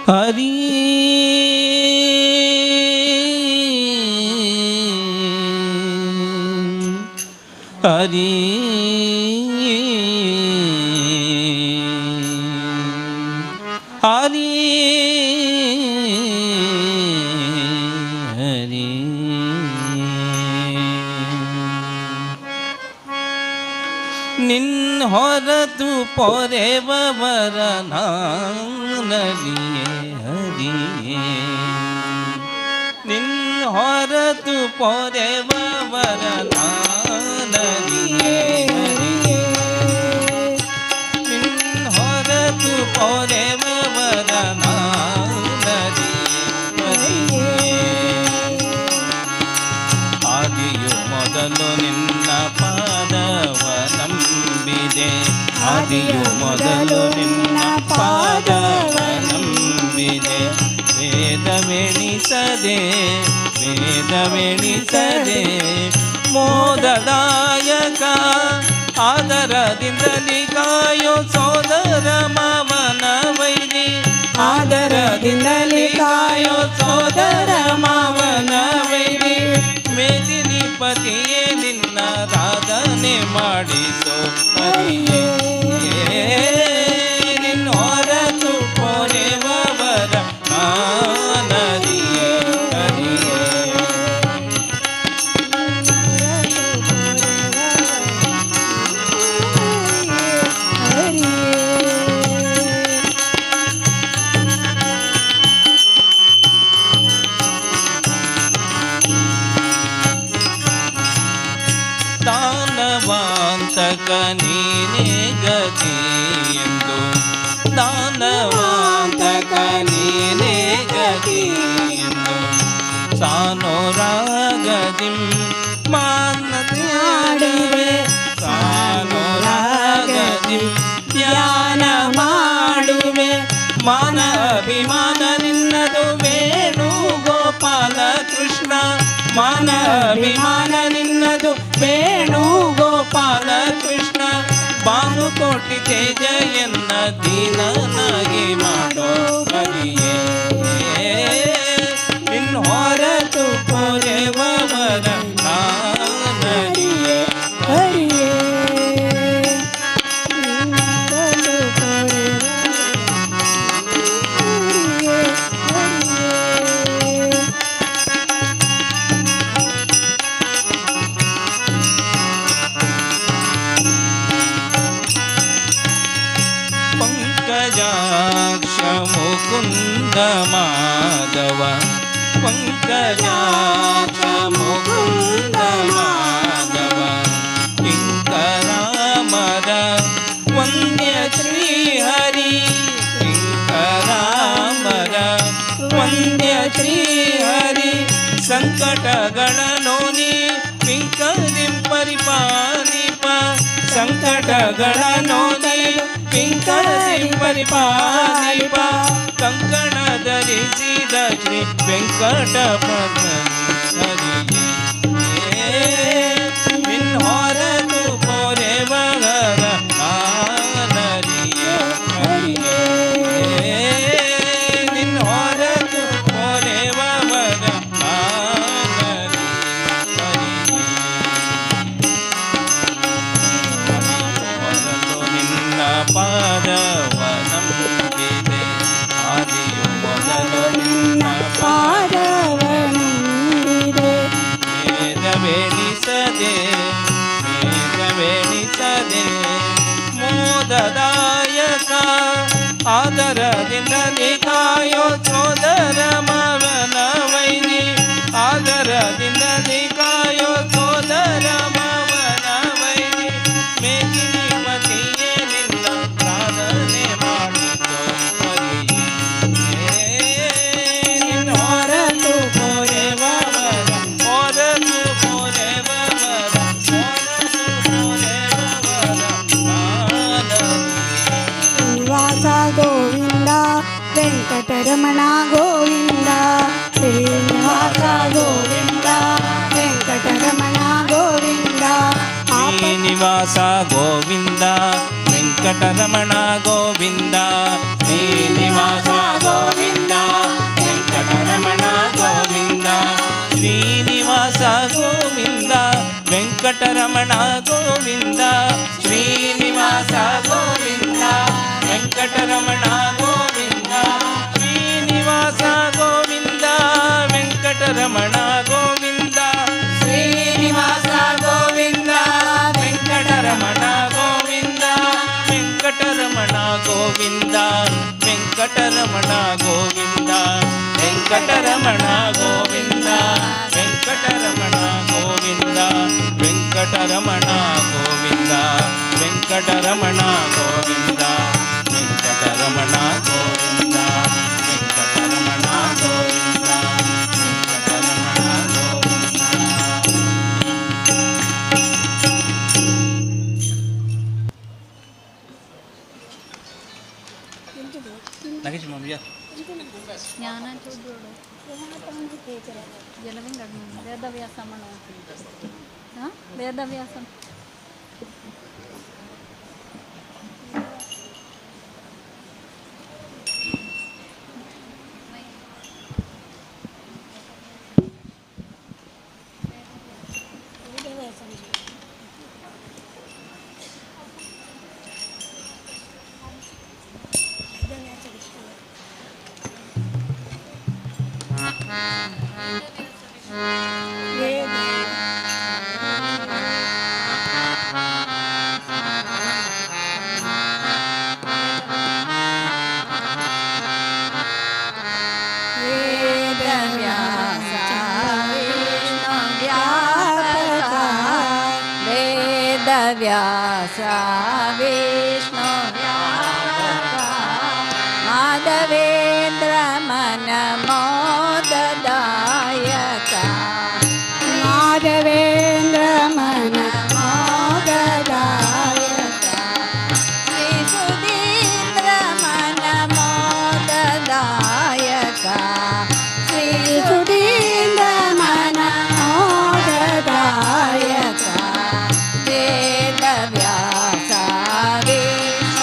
ಹರಿ ಹರಿ ಹರಿ ಹರಿ ನಿನ್ನ ಹೊರತು ಪೊರೆವರ ನಾನರಿಯೇ ಹರಿಯೇ ನಿನ್ನ ಹೊರತು ಪೊರೆವರ ನಾನರಿಯೇ ಹರಿಯೇ ನಿನ್ನ ಹೊರತು ಪೊರೆವರ ನಾನರಿಯೇ ಹರಿಯೇ ಆದಿಯು ಮೊದಲು ನಿನ್ನ ಪಾದವ ನಂಬಿದೆ ಆದಿಯು ಮೊದಲು ನಿನ್ನ ಪಾದವ ನಂಬಿದೆ ವೇದವೆಣಿಸದೆ ವೇದವೆಣಿಸದೆ ಮೋದದಾಯಕ ಆದರದಿಂದಲಿ ಕಾಯೋ ಸೋದರ ಮಾವನ ವೈರಿ ಆದರದಿಂದಲಿ ಕಾಯೋ ಸೋದರ ಮಾವನ ವೈರಿ ಮೇದಿನಿ ಪತಿಯೇ ನಿನ್ನ ರಾಧನೆ ಮಾಡಿಸೋ ಹರಿಯೇ ನಿನ್ನ ಹೊರತು ಪೊರೆವರ ನಾನರಿಯೇ ಹರಿಯೇ. ದಾನವಾಂತಕ ನೀನೇ ಗತಿ ಎಂದು ದಾನವಾಂತಕ ನೀನೇ ಗತಿ ಎಂದು ಸಾನೋ ರಾಗದಿಂ ಮಾನದಿಯಾಡುವೆ ಸಾನೋ ರಾಗದಿಂ ಧ್ಯಾನ ಮಾಡುವೆ ಮಾನ ಅಭಿಮಾನ ನಿನ್ನದು ವೇಣು ಗೋಪಾಲ ಕೃಷ್ಣ ಮಾನ ಅಭಿಮಾನ ನಿನ್ನದು ವೇಣು ಗೋಪಾಲ ಕೃಷ್ಣ ಭಾನುಕೋಟಿ ತೇಜಯನ್ನ ದೀನನಾಗಿ ಮಾಡೋ ಹರಿಯೇ ನಿನ್ನ ಹೊರತು ಪೊರೆವರ ನಾನರಿಯೇ ಹರಿಯೇ ನಿನ್ನರಲು ಪೊರೆವ ಹರಿಯೇ ಹರಿಯೇ. ಪಂಕಜಾಕ್ಷ ಮುಕುಂದ ಮಾಧವ ಪಂಕಜಾಕ್ಷ ಮುಕುಂದ ಮಾಧವ ಕಿಂಕರಾಮರ ವಂದ್ಯ ಶ್ರೀಹರಿ ಕಿಂಕರಾಮರ ವಂದ್ಯ ಶ್ರೀಹರಿ ಸಂಕಟಗಳನ್ನು ನೀ ಪಿಂಕರಿಂ ಪರಿಪಾಲಿಪ ಸಂಕಟಗಳನ್ನು ನೀ ಪಿಂಕರಿಂ ಪರಿಪಾಲಿಪ ಕಂಕಣ ಧರಿಸಿದ ಶ್ರೀ ವೆಂಕಟಪದ ಹರಿಯೇ ನಿನ್ನ ಹೊರತು ಪೊರೆವರ ನಾನರಿಯೇ ಹರಿಯೇ ನಿನ್ನ ಹೊರತು ಪೊರೆವರ ನಾನರಿಯೇ ಹರಿಯೇ. ಮೊದಲು ನಿನ್ನ ಪಾದವ ನಂಬಿದೆ ಆದಿಯು ಮೊದಲು ನಿನ್ನ ಪಾದವ ನಂಬಿದೆ ವೇದವೆಣಿಸದೆ ವೇದವೆಣಿಸದೆ ಮೋದದಾಯಕ ಆದರದಿಂದಲಿ ಕಾಯೋ ಸೋದರ ಮಾವನ ವೈರಿ ಆದರದಿಂದಲಿ ಕಾಯೋ ಸೋದರ ಮಾವನ ವೈರಿ ಮೇದಿನಿ ಪತಿಯೇ ನಿನ್ನ ಪ್ರಾರ್ಥನೆ ಮಾಡಿಸೋ ಹರಿಯೇ ನಿನ್ನ ಹೊರತು ಪೊರೆವರ ಹೊರತು ಪೊರೆವರ ಹೊರತು ಪೊರೆವರ ನಾನರಿಯೇ. ಶ್ರೀನಿವಾಸ ಗೋವಿಂದ ವೆಂಕಟರಮಣ ಗೋವಿಂದ ಶ್ರೀನಿವಾಸ ಗೋವಿಂದ ವೆಂಕಟರಮಣ ಗೋವಿಂದ ಶ್ರೀನಿವಾಸ ಗೋವಿಂದ ವೆಂಕಟರಮಣ ವೆಂಕಟರಮಣ ಗೋವಿಂದ ಶ್ರೀನಿವಾಸ ಗೋವಿಂದ ವೆಂಕಟರಮಣ ಗೋವಿಂದ ಶ್ರೀನಿವಾಸ ಗೋವಿಂದ ವೆಂಕಟರಮಣ ಗೋವಿಂದ ಶ್ರೀನಿವಾಸ ಗೋವಿಂದ ವೆಂಕಟರಮಣ ಗೋವಿಂದ ಶ್ರೀನಿವಾಸ ಗೋವಿಂದ ವೆಂಕಟರಮಣ ಗೋವಿಂದ ಶ್ರೀನಿವಾಸ ಗೋವಿಂದ ವೆಂಕಟರಮಣ ಗೋವಿಂದ ವೆಂಕಟರಮಣ ಗೋವಿಂದ ವೆಂಕಟರಮಣ ಗೋವಿಂದ ವೆಂಕಟರಮಣ ಗೋವಿಂದ ವೆಂಕಟರಮಣ ಗೋವಿಂದ ವೆಂಕಟರಮಣ ಗೋವಿಂದ ವೆಂಕಟರಮಣ ಗೋವಿಂದ ವೆಂಕಟರಮಣ ಗೋವಿಂದ ವೆಂಕಟರಮಣ ಗೋವಿಂದ ವೆಂಕಟರಮಣ ಗೋವಿಂದ. ನಗೇಶ್ ಮಾಮಿಯ ವೇದವ್ಯಾಸ ವೇದವ್ಯಾಸ ವಿಷ್ಣು ವ್ಯಾಪಕ ಮಾಧವೇಂದ್ರ ಮನ ಮೋದದಾಯಕ ಮಾಧವೇಂದ್ರ ಮನ ಮೋದದಾಯಕ ಶ್ರೀ ಸುಧೀಂದ್ರ ಮನ ಮೋದದಾಯಕ ಶ್ರೀ ಸುಧೀಂದ್ರ ಮನ ಮೋದದಾಯಕ ವೇದವ್ಯಾಸ ವಿಷ್ಣು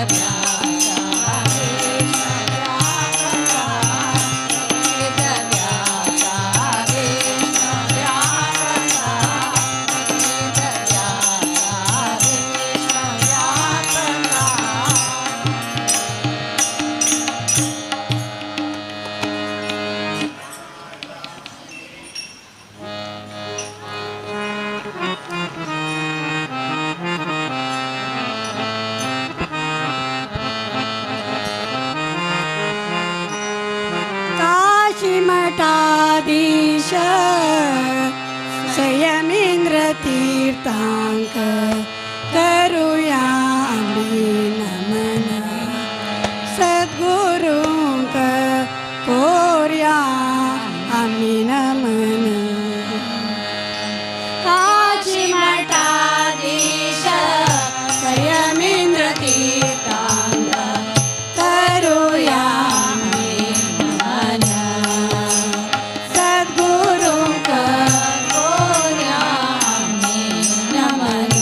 वेदव्यास विष्णुव्यापका वेदव्यास विष्णुव्यापका वेदव्यास विष्णुव्यापका. काशीमठाधीश संयमेंद्र तीर्थांक करूया आम्ही नमन सद्गुरूंक कोर्या आम्ही नमन. काशीमठाधीश संयमेंद्र तीर्थांक करूया आम्ही नमन सद्गुरूंक कोर्या आम्ही नमन.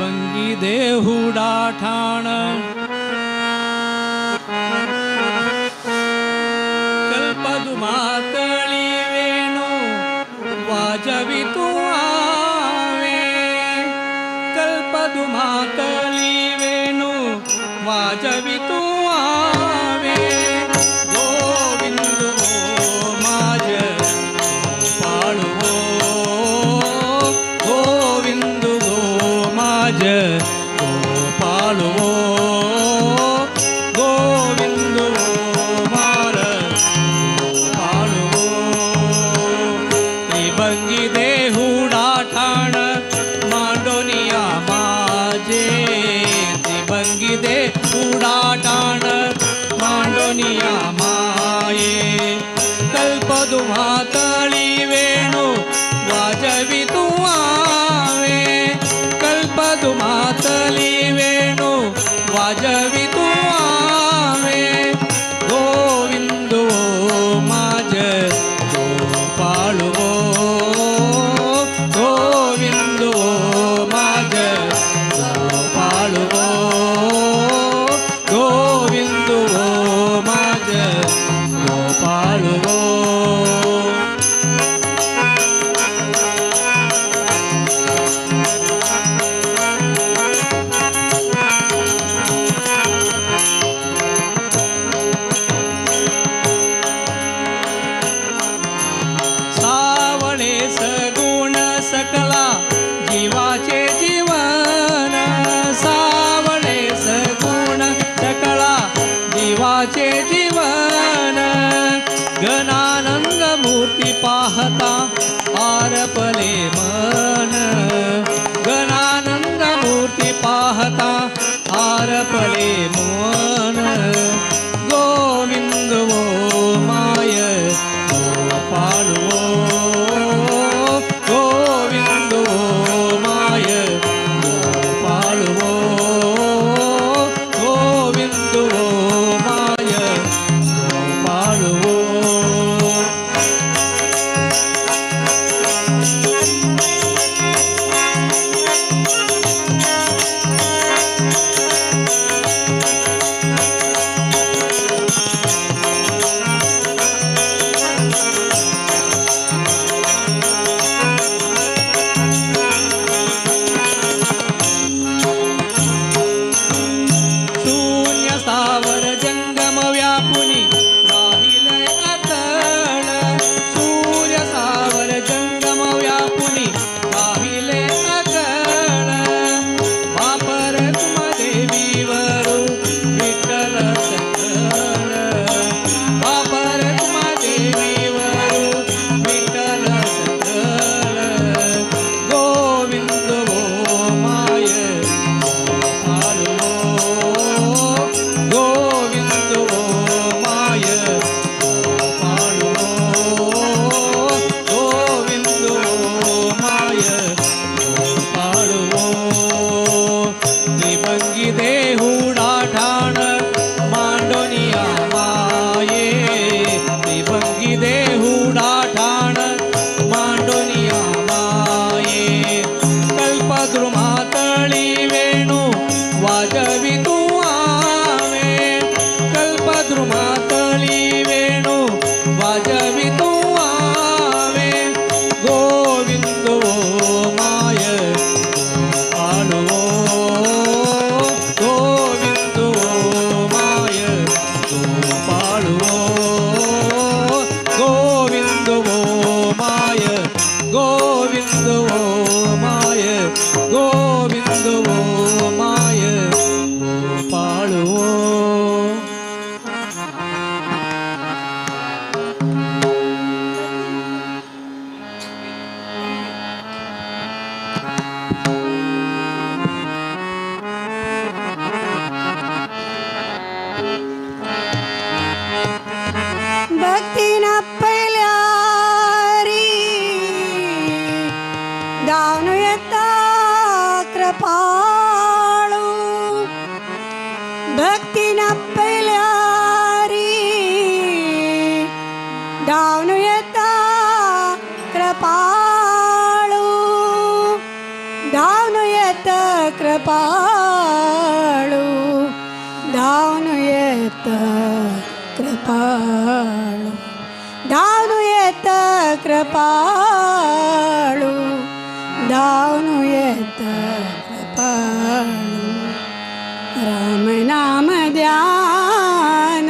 त्रिभंगी देहुडा ठाण कल्पदुमातळी वेणू वाजवितू आवे कल्पदुमातळी वेणू वाजवितू आवे गोविंद माझ गोपाळो गोविंद माझ गोपाळो गोविंद मार गोपाळो त्रिभंगी देहुडा ठाण मांडोनिया माझे त्रिभंगी देहुडा ठाण मांडोनिया माये कल्पदुमातळी वेणू वाजवितू आवे कल्पदुमातळी वेणू वाजवितू आवे गोविंद माझ गोपाळो गोविंद माझ गोपाळो गोविंद माझ गोपाळो. सावळे सगुण सकला जीवाचे जीवन सावळे सगुण सकला जीवाचे जीवन घनानंद मूर्ती पाहता आरपले मन घनानंद मूर्ती पाहता आरपले मन गोविंद माय गोपाळो गोविंद माय गोपाळो गोविंद माय गोपाळो. शून्य स्थावर जंगम व्यापुनी राहिले अतळ सूर्य स्थावर जंगम व्यापुनी राहिले अतळ वापर कुमादेवीवरू विठ्ठल सकळ वापर कुमादेवीवरू विठ्ठल सकळ गोविंद माय गोपाळो गोविंद माय गोपाळो गोविंद माय गोपाळो. त्रिभंगी देहुडा ठाण मांडोनिया माये त्रिभंगी देहुडा ठाण मांडोनिया माये कल्पद्रुमातळी वेणू वाजवितू आवे कल्पद्रुमातळी वेणू वाजवितू आवे गोविंद माय गोपाळो गोविंद माय गोपाळो गोविंद माय गोविंद माय गोविंद माय गोपाळो. भक्ती ना पहिल्यारी दान येता कृपाळू भक्ती ना पहिल्यारी दान येता कृपाळू धावून येत कृपाळू. कृपाळू धांवून येता कृपाळू धांवून येता कृपाळू धांवून येता कृपाळू राम नाम ध्यान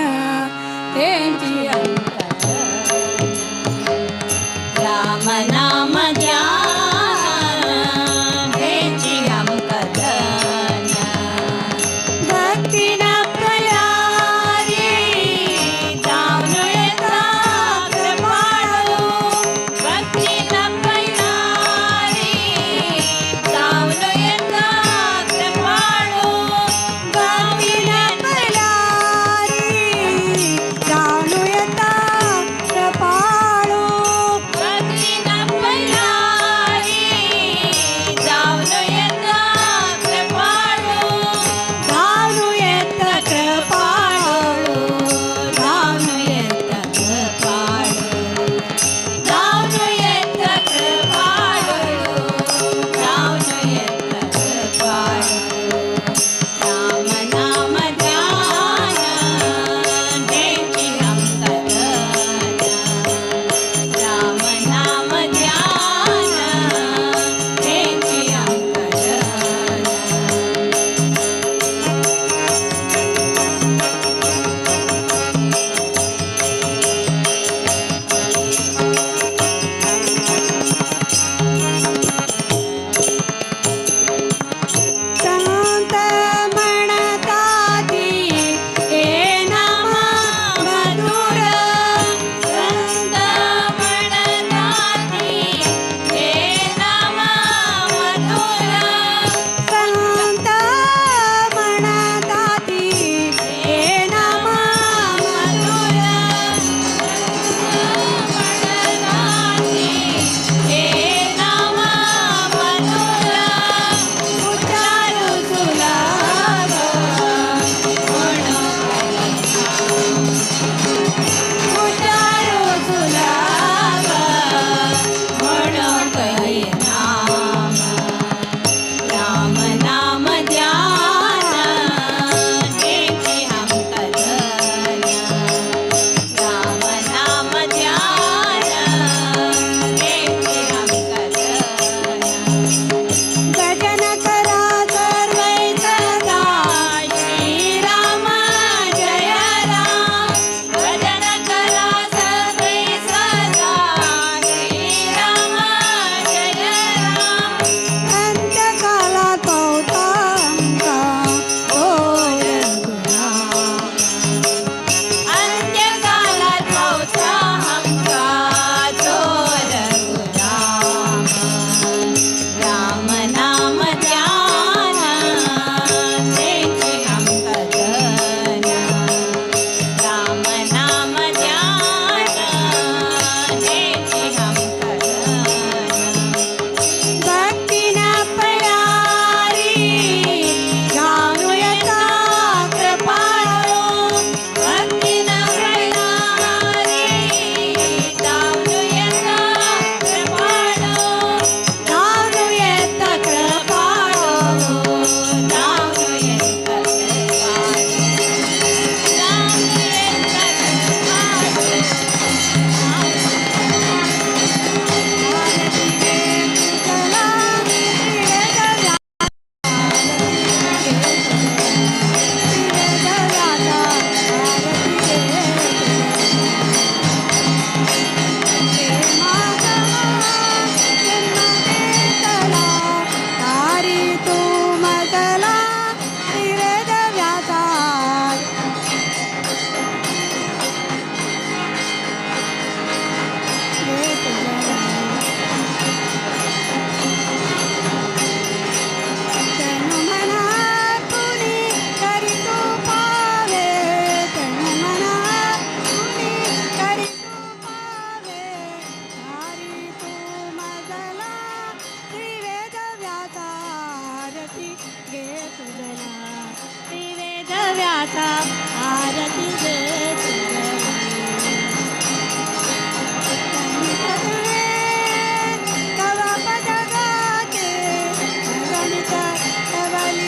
तेंची राम नाम ध्यान तेंची आमकां धन भक्ती न प्रयारी जावन येता कृपाळू भक्ती न प्रयारी जावन येता कृपाळू भक्ती न प्रयारी जावन येता कृपाळू भक्ती न प्रयारी जावन येता कृपाळू धावून येता कृपाळू धावून येता कृपाळू धावून येता कृपाळू धावून येता कृपाळू राम नाम ध्यान तेंची आमकां धन राम नाम ध्यान तेंची आमकां धन. संत म्हणताती हे नाम मधुर संत म्हणताती हे नाम मधुर संत म्हणताती हे नाम मधुर म्हणताती हे नाम मधुर उच्चारू सुलभ उच्चारू सुलभ म्हणून कही नाम राम नाम ध्यान तेंची आमकां धन राम नाम ध्यान तेंची आमकां धन. भजन करा सर्वै सदा श्री राम जय राम भजन करा सर्वे सदा श्री राम जय राम. अंत्यकालात पावता आमकां ओ रघुराम अंत्यकालात पावता आमकां तो रघुराम. राम नाम ध्यान तेंची आमकां धन राम नाम ध्यान तेंची आमकां धन. भक्ती न प्रयारी जाणू येता कृपाळू भक्ती न प्रयारी जावन येता कृपाळू जाणू येता कृपाळू जावन येता कृपाळू जावन येता कृपाळू. तू मजला व्यासा. तनु मना पुनि करी तू पावे तनु मना पुनि करी तू पावे तारी तू मजला त्रिवेद व्यासा आरती गे तुझला त्रिवेद व्यासा आरती गे तुझला. तव पद गाते गणित तवली.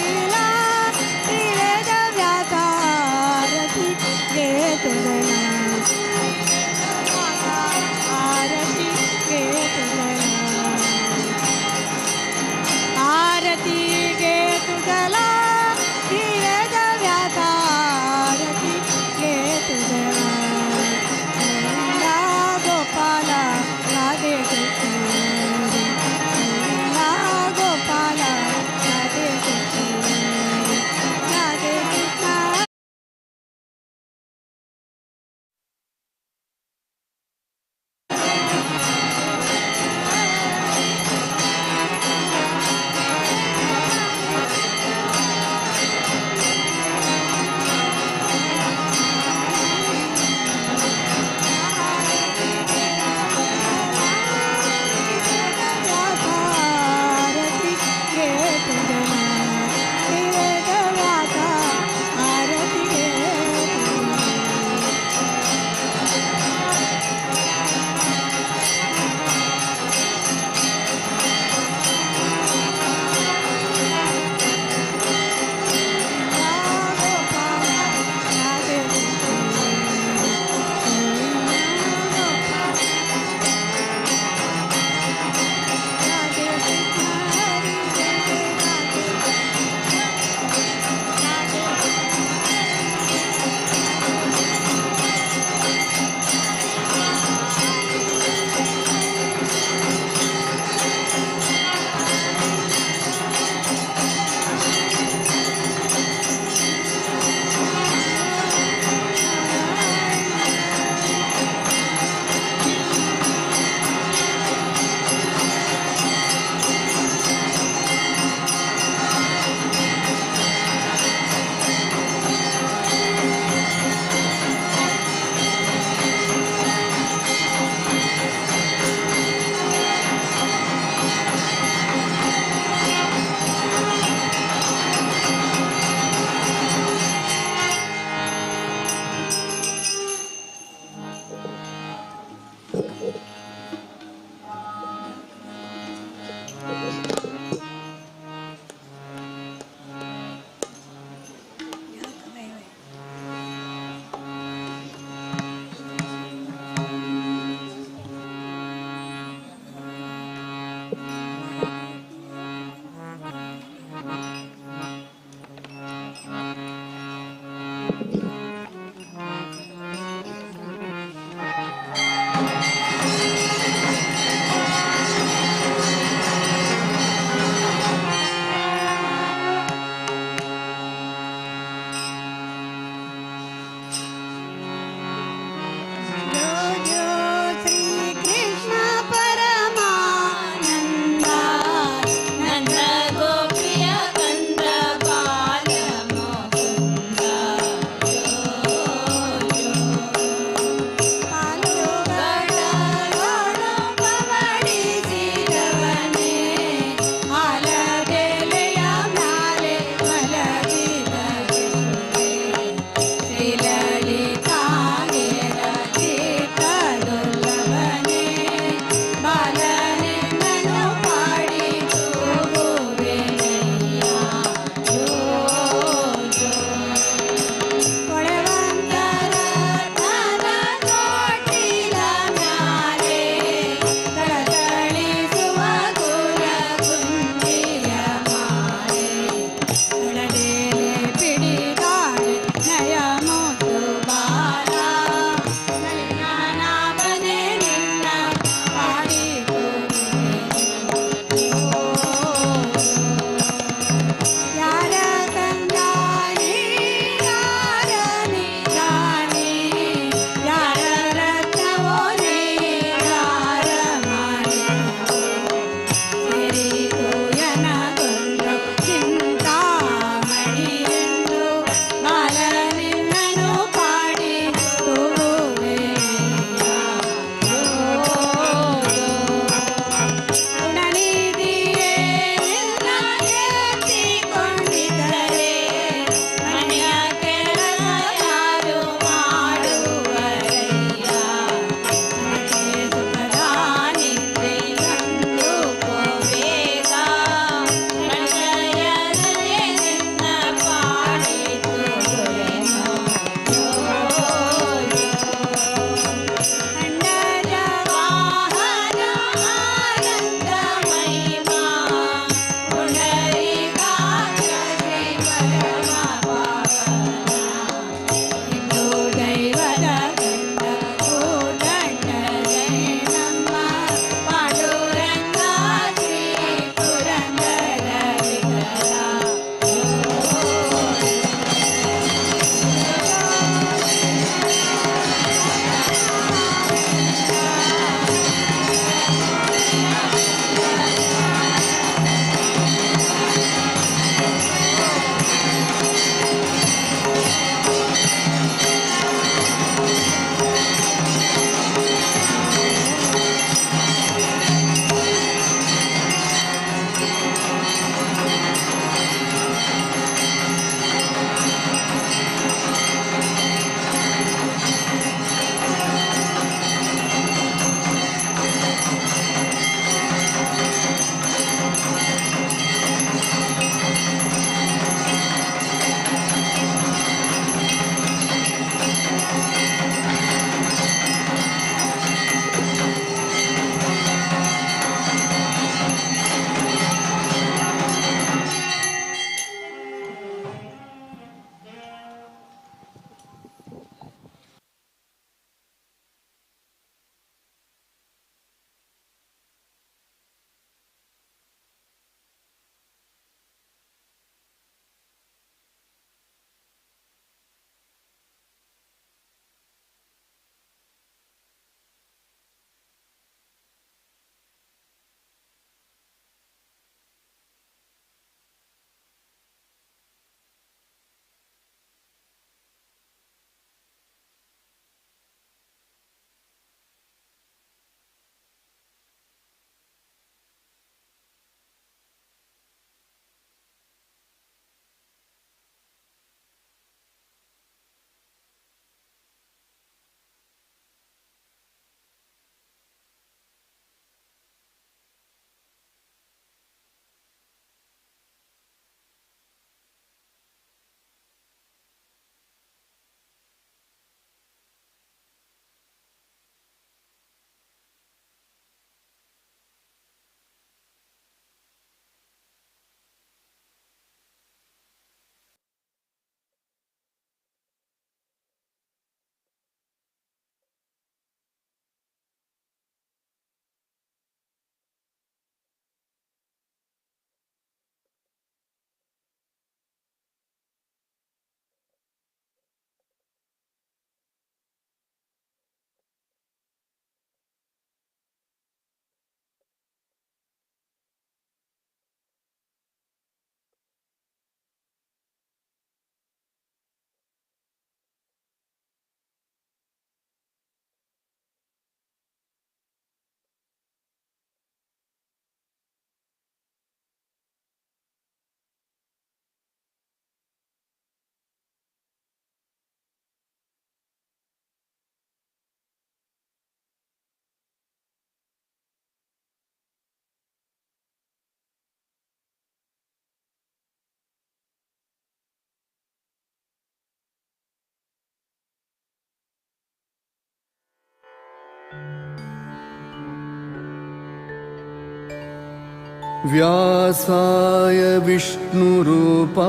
व्यासाय विष्णुरूपाय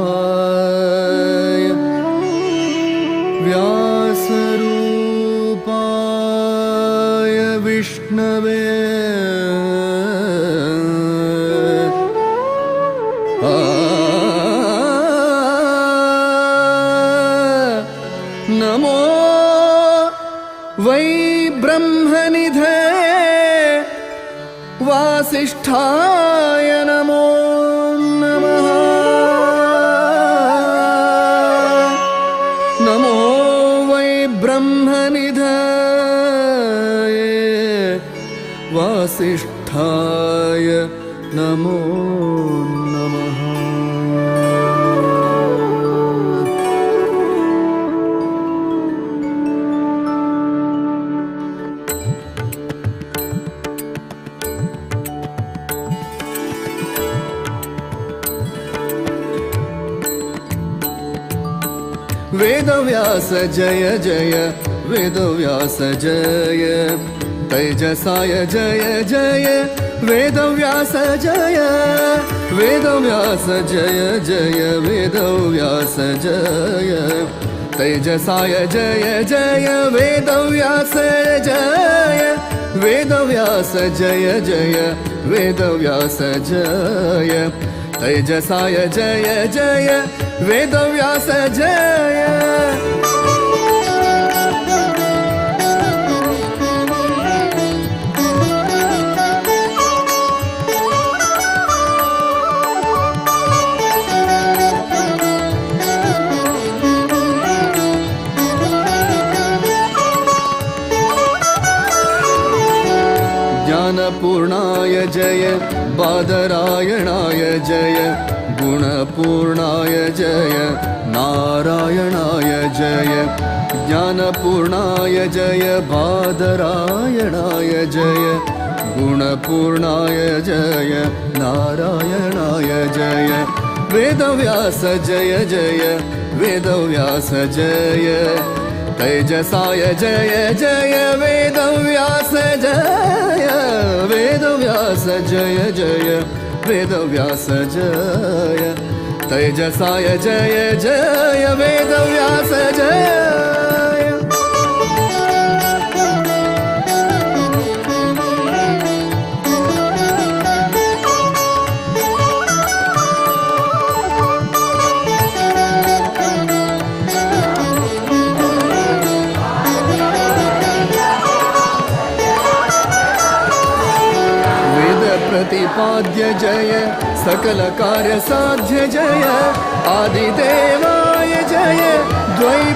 व्यासरूपाय विष्णवे नमो वै ब्रह्मनिधे वासिष्ठाय नमो नमः। नमो वै ब्रह्मनिधे वासिष्ठाय नमो नमः। वेदव्यास जय जय वेदव्यास जय तैजसाय जय जय वेदव्यास जय वेदव्यास जय जय वेदव्यास जय तेजसाय जय जय वेदव्यास जय वेदव्यास जय जय वेदव्यास जय तेजसाय जय जय वेदव्यास जय। ज्ञानपूर्णाय जय बादरायणाय जय गुणपूर्णाय जय नारायणाय जय ज्ञानपूर्णाय जय बादरायणाय जय गुणपूर्णाय जय नारायणाय जय वेदव्यास जय जय वेदव्यास जय तेजसाय जय जय वेदव्यास जय वेदव्यास जय जय वेदव्यास जय तेजसाय जय जय वेदव्यास जय। प्रतिपाद्य जय सकल कार्य साध्य जय आदिदेवाय जय द्वैपायनाय